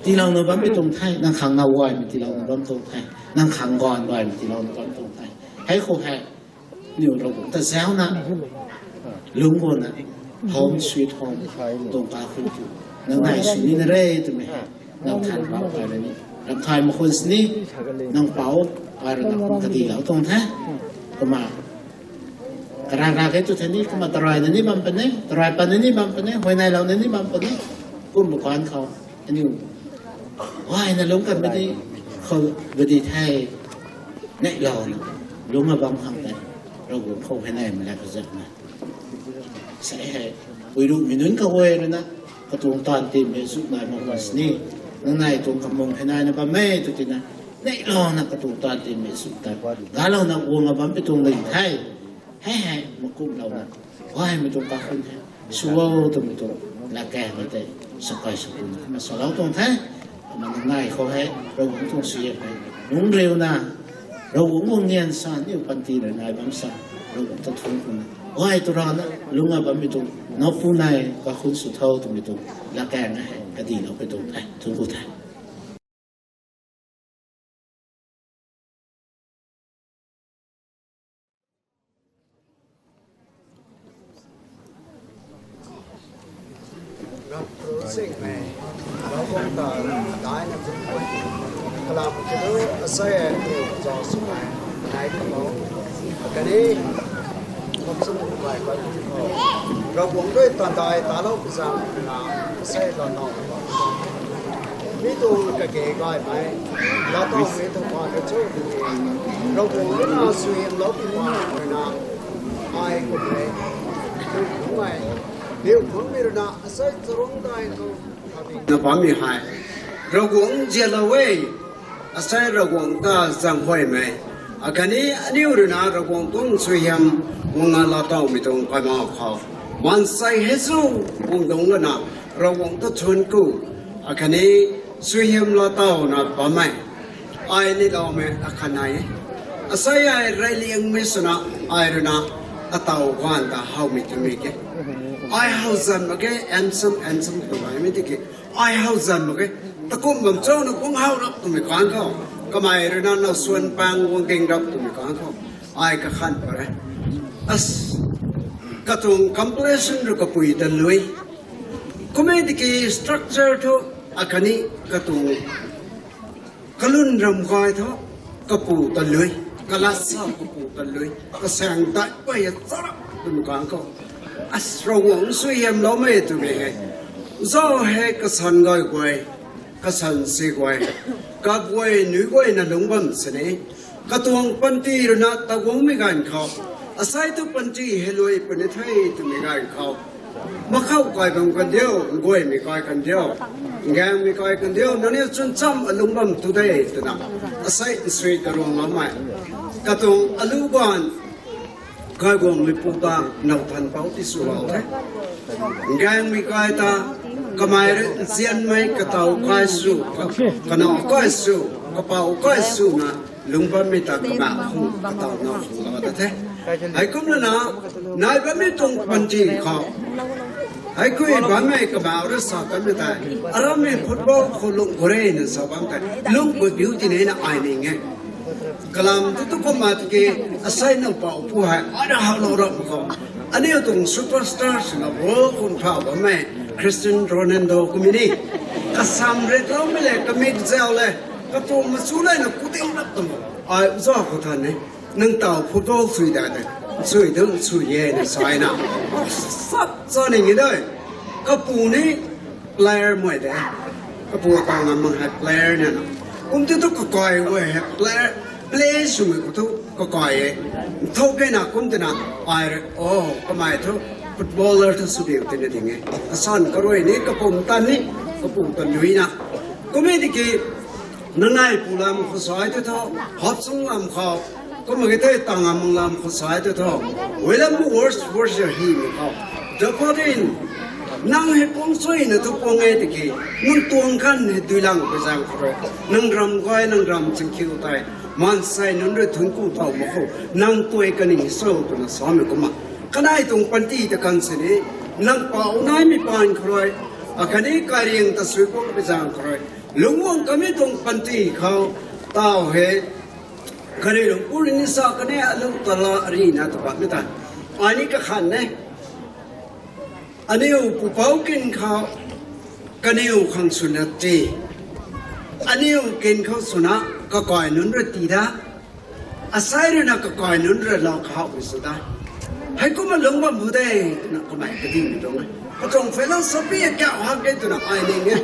tiilouna bammei tuang the, nang khang naw gaymei tiilouna bam tuang the, nang khang ganv gaymei tiilouna bam tuang the. Hei khou hei, niw Ravguangc ta zauna, lungc guangna, Home Sweet Home tuang kaikhunc tu, nang nei sw nina re twmei hei, nang than pau kai ra ni, ramh thay mak khun sini, nang pouc kai rui na kum kadilou tuang the, kumna, karang ra khe tu the ni, kumna tarai na ni bam puni, tarai pan na ni bam puni, huayneylouna ni bam puni, kum bu kan khou, aniu gayna lungc kan puni, khou gadi the, neihlouna, lungc a bam khang tei, Ravguangc khou huayneymei la kazakna, sei hei, puiruhmei nunc kaguay ruina, katuang taanv tiimei zu nai mak khwan sini, nang nei tuang kamung huayneyna bam e tw tina, neihlouna katuang taanv tiimei zu ta, galouna guang a bam pi tuang ding the, hei hei makumlouna, gaymei tuang kaikhunc the. Suo twmei tuang latkaeng tei sakai sw puni na salou tuang the. Kumna nai khou hei Ravguangc tuang suaihiam hei nungc riuna, Ravguangc guang nian sa niw panty rui nai bam sa, Ravguangc ta thuanc kuna, ai tu rana lungna bammei tuang napu nai kakhun sw tho twmei tuang latkaeng hei kadilou pui tuang the. Thuanc ku the. Ram tu sing mei, lau kung ta, dai na zun kung. Kalam kiu tu, asei e, niw zau sw mei, nai kung. Kani, kum sum kum bai khat kung. Ravguangc rui tan dai talou pi zang na, asei lau nau. Mi tu kage gaymei, lau tau mi tu pa ka chu, Ravguangc rui na suaihiam lou pi pa rui na, ai kum mei, tu kum mei, Biu khang mi rui na, asei charung dai tu, na bammei hei Ravguangc zialou e, asei Ravguangc ta zaenghuaymei. Akhatni aniu rui na Ravguangc tuang suaihiam guangna laatowmei tuang kaimau khou, maansei hei zu guang dungc lana Ravguangc ta thuanc ku, akhatni suaihiam laatowna bammei ai ni loumei akhat nai e. Asei ai reyliangmei swna ai rui na ataw ganv ta howmei twmei ke. Ai how zan mak ge, ansam ansam tw baimei tiki, ai how zan mak ge. Takum bam cho na guang how rap twmei kan khou, kamei rui na now suan pang guang ding rap twmei kan khou, ai kakhan pat re. As, katuang compilation rui kapui ta lui. Kummei tiki structure thu, akhatni katuang kalun ram gay thu, kapu ta lui, kalat sa kapu ta lui, kasaeng dai pei a charap twmei kan khou, as, Ravguangc suaihiam loumei twmei hei, zau hei kasan gay guay, kasan si guay, kaguay nui guayna lungc bam sini, katuang panty rui na ta guangmei ganv khou, asei tu panty hei lui puni the twmei ganv khou, makhou kai bam kan diu, nguaymei kai kan diu, gaengmei kai kan diu, nangniw chwn cham alung bam tu de twna, asei nsui karuang loumei, katuang alu ganv, kaiguangmei pu ta now than pou ti swlou the. Gaengmei kai ta, kamei rui nzianmei kataw kai sw, ka-, kanow kai sw, kapou kai swna lungc bammei ta kama khou kataw now khou lou ta the. Heikumna, nai bammei tuang panty khou, heikui bammei kamau rui sa kanmei tei, arammei football khou lungc khou re na sa bam tei, lungc khou biu ti nina ai ning e. Kalam tu tu kumna tiki, asei now pou pu hei, ai na howlou rap mak khou, aniu tuang superstar swna ball khun phau bammei, Cristiano Ronaldo kummei ni, kasam ret loumei le, kamik zau le, katuang machu le na kuting rap twmei, ai uza khou than e. Nang taw football sui da de, sui dun sui e na sa na, sap sa ning e de. Kapu ni player mei de. Kapu ta ngam mak hei player na na. Kum ti tu kakai guay hei player, play swmei khou tu kakai e. Thou ke na kum tina, ai rui, oh, kamei thu footballer thu sw diu tina ding e. Asan karuai ni kapum tan ni, kapu ta lui na. Kummei tiki, nanei pu lam khou sai tu tho, hop sung lam khou, kumna ki tei tang amang lam khou sai tu tho, wei lam worst, worst hei mei khou, dapatin, nang hei puang suina tu puang e tiki, nang tuang kan hei dui lang pi zaeng khou rui, nang ram guay, nang ram chingkhiu tei, maansei nunc rui thuanc ku tow mak khou, nang tuai kaning so twna samei kumna, kanei tuang panty ta kan sini, nang pou naimei paan khou rui, akhatni kariang ta sui kuang pi zaeng khou rui, lungc guang kamei tuang panty khou, taw hei, kani lungc pu rui ni sa kani alu tala arina tu patmei ta, ai ni kakhan e. Aniu pupouc kin khou, kaniw khang swna ti, aniu kin khou swna kakai nunc rui ti da, asei rui na kakai nunc rui lou khou sw da. Heikumna lungc bam hu de, twna kamei kadimei tuang e. Katuang philosophy akau hak de twna ai ning e.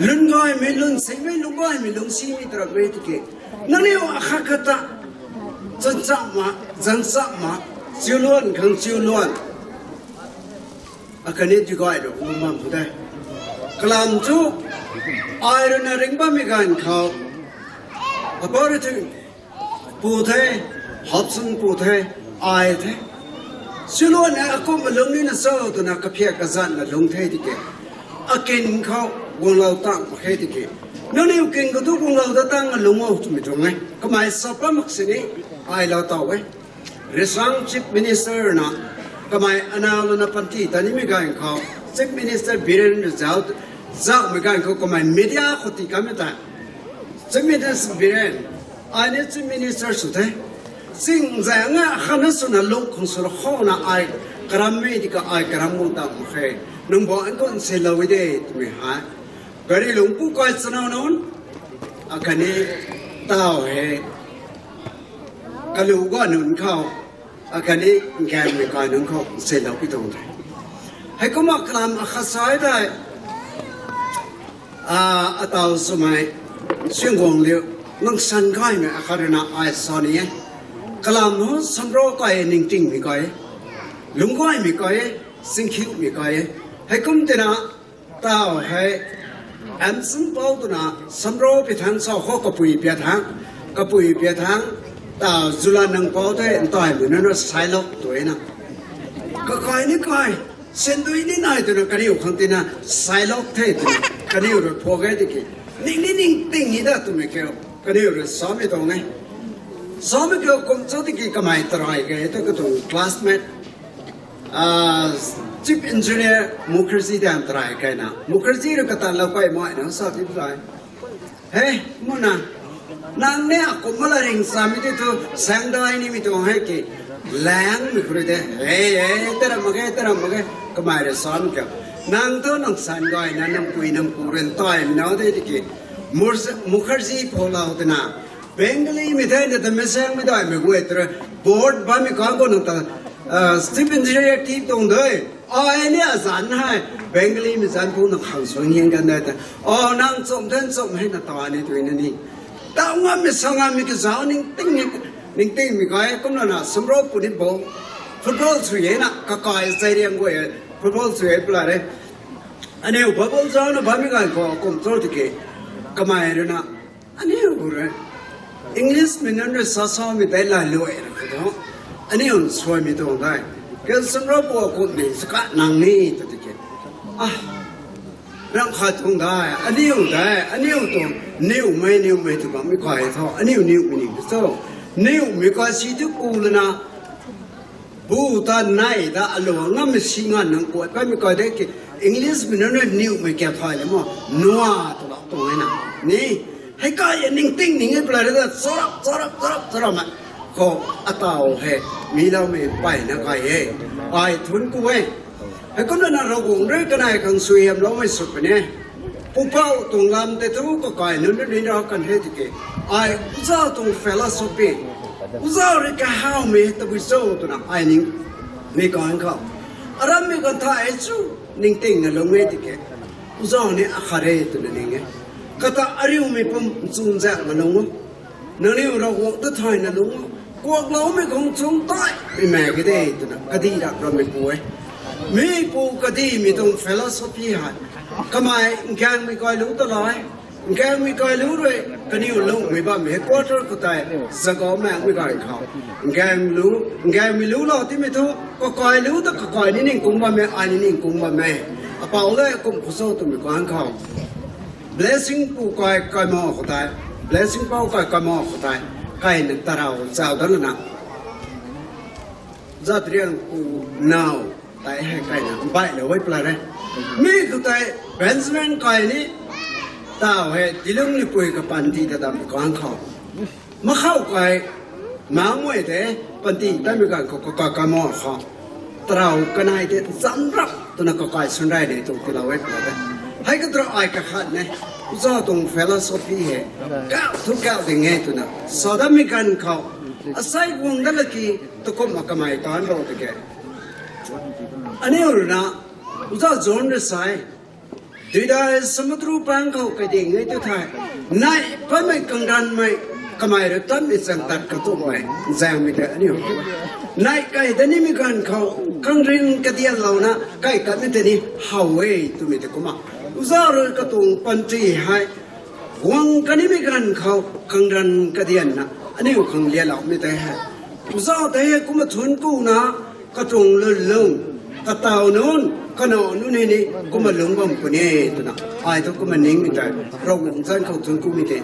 Lungc gaymei, lungc simei, lungc gaymei, lungc simei tarapmei tiki, nangniw akhat khat ta, chwn cham ma, zan cham ma, chiu luan khang chiu luan, akhatni ti gay rui lungc bam hu de. Kalam thu, ai rui na ringc bammei ganv khou, apou rui thu, pu the, hop sung pu the, ai the. Siluan e, akumh alung nina cho twna kaphiak kazanna lung the tiki, akin khou guanglou tang mak khe tiki, nangniw kin khou tu guanglou da tang alung o twmei tuang e. Kamei sa pat mak sini, ai lou taw e. Risang Chief Minister na, kamei analouna panty ta nimei ganv khou, Chief Minister Biren Rizal, zaumei ganv khou kamei media khou tii kamei ta, Chief Minister Biren, ai ni Chief Minister sw the. Ching zang a khatna swna lung khang sw khou na ai karammei di ka ai karam guang tang mak khe. Nang bo an khou nsilou de twmei hei, gari lungc pu kai chanau nunc, akhatni taw hei kalu ga nunc khou, akhatni nganmei kai nunc khou nsilou pi tuang the. Heikumna kalam akhat sa e tei, a, ataw swmei, Suangguang liu, nang san gaymei akhat rui na ai sa ni e. Kalam ho samro kai e, ningtingmei kai e, lungc gaymei kai e, singkhiumei kai e. Heikum tina, taw hei, Amson Pou twna, samro pi thang sa khou kapui pia thang, kapui pia thang, taw Zulanang Pou the, ntaimei nunc rui Sailok tw e na. Kakai ni kai, sandui ni nai twna kaniw khang tina Sailok the twna kaniw rui phuak e tiki, ning ni ningting ni da twmei kiu, kaniw rui samei tuang e. Samei kiu kum cho tiki kamei tarai ke, ta katuang classmate, a, Chief Engineer Mukherjee dan tarai kaina. Mukherjee rui katanlou kai mai na sa ti lai. He, muna, nang ni akumh mala ring samei ti thu, sangdai nimei tuang hei ki, langmei khou rui de. He, he, tara mak ge, tara mak ge, kamei rui san kiu, nang thu nang san gayna, nang pui nang pu rui ntaimei na de tiki, Mur-, Mukherjee phoulou twna, Bengalimei the na ta, mei sangmei daimei guay tara, board bammei kan khou nang ta, a, Chief Engineer ti tuang de. Ai ni azanc hei, Bengalimei zanc pu nang khang suang hiang kan de ta. O, nang chum then chum hei na ta ni tw na ni. Taw ngammei sa ngammei kazauh ningting ni, ningtingmei kai, kumna na samro pu ni bo. Football sw e na, kakai zai riang guay, football sw e pla re. Aniu bubble zauc na bammei ganv khou kum cho tiki, kamei rui na, aniu rui, English mei nunc rui sa samei tei lailuai ra khou thu, aniu nsuaimei tuang dai. Kelsam ra pu akumh ni saka nang ni ta tiki, a, ram khat tuang dai, aniu dai, aniu tuang, niwmei, niwmei tw bammei kai tho, aniu niwmei ning tu cho. Niwmei kai si tu ku lana, bu ta nai ta alu ngammei si nganv nang kuat kaimei kai de ki, English mei nunc rui niwmei kap thay le mo, nua twlou tuang e na. Ni, hei kai e ningting ning e pla re ta, charap, charap, charap, charap ma. Khou ataw hei, miloumei mpeyna kai e. Ai thuanc ku e. Heikumna na Ravguangc rui kanei khang suaihiamloumei sw puni e. Pupouc tuang lam tei thu kakai nunc rui ni ra kan he tiki, ai uzau tuang philosophy, uzau rui kahawmei tabui cho twna ai ning, mei kan khou, arammei kan tha e chu, ningtingna lung e tiki, uzau ni akhat re twna ning e. Kata ariumei pum nchunzaekna lung o. Nangniw Ravguangc ta thayna lung o. Kuakloumei khang chung tei, mei mei ka de twna kadih rap rammei pu e. Mi pu kadihmei tuang philosophy hei, kamei nkaengmei kailu ta lai. Nkaengmei kailu rui, kaniw lungmei bammei headquarter khou tei, zagou maengmei ganv khou, nkaenglu, nkaengmei lu lou timei thu, kakailu ta kakai ni ningkung bammei, ai ni ningkung bammei. Apou le kum khou cho twmei kan khou, Blessing pu kai kaimo khou tei, Blessing pou kai kaimo khou tei, kaina tarou zauc dat lana, Zatriang pu now tei hei kaina bailou e pla re. Mi khou tei Benjamin kai ni, taw hei Dilung Lipui kapanty ta dam kan khou, makhou kai, mangmei tei, panty tamei ganv khou kakai kaimo khou, tarou kanei tei zam rap twna kakai swn rey ni tuang tiilou e pla re. Hei katarou ai kakhat ne, uzau tuang philosophy hei, kau thu kau ding e twna sa datmei ganv khou, asei guang dat laki, takumna kamei taanc bou tike. Aniu rui na, uzau John rui sa e, duidai samudru pang khou kai ding e tu thei, nai patmei kangranmei, kamei rui tatmei chang tat katummei, zaengmei tei aniu, nai kai dat nimei ganv khou, kangrin kadianlouna kai katmei tei ni how e twmei tei kumna, uzau rui katuang panty hei, guang kanimei ganv khou kangran kadianna, aniu khang lialoumei tei hei, uzau tei hei kumna thuanc kuna, Katuang lun lung, kataw nunc, kanac nunc hei ni kumna lungc bam puni twna, ai thu kumna ningmei tei, Ravguangc zanc khou thuanc kumei tei,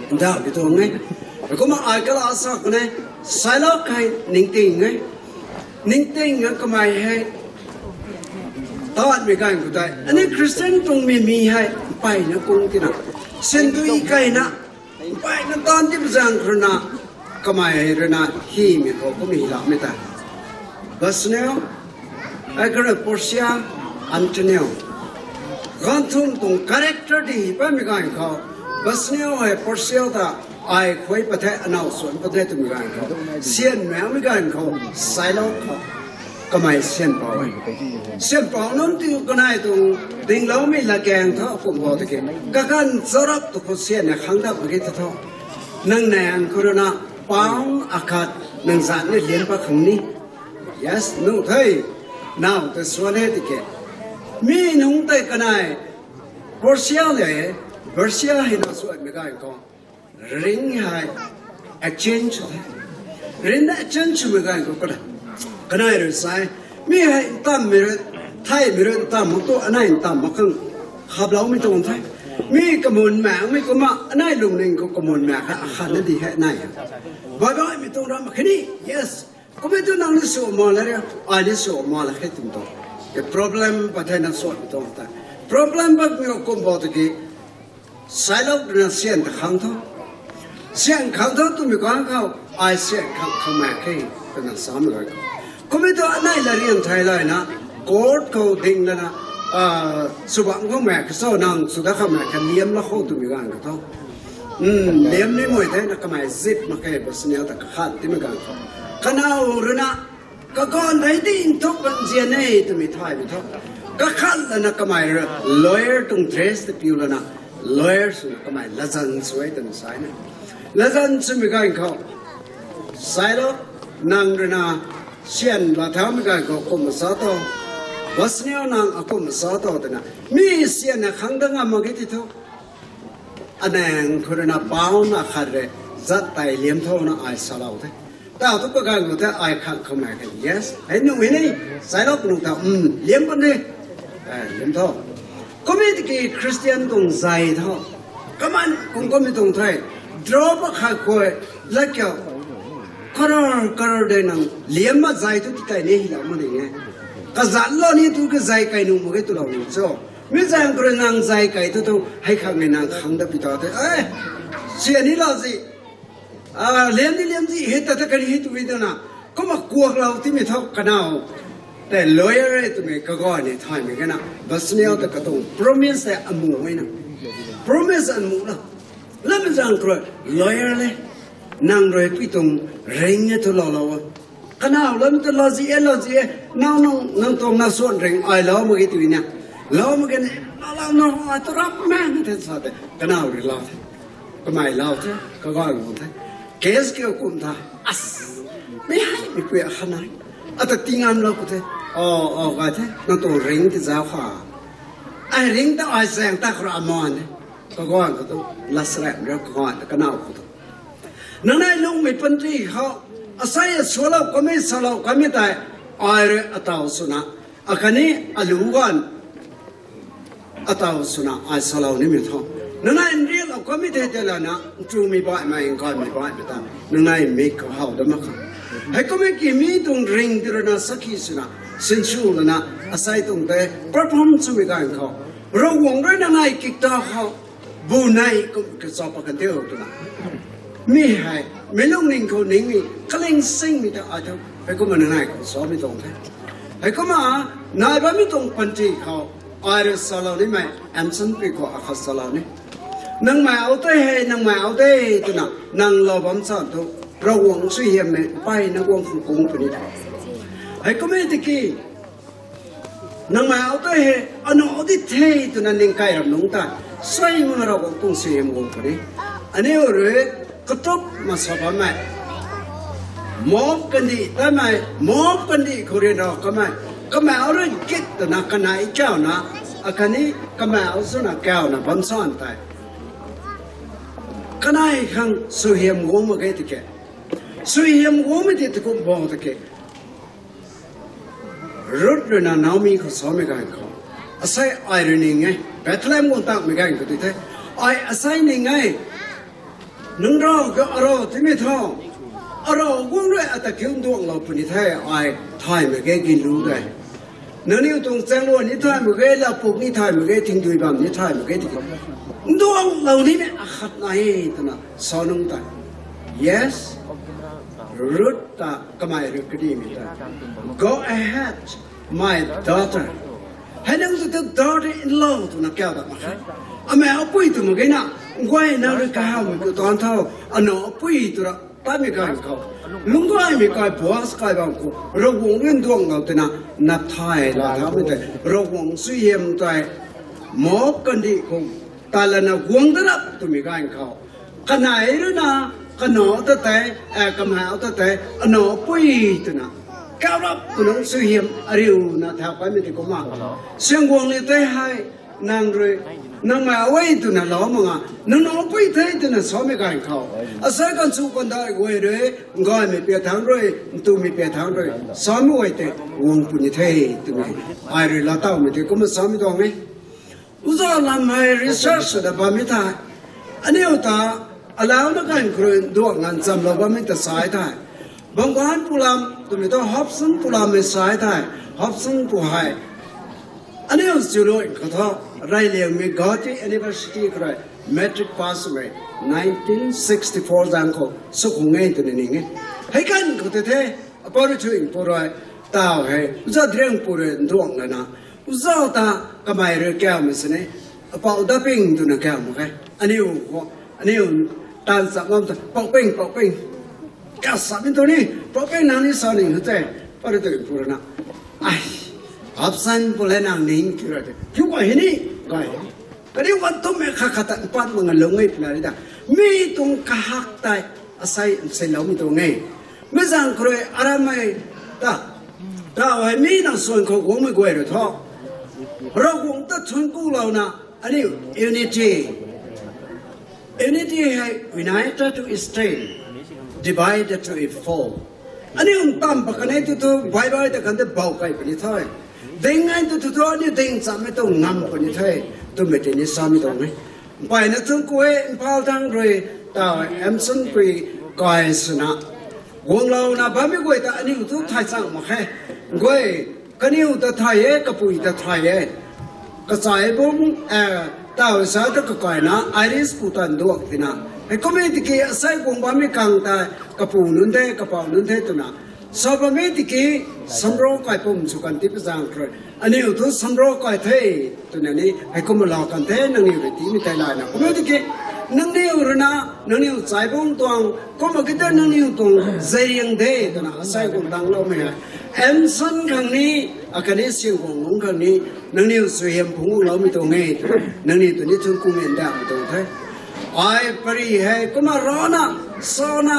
ndauhpui tuang e. Kumna ai kala sa kan e, Shylock hei ningting e. Ningting e kamei hei, taanmei ganv khou tei, aniu Khristian tuang mi mi hei, mpeyna kung tina, sindui keyna, mpeyna taanv ti zaeng khou rui na, kamei rui na, hymei khou kumna hyloumei ta. Bassanio, ai kha rui Portia, Antonio. Ganv thumh tuang character di pammei ganv khou, Bassanio hei Portia ta ai khuay pat the, anaw suan pat the twmei ganv khou, syan makmei ganv khou, Shylock khou, kamei syan pou e. Syan pou nunc ti kanei tuang dingloumei latkaeng thu kum bam tiki, kaganv charap tu khou syan na khang dap mak ge ta thu. Nang nang khou rui na, pound akhat nang zanc ni lian pat khang ni. Yes, nuh the. Now ta suan e tiki, mi nunc tei kanei, Portia le, Borgia hei na suanmei ganv khou, ring hei exchange the. Ring na exchange swmei ganv khou kana, kanei rui sa e, mi hei ntammei rui, theihmei rui ntam mak tu, anei ntam mak khang, khaploumei tuang the. Mi kamun makmei kumna, anei lungning khou kamun mak kha, akhatna di hei anei. Baihmei tuang ram khatni, yes. Kummei tu nang ni sw ma la ria, ai ni sw ma la khe twmei tuang. Problem pat the na suanmei tuang ta. Problem patmei kum bam tiki, Shylock rui na syan ta khang tho. Syan khang tho twmei ganv khou, ai syan khang khang mak khe, twna samei ganv khou. Kummei tu anei la rian thei layna, court khou ding lana, subang khou mak khe so nang sw da khang mak khe liam la khou twmei ganv khou tho. Liam ni mei the na kamei zip mak khe, Bassanio ta kakhat timei ganv khou. Kanac rui na, kaganv hei di nthuk kan zian e twmei thaymei tho. Kakhat lana kamei rui lawyer tuang dress ta piu lana, lawyer swna kamei latzan sw e twna sa e na. Latzan swmei ganv khou, Shylock, nang rui na syan la thaumei ganv khou kumna sa tho. Bassanio nang akumna sa tho twna, mi syan na khang da ngam mak ge ti thu. Anang khou rui na pound akhat rui, zat tei liam tho na ai salou the. Tau thu kaganv khou the ai khang khang mak khe, yes. Hei nuh hei ni, Shylock nunc ta, liam kan ni. Liam tho. Kummei tiki Khristian tuang zay tho. Kaman kum kummei tuang the. Drop akhat khou, lat kiu, crore crore de nang liam ma zay thu tikei ni hylou mak ding e. Kazanc lou ni tu kazay kei nuh mak ge twlou ni cho. Mi zaeng khou rui nang zay kei thu tu hei khang e nang khang da pi ta the. Syan ni lou zi, liam ni liam zi hei ta ta kani hei twmei twna, kumna kuaklou timei tho kanac tei lawyer e twmei kaganv ni thaymei kana, Bassanio ta katuang promise tei amu e na. Promise amu na. Lam zaeng khou rui lawyer le, nang rui pi tuang ring e thu loulou. Kanac lam ta lou zi e, lou zi e, nang nang nang tuang na suan ring ai lou mak ge twna. Lou mak ge ni, lou lou na ai tu rap mang the sa tei. Kanac rui lou the. Kamei lou the, kaganv lou the. Case kiu kum tha. As, mi hei mi pui akhat na. Ata ti ngamlou khou the. O, o, gay the. Nang tuang ring ti zauc kha. Ai ring ta ai zaeng ta khou rui aman e. Kaganv khou tu, lat srap rui kaganv ta kanac khou tu. Nangnei lungmei panty khou, asei asualou kamei salou kamei tei, ai rui ataw swna, akhatni alu ganv, ataw swna ai salou nimei tho. Nangnei nriaklou kamei tei tei lana, ntumei baihmei, nkanmei baihmei ta, nangnei mik khou how da mak kha. Hei kummei ki mi tuang ring ti rui na sakhi swna, sinsw lana, asei tuang tei, perform swmei ganv khou. Ravguangc rui nangnei kikta khou, bu nei kum kachap pa kan teo twna. Mi hei, mi lungning khou ningmei, kaling singmei ta ai thu, hei kumna nangnei khou samei tuang the. Hei kumna, nai bammei tuang panty khou, ai rui salou nimei, M C P khou akhat salou ni. Nangmei au tei hei, nangmei au tei twna, nang lou bam chan thu, Ravguangc suaihiammei, mpeyna guang khang kung puni the. Hei kummei tiki, nangmei au tei hei, anu di the twna ningkai ram nunc ta, suai mak Ravguangc tuang suaihiam guang puni. Aniu rui, katup masa bammei. Mop kandih tamei, mop kandih khou ryanra kamei. Kamei au rui git twna kanei kauna, akhatni kamei au swna kauna bam chan tei. Kanei khang suaihiam guang mak ge tiki. Suaihiam guangmei ti takum bam tiki. Ruth rui na Naomi khou samei ganv khou, asei ai rui ning e, Bethlehem guang takmei ganv khou ti the, ai asei ning e, nang rav ka arou timei tho, arou guang rui ata kiu nduanglou puni the, ai thay mak ge, ginlu de. Nangniw tuang chaengluan ni thay mak ge, lapuk ni thay mak ge, thingdui bam ni thay mak ge, ti nduanglou nimei akhat nai e twna sa nung tei, yes, Ruth ta kamei rui kadimei ta, Go ahead, my daughter. Hei nang tu tu daughter in law twna kau dat mak khe. Amei apui tw mak ge na, guay nang rui kahawmei tu taanc tho, anaw apui tw ra tatmei ganv khou, lungc gaymei kai buas kai bam khou Ravguangc rui nduanglou twna, nap thay la thamei tei Ravguangc suaihiam tei mop kandih khou ta lana guang da rap twmei ganv khou, kanei rui na, kanaw ta tei, e, kamei ta tei, anaw apui twna kau rap twna suaihiam ariuna thau kaimei ti kumna, Singguang ni tei hei, nang rui, nangmei e twna lou mak nga, nang naw apui the twna samei ganv khou, asei kan chu kan dai guay rui, gaymei pia thangc rui, ntumei pia thangc rui samei guay tei guang puni the twmei, ai rui latawmei tei kumna samei tuang e. Uzau lam hei research sw da bammei thei, aniu ta alauna ganv khou rui nduang nganv chamlou bammei ta sai the. Bangguan Pulam twmei thu Hobson Pulam mei sai the. Hobson Pu hei aniu chului khou thu, reyliangmei Gauhati University khou rui matric pass swmei nineteen sixty-four zang khou sw khang e twna ning e. Hei ganv khou tei the, apou rui thuing pu rui, taw hei Uzau Driangpu rui nduang lana, uzau ta kamei rui kaumei sini, apou Daping twna kau mak khe. Aniu khou, aniu taanv cham ngam ta, Pouping, Pouping, kasamei tu ni, Pouping nang ni sa ning hei tei, apou rui thuing pu rui na, ai, Hobson Pu le nang ning kiu ra tei, kiu gay hei ni, gay hei ni. Kaniw kan thummei khat khat ta mpat mak nga lung e twna ri da. Mi tuang kahak tei asei nsinloumei tuang e. Mi zaeng khou rui aramei ta, taw hei mi nang suan khou guangmei guay rui thu, Ravguangc ta thuanc kulouna, aniu unity, unity hei united we stand, divided we fall. Aniu ntam pat kan e tu thu, baih baih ta kan tei bou kai puni the. Ding e tu thu thu, aniu ding chammei tu ngam puni the, twmei tei ni samei tuang e. Mpeyna thuanc ku e, Imphal thangc rui, taw, Emson pui kai swna guanglouna bammei guay ta aniu thu thay chang mak khe. Guay, kaniw ta thay e, kapui ta thay e. Kachai bung, e, taw sa ta kakaina, Irish pu tan duak tina, heikummei tiki asei guang bammei kang tei, kapu nunc the, kapou nunc the twna sa bammei tiki, samrou kai pum sw kan ti pi zaeng khou rui, aniu thu samrou kai the twna ni heikumna laa kan the, nangniw rui tiimei tei layna. Kummei tiki, nangniw rui na, nangniw chai bung tuang, kumna ki ta nangniw tuang zariang de twna asei guang tangloumei hei, Emson khang ni, akhatni Singguang nunc khang ni, nangniw suaihiam phungc guangloumei tuang e twna, nangniw tu ni thuanc ku mei ndamei tuang the. Ai pari hei kumna rana, sana,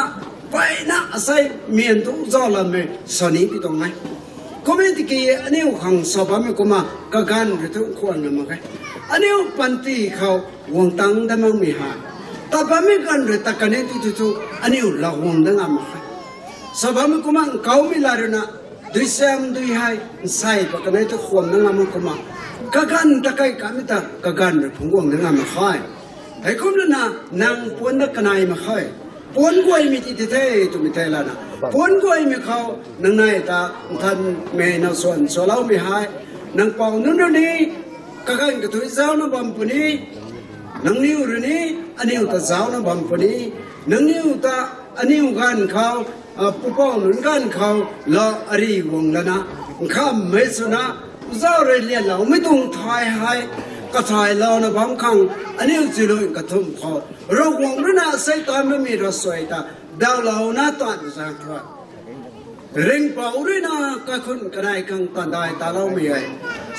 mpeyna asei mian tu zauc lammei sa ni pi tuang e. Kummei tiki aniu khang sa bammei kumna kaganv rui thu khwan ngam mak khe. Aniu panty khou guang tang dat makmei hei, tat bammei ganv rui tat kan e tu thu thu, aniu laa guang dat ngam mak khe. Sa bammei kumna nkaumei la rui na, dui sam dui hei nsei pat kan e tu khwan dat ngam mak kumna, kaganv ta kai kamei ta kaganv rui phungc guang dat ngam mak khe. Heikumna na, nang puan na kanei mak khe. Puan guaymei ti ti the twmei tei lana, puan guaymei khou nang nei ta nthanmei naw suan sualoumei hei, nang pou nunc rui ni kaganv kathui zauna bam puni, nangniw rui ni aniw ta zauna bam puni, nangniw ta aniw ganv khou, a, pupouc nunc ganv khou la ari guang lana, nkhammei swna, zauc rui lianloumei tuang thay hei kathaylouna bam khang, aniu chului kathumh khou Ravguangc rui na asei taanv bammei ravsuai ta dawlouna taanv zaeng khou, ringhpouc rui na kaikhunc kanei khang taanv dai taloumei e.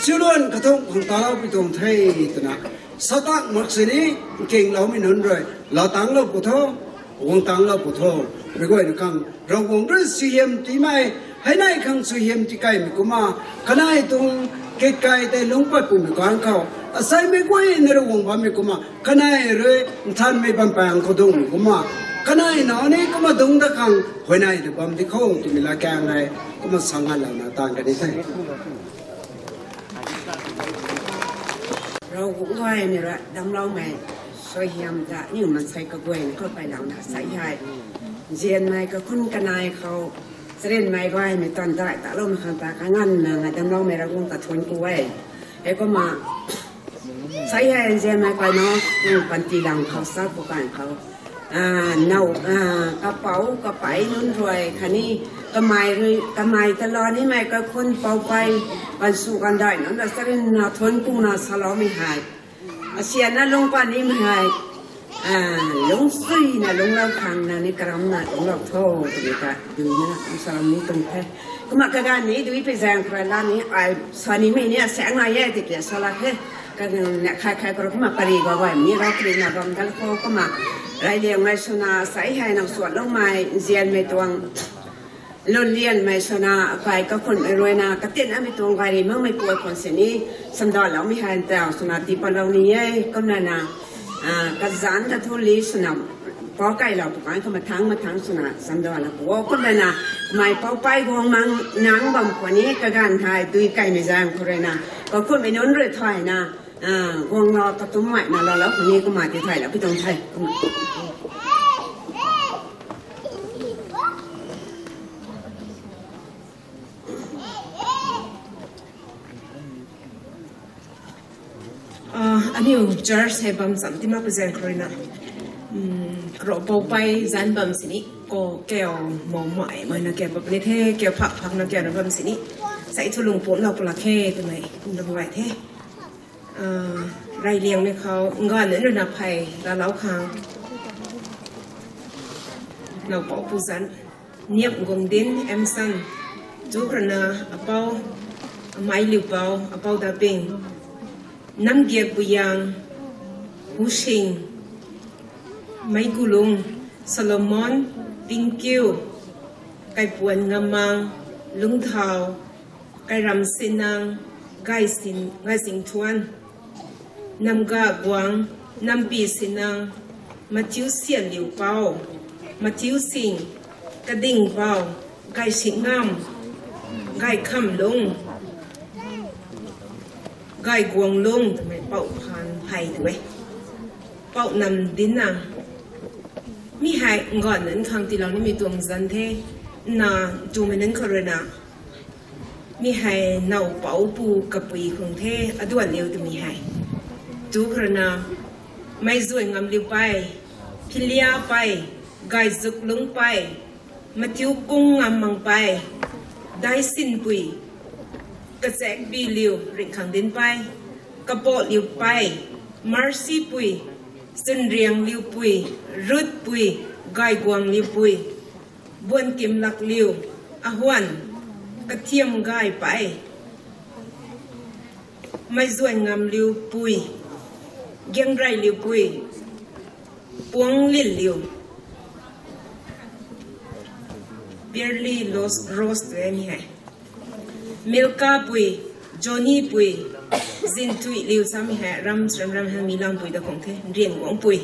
Siluan kathumh khang talou pi tuang the twna, sa tak mak sini, nkingloumei nunc rui laa tanglou pu tho, guang tanglou pu tho. Meic guayna khang Ravguangc rui suaihiam tiimei, hei nei khang suaihiam tikeimei kumna, kanei tuang kitkai tei lungc pat pumei ganv khou, aseimei guayna rui guang bammei kumna, kanei rui nthanmei bampaeng khou dungmei kumna, Kanei na ni kumna dungc dat khang huayney ta bam di kho twmei la kang hei kumna sa nganvlouna taan kan ni the. Ravguangc gaymei rui damcloumei suaihiam ta aniu maansei kaguayna khou peylouna sa hei, nzianmei kakhun kanei khou charynmei gaymei tan dai taloumei khang ta kanganvna ngai damcloumei Ravguangc ta thuanc ku e. Heikumna sa hei nzianmei kaina, panty lang khou sa pu kan khou, now, kapouc kapei nunc rui khatni kamei rui, kamei ta lou nimei kakhun poupei, kansw kandai nunc ta charynna thuanc kuna saloumei hei, asianna lungc pat nimei hei, lungcsuina lungclou khang nang ni karamna lungclou tho twmei ta duina kum salam ni tuang the. Kumna kaganv ni dui pui zaeng khou rui la ni ai sa nimei ni asaekc nai e tiki salou the. Kaganv na khai khai khou rui kumna pari gay gay ni rau karina bam dat khou kumna reyliangmei swna sa hei nang suanloumei nzianmei tuang lwnlianmei swna akai kakhunmei ruina katinamei tuang gayri makmei puai khwan sini samdaloumei hei ntau swna tii patlou ni e. Kumna na kazanc ta thu li swna pou kailou pu kan khou mathangc mathangc swna samdalou pu o. Kumna na mei poupei guang mang nang bam khwan ni kaganv thei dui kaimei zaeng khou ruina kakhunmei nunc rui thayna guanglou katummeina loulou khwan ni kumna ti thaylou pi tuang the. Aniu church hei bam cham ti mak pui zaeng khou ruina, kro poupei zanc bam sini, ko kau mou mai maina kau bam ni the, kau phak phakna kau na bam sini, sai thu lung pumclou pulak khe twmei kumna gay the. Reyliangmei khou nganv nunc ruina phey laalou khang now poupu zanc, Niap Guangdin Mson, chu khou ruina apou, amei liu pou, apou Daping, Namgiak Puyang, Husing, Meikulung, Solomon, Pingkiu, Kaipuan Ngamang, Lungthau, Kairam Sinang, Gaisin, Gaisingthuan, Namga Guang, Nampi Sinang, Mathiu Sianliupou, Mathiu Sing, Kadingpou, Gaisingngam, Gaikhamlung, Gaiguanglung twmei pou phaan phey tu e. Pou Namdinna, mi hei nganv nunc khang tiilou nimei tuang zanc the, na tumei nunc khou ruina mi hei now poupu kapui khang the, aduan liu twmei hei. Tu khou ruina, Meizuai Ngamliupei, Philiapei, Gaizuklungpei, Mathiu Kung Ngammangpei, Daisinpui, Kachakbiliu Ringhkhangdinpei, Kapohliupei, Mercypui, Chunriangliupui, Ruthpui, Gaiguangliupui, Buankimlakliu, Ahuan, Kathiamgaipei, Meizuan Ngamliupui, Giangreiliupui, Puangliliu, Pierli Los Rose tu e mi hei. Milkapui, Johnnypui, Zinthuiliu samei hei ram ram ram hei mi lampui da khang the, Nrianguangpui.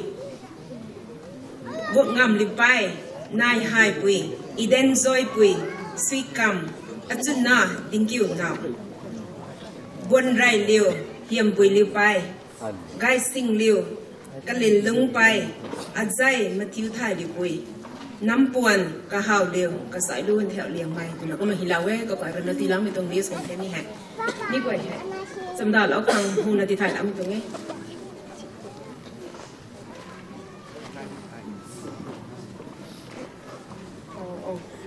Guakngamliupei, Naihaipui, Edenjoypui, Suikam, Achunna, Dingkiu Nau. Buanreiliu, Hiampuiliupei, Gaisingliu, Kalinlungpei, Azei Mathiu Thayliupui, Nampuan, Kahawliu, Kasailu Nthiauliangmei twna kumna hilou e, kakai ruina tiiloumei tuang list khang the mi hei. Mi guay hei chamdalou khang huna ti thayloumei tuang e.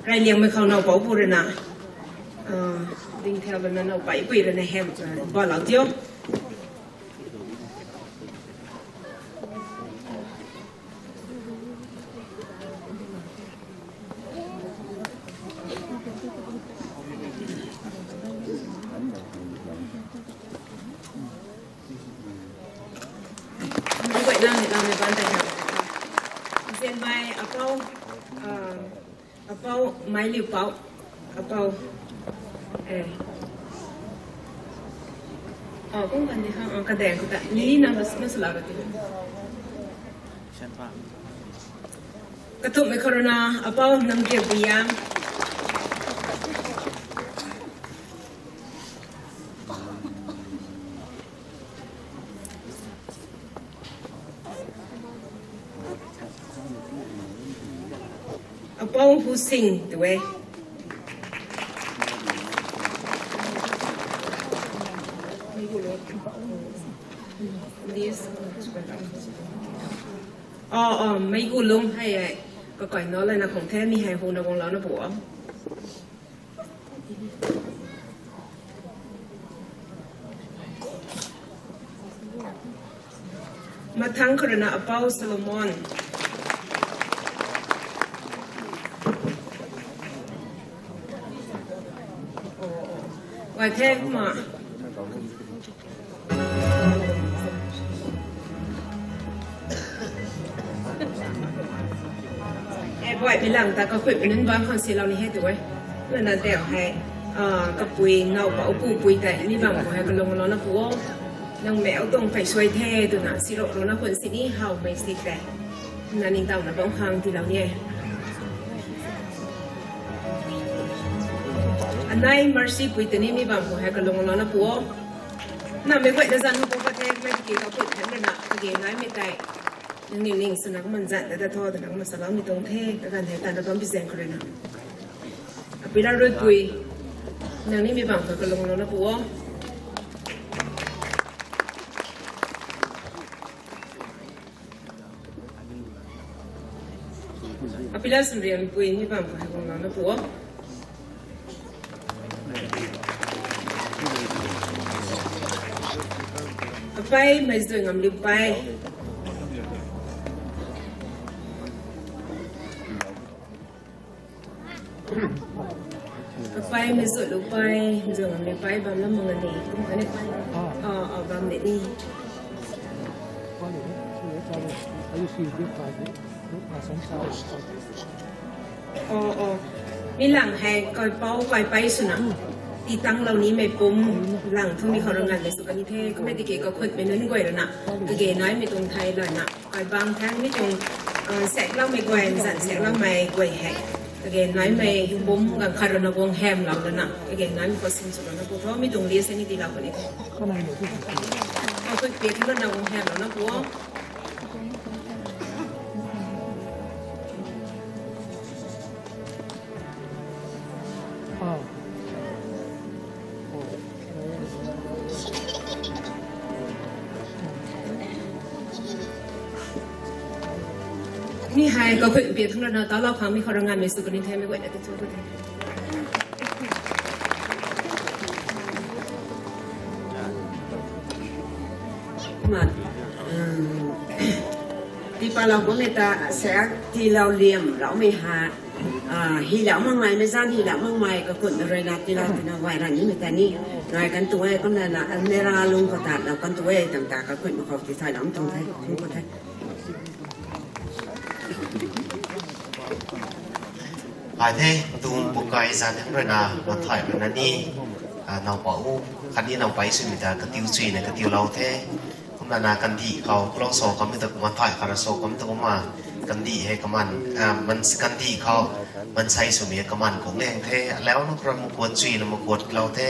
Reyliangmei khou now poupu ruina, Dingthau ruina now peipui ruina hem balou tiu. Nzianmei apou, apou Meiliupou, apou, e, kum kan di khang, kadaeng khou ta ni nang na sala ra ti. Kathumhmei khou rui na, Apou Namgiapui Yang. Apou Husing tw e. List. Oh, oh, meic gu lung hei e. Kakai no lana khang the mi hei hu na guang lou na pu o. Mathang khou rui na Apou Solomon. Gay the ma. E, guay mi lang ta kakhunmei nunc bam khang silou ni he tw e. Lana tei hei, ah, kapui naw pa u pu pui tei mi bam khou hei kalung lou na pu o. Nang meic tuang phey suai the twna sirou lou na khun sini howmei sik tei. Na ningtowna bam khang tiilou ni e. Anei Mercy pui tei ni mi bam khou hei kalung lou na pu o. Namei guayna zanc hu pu pat the, mei tiki kakhun the na, kage naimei tei. Nangniw ning swna kumna zanc ta ta tho, twna kumna saloumei tuang the, kaganv hei tana bam bi zaeng khou rui na. Apui Lalrutpui, nang ni mi bam khou kalung lou na pu o. Apui Lalsunriampui, mi bam khou hei kalung lou na pu o. Apei Meizui Ngamliupei. Apei Meizui Lupei, Meizui Ngamliupei bam lam mak ni, kum kani. Ah, ah, bam ni ni. Oh, oh. Mi lang hei kaipouc kaipei swna, tii tanglou nimei pum, lang thumei khou rui nganvmei sw kani the, kummei tiki kakhunmei nunc guay rui na, kage naimei tuang thei lana, kaibang thangmei tuang, ah, sakloumei guay, zanc sakloumei guay hei, kage naimei pum ganv khat rui na guang hamlou lana, kage naimei khou sin sw lana pu tho, mi tuang list ni tiilou kani the. Kakhunmei pui thangc rui na guang hamlou na pu o. Mi hei kakhunmei pui thangc rui na tawlou khang mi khou rui nganvmei sw kani the, mei guayna ta thu thu the. Ma, um, tiipalou bammei ta, sa tiilou liamloumei ha, ah, hilou makmei, mei zanc hilou makmei, kakhunmei rui na tiilou twna guay ranv nimei ta ni, nai kan tu e, kumna na, almirah lung khou ta, lou kan tu e, twmei ta, kakhunmei khou tithaylou tuang the, kum khou the. Ai the, tuang bukai zanc thangc rui na, mathay rui na ni, ah, naw pa u, khatni naw pei swmei ta, katiu chuina, katiulou the. Kumna na kandih khou, kalou sw kammei ta, mathay khat rui sw kammei ta kumna, kandih hei kaman, ah, man, kandih khou, mansei swmei kaman kung leng the, alau na khou rui makuat chuina, makuat lou the,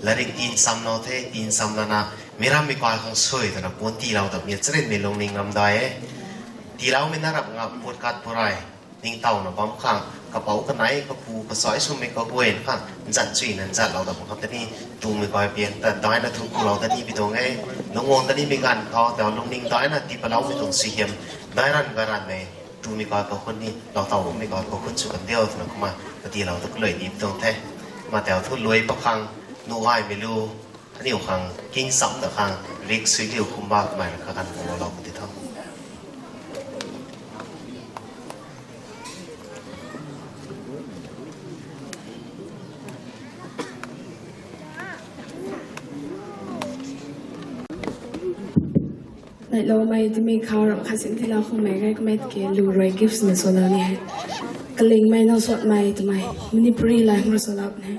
larik tinsamlou the, tinsamlana, mi rammei kai khang sui twna puan tiilou ta, mi charynmei lungning ram dai e. Tiiloumei na rap nga puat kat purai. Ningtowna bam khang, kapouc kanei, kapu, kasai swmei kaguay khang, nzan chuina nzanlou ta bam khang ta ni, tumei kai pian ta, daina thun kulou ta ni pi tuang e, lungc guang ta ni mi ganv khou, tau lungning daina tiipaloumei tuang suaihiam, dai ranv ga ranvmei, tumei kai kakhun ni, lou taw bammei kai kakhun sw kan diu twna kumna, katiilou ta kalui ni pi tuang the, kumna tau thu lui pa khang, nuh gaymei lu, aniu khang, king sam ta khang, rik sui liu kumba kamei rui kaganv khou lou ti tho. Neihloumei twmei khou ram khat sin tiilou khang mei gay kamei tiki lu rui gifts na swlou ni hei. Kalingmei naw suatmei twmei Manipuri lai khang rui swlou ni hei.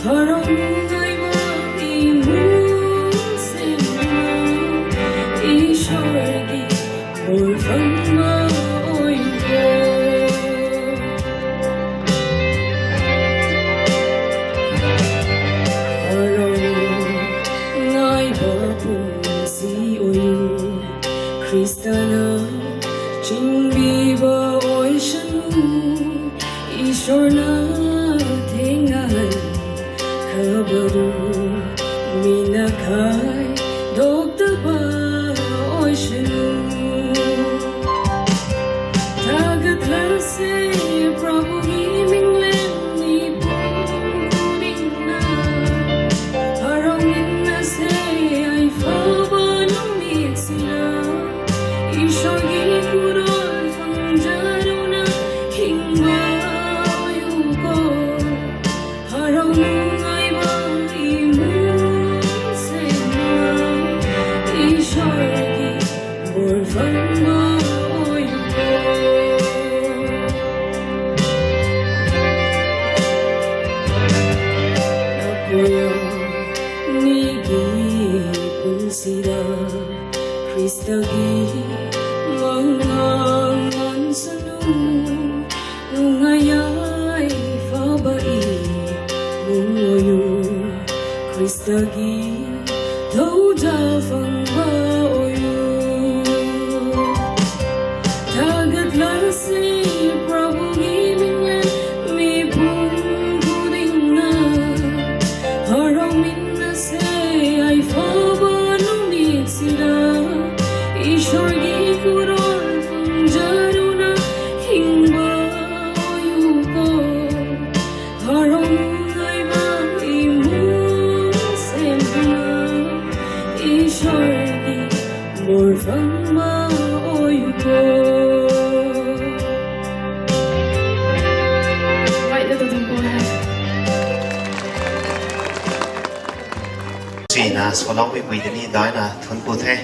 Haro nungai ma i mun sena, Ishwar ki bor phang ma oi ko. Haro ngai ba pum si oi, Khrista na chingbi ba oi shanu, Ishwar na theng na han khabaru, mi na khai dok ta ba oi shanu. Tagat la se Prabhu ki minglen ni pum kuring na, harau min na se ai fa ba nung mit sina, Ishwar ki kudol phang jaru na hing ba oi u ko. Haro nungai ba i mun sena, Ishwar ki bor phang ma oi ko. Apuya ni ki pum sira, Khrista ki mang mang man sanu, nungai ai fa ba i mun oi u, Khrista ki thou ja phang ba oi u. Tagat la se Prabhu ki minglen mi pum kuring na, harau min na se ai fa ba nung mit sina, Ishwar ki kudol phang jaru na hing ba oi u ko. Harau nungai ba i mun sena, Ishwar ki bor phang ma oi u ko. Sina swloumei pui tini daina thunpu the.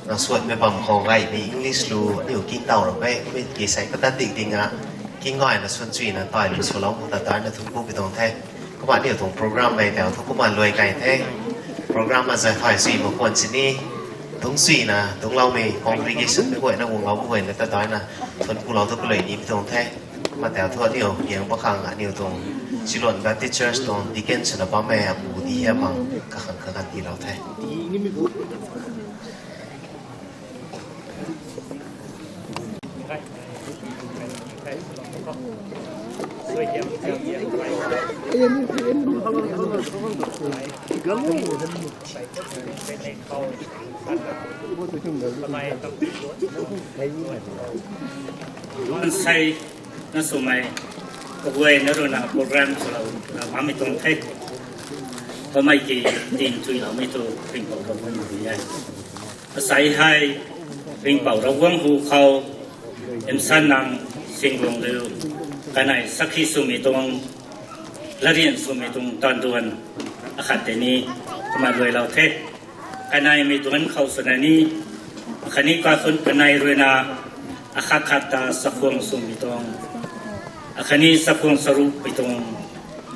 Na suatmei bam khou gaymei English lu niu king tau ra e, kumei ki sei kata tik ding a, king gaina suan chuina tai lu swlou ta daina thunpu pi tuang the. Kumna niu tuang program mei tau thu kumna luai kai the. Program a zai thai sui ma kuan sini, tung suina tungloumei congregation mei guayna guanglou guayna ta daina thunpulou tu kalui ni pi tuang the. Kumna tau thu aniu yang pakhang aniu tuang Silon Baptist Church tuang deacon swna bammei apu di hia bang kakhang kagan tilou the. Mansei na swmei kaguayna ruina program swlou na bammei tuang the. Kamei ki tin chuiloumei tu ringhpouc Ravguangc e. Asei hei ringhpouc Ravguangc hu khou, Imsannang Singguangliu, kanei sakhi swmei tuang, latryan swmei tuang taanv duan akhat tei ni kumna luailou the. Kaneimei duanc khou swna ni, akhatni kakhun kanei ruina akhat khat ta chakhwang swmei tuang, akhatni chakhwang charukmei tuang,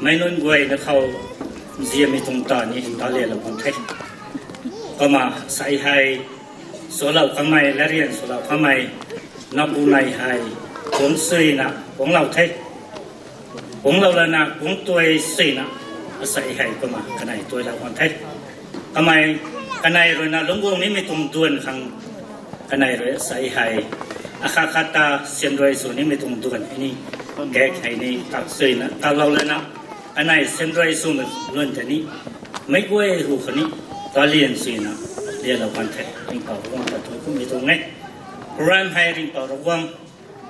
meic nunc guayna khou nzianmei tuang ta ni ta lialou kan the. Kumna asei hei swlou kamei, latryan swlou kamei, napu nei hei, kuang suina kuanglou the. Kuanglou lana kuang tuai suina, asei hei kumna kanei tuailou kan the. Kamei, kanei ruina lungcguang nimei tuang duan khang, kanei rui asei hei akhat khat ta siamruai sw nimei tuang duan hei ni, kak hei ni kak suina kaklou lana, kanei siamruai swmei lun tei ni, meic guay hu khatni talian suina lialou kan the. Ringhpouc Ravguangc ta thuy kummei tuang e. Program hei ringhpouc Ravguangc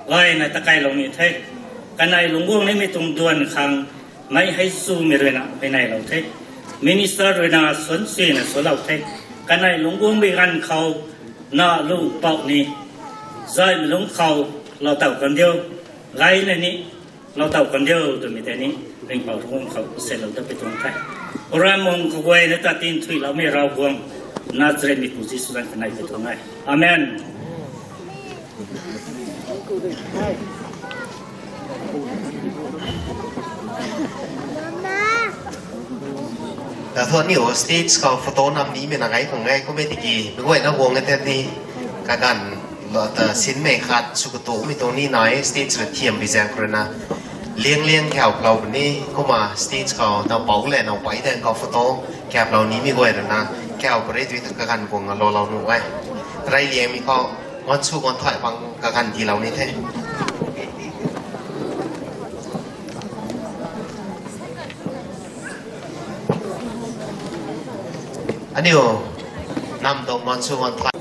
gayna takailoumei the. Kanei lungcguang nimei tuang duan khang mei hei swmei ruina peyneilou the. Minister ruina suan suina swlou the. Kanei lungcguangmei ganv khou na lu pouc ni, zaymei lungc khou lou taw kan diu, gayna ni lou taw kan diu twmei tei ni ringhpouc Ravguangc khou selou dat pi tuang the. Program mung kaguayna ta tin thuiloumei Ravguangc, Nazarethmei pu Jisu zanc kanei pi tuang e. Amen. Ta thu aniu stage khou photo nam nimei na ngai khang ngai kummei tiki, mei guayna guang e the ni, kaganv lo ta sinmei khat sw katu mei tuang ni nai, stage ra thiam bi zaeng khou rui na, liang liang kau lou puni, kumna stage khou na pou le na pai dan khou photo kap lou nimei guay rui na, kau pare tui ta kaganv guang lou lou nu e. Rai liangmei khou, ngan sw ngan thay pang kaganv ti lou ni the. Aniu, nam tuang ngan sw ngan thay.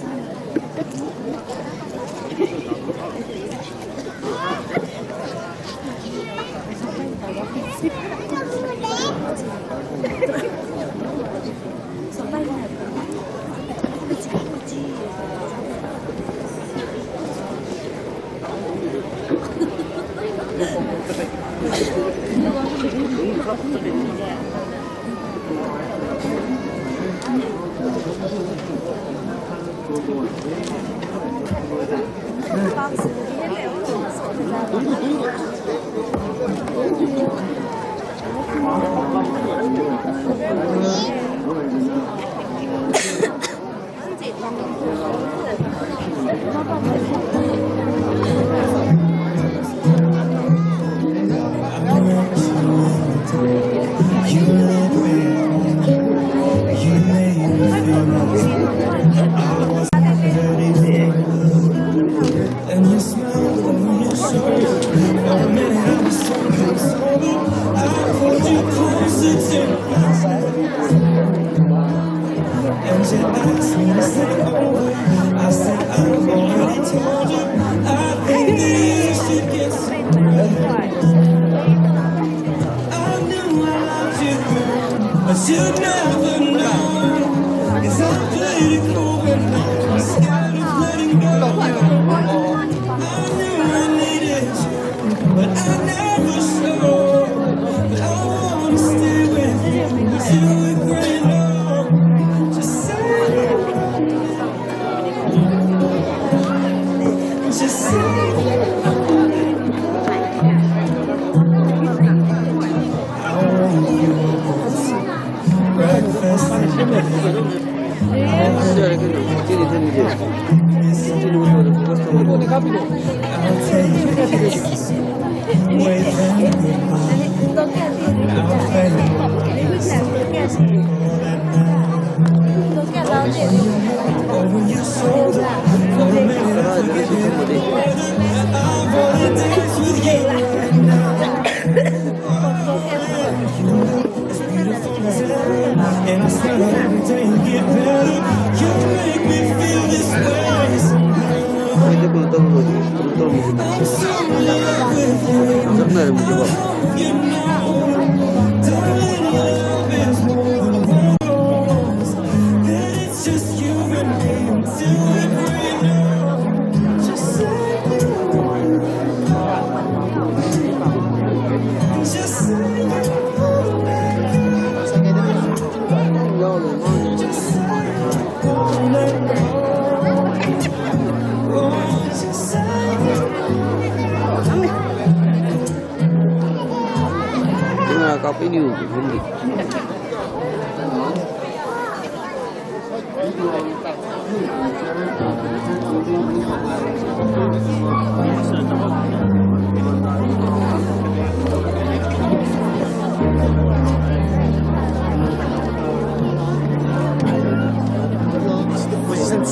Position,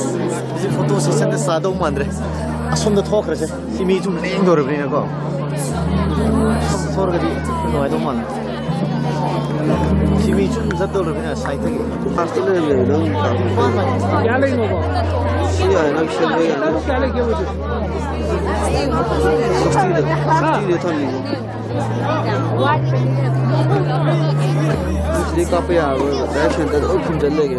photo session ta sa dou maan re. Asum ta thok ra se. Simi chum leng dou ra bri na ko. Asum thor ka di nuai dou maan. Simi chum zat dou ra bri na sai ta ki. First le le dou. Kya le no ko? Siya na shen le. Kya le kya wo? Sixty le. Sixty le thon ni. Sri kapya, direction that open the leg.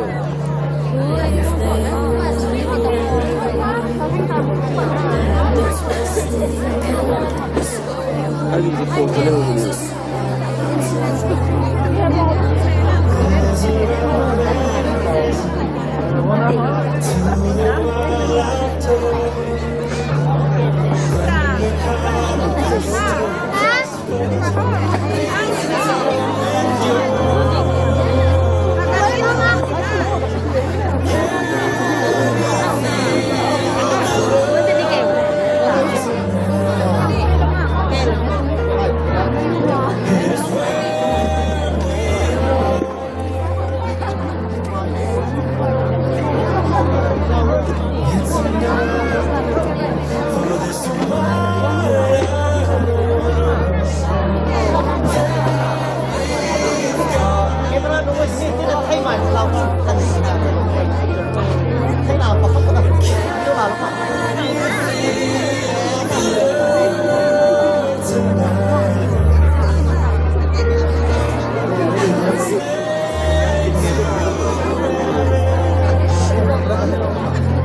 I think the fourth level is.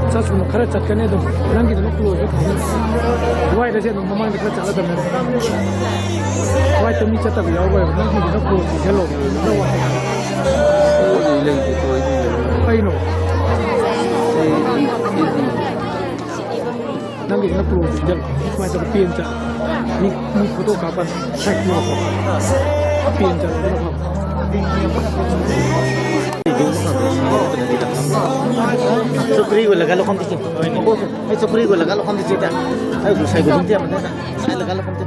Sa swna khara chat kan e tu. Nang ki tu na close e. Wai da se tu mamang di khara chat la dam e. Wai tu mi chat ta yau wai. Nang ki tu na close di hello. Ai no. Nang ki na close di hello. Mai ta pian cha. Ni, ni photo ka pan. Check mo. Pian cha. Chukri ko laga lo kham ti. Ai chukri ko laga lo kham ti ta. Ai ko sai ko ding ti ma ta. Sai laga lo kham ti.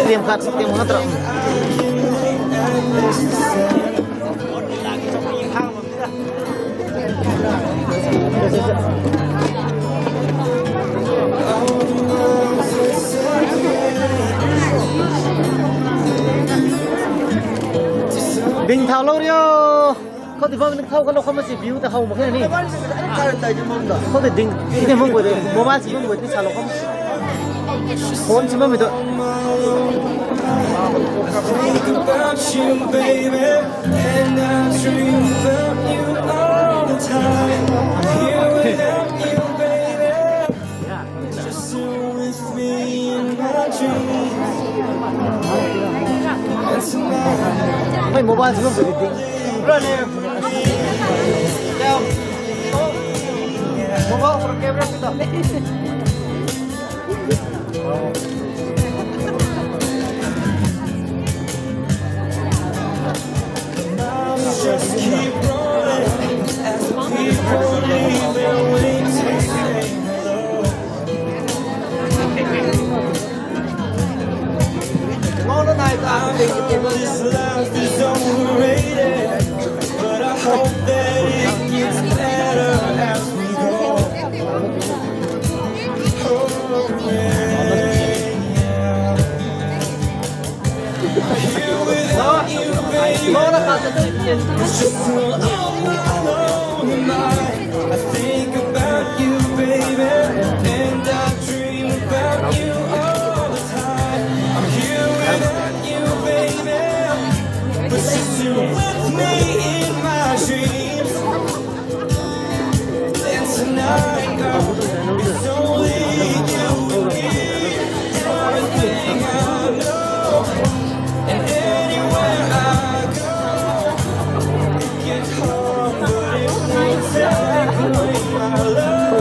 Tiam khat, tiam khat ra. Ding thau lou rio. Khou ti bam ni thau ka lou kham si view ta how mak khe ni. Khou ti ding, ti mong ko de, mobile si mong ko de, sa lou kham. Phone si mong ko de. Think about you, baby, and I dream about you all the time. Here without you, baby, just you with me in my dreams. And tonight, Hei, mobile si mong ko de ding. Mobile for camera kita. Just keep rolling as the people leave and wait to say hello. I know this life is overrated, but I hope that it gets better as we go. Oh, yeah. Here without you, baby, it's just all alone in my I think about you, baby, and I dream about you all the time. I'm here without you, baby, but you're still with me in my dreams. And tonight, girl, it's only you and me. Everything I know, and anywhere I go, it gets hard, but it won't take away my love.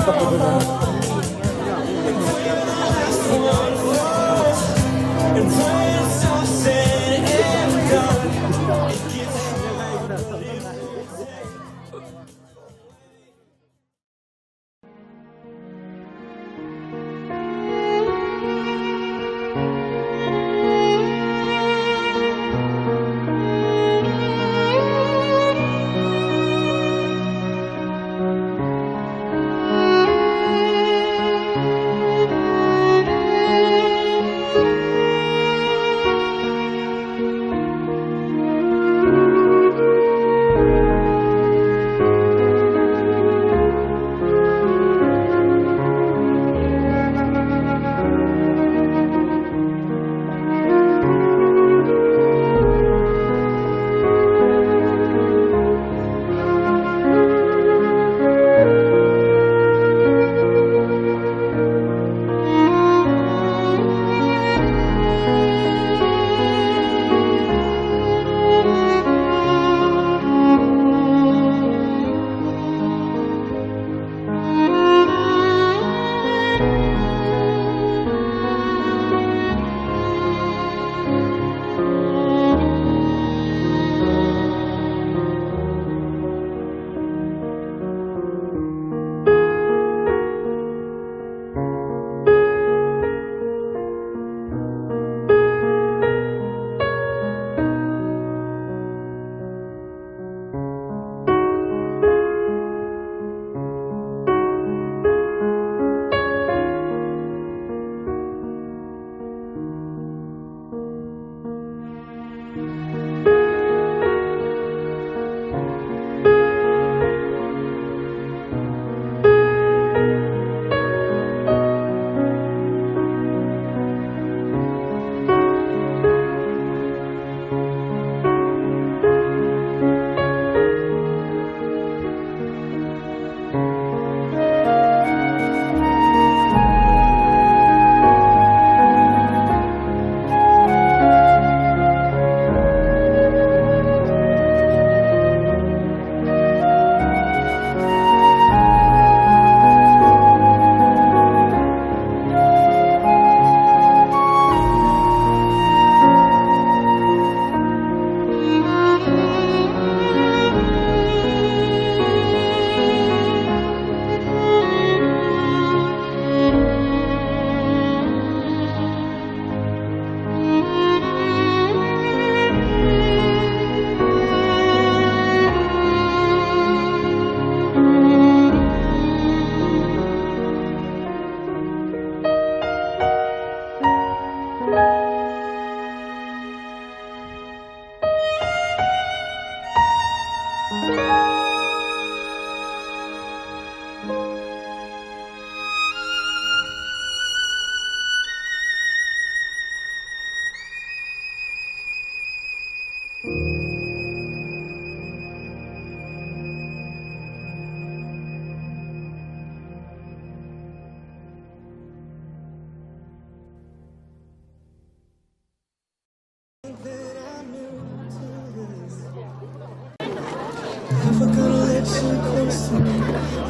Never gonna let you close to me,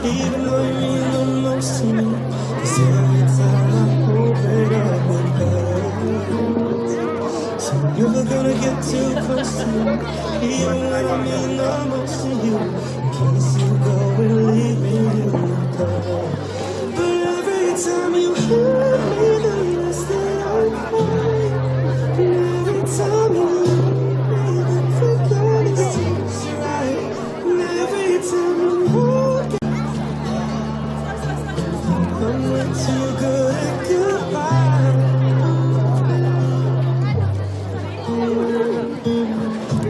even though you mean the most to me. 'Cause every time I open up with love, so you're never gonna get too close to me, even when I mean the most to you. In case you go and leave me in the dark. But every time you hurt me, the less that I cry. And every time you leave me, the quicker it seems right. And every time you walk, I'm way too good at goodbye.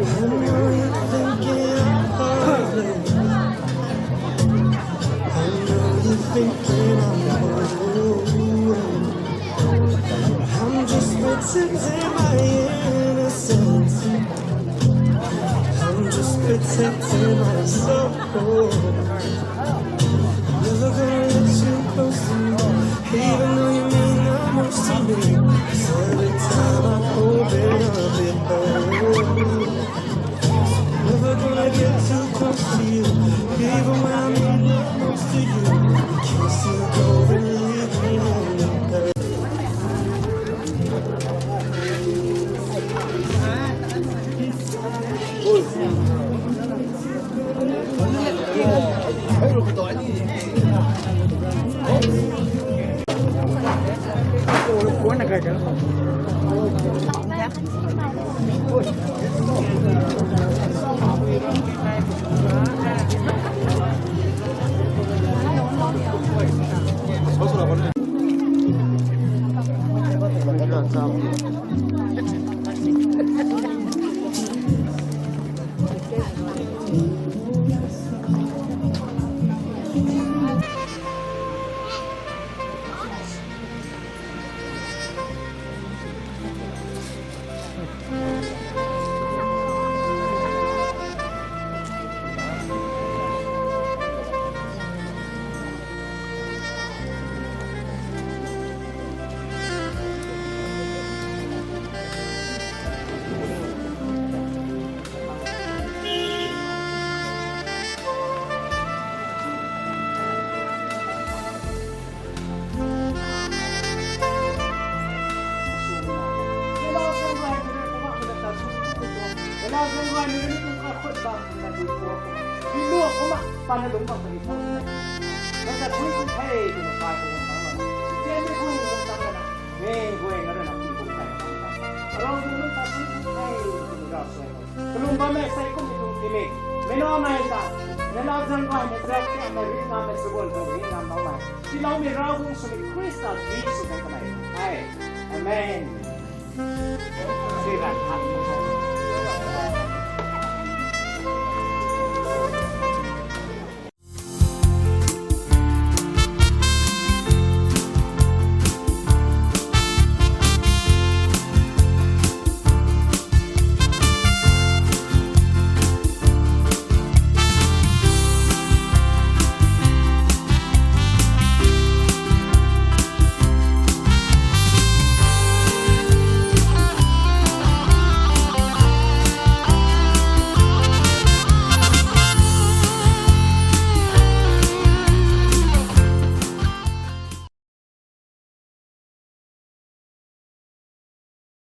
I know you're thinking I'm heartless. I know you're thinking I'm cold. I'm just protecting my innocence. I'm just protecting my soul. Never gonna let you close to me, even though you mean the most to me. 'Cause every time I open up, it hurts. Never gonna get too close to you, even when I mean the most to you. In case you go and leave me in the dark. Kalum bammei sei kum tuang timei, mei nac ta, mei lau zang gaymei zak tiamei ringh ngammei, chabuan tuang ringh ngam makmei tiiloumei Ravguangc swmei Khrista Jisu ta kanei hei. Amen. Sui ran tha.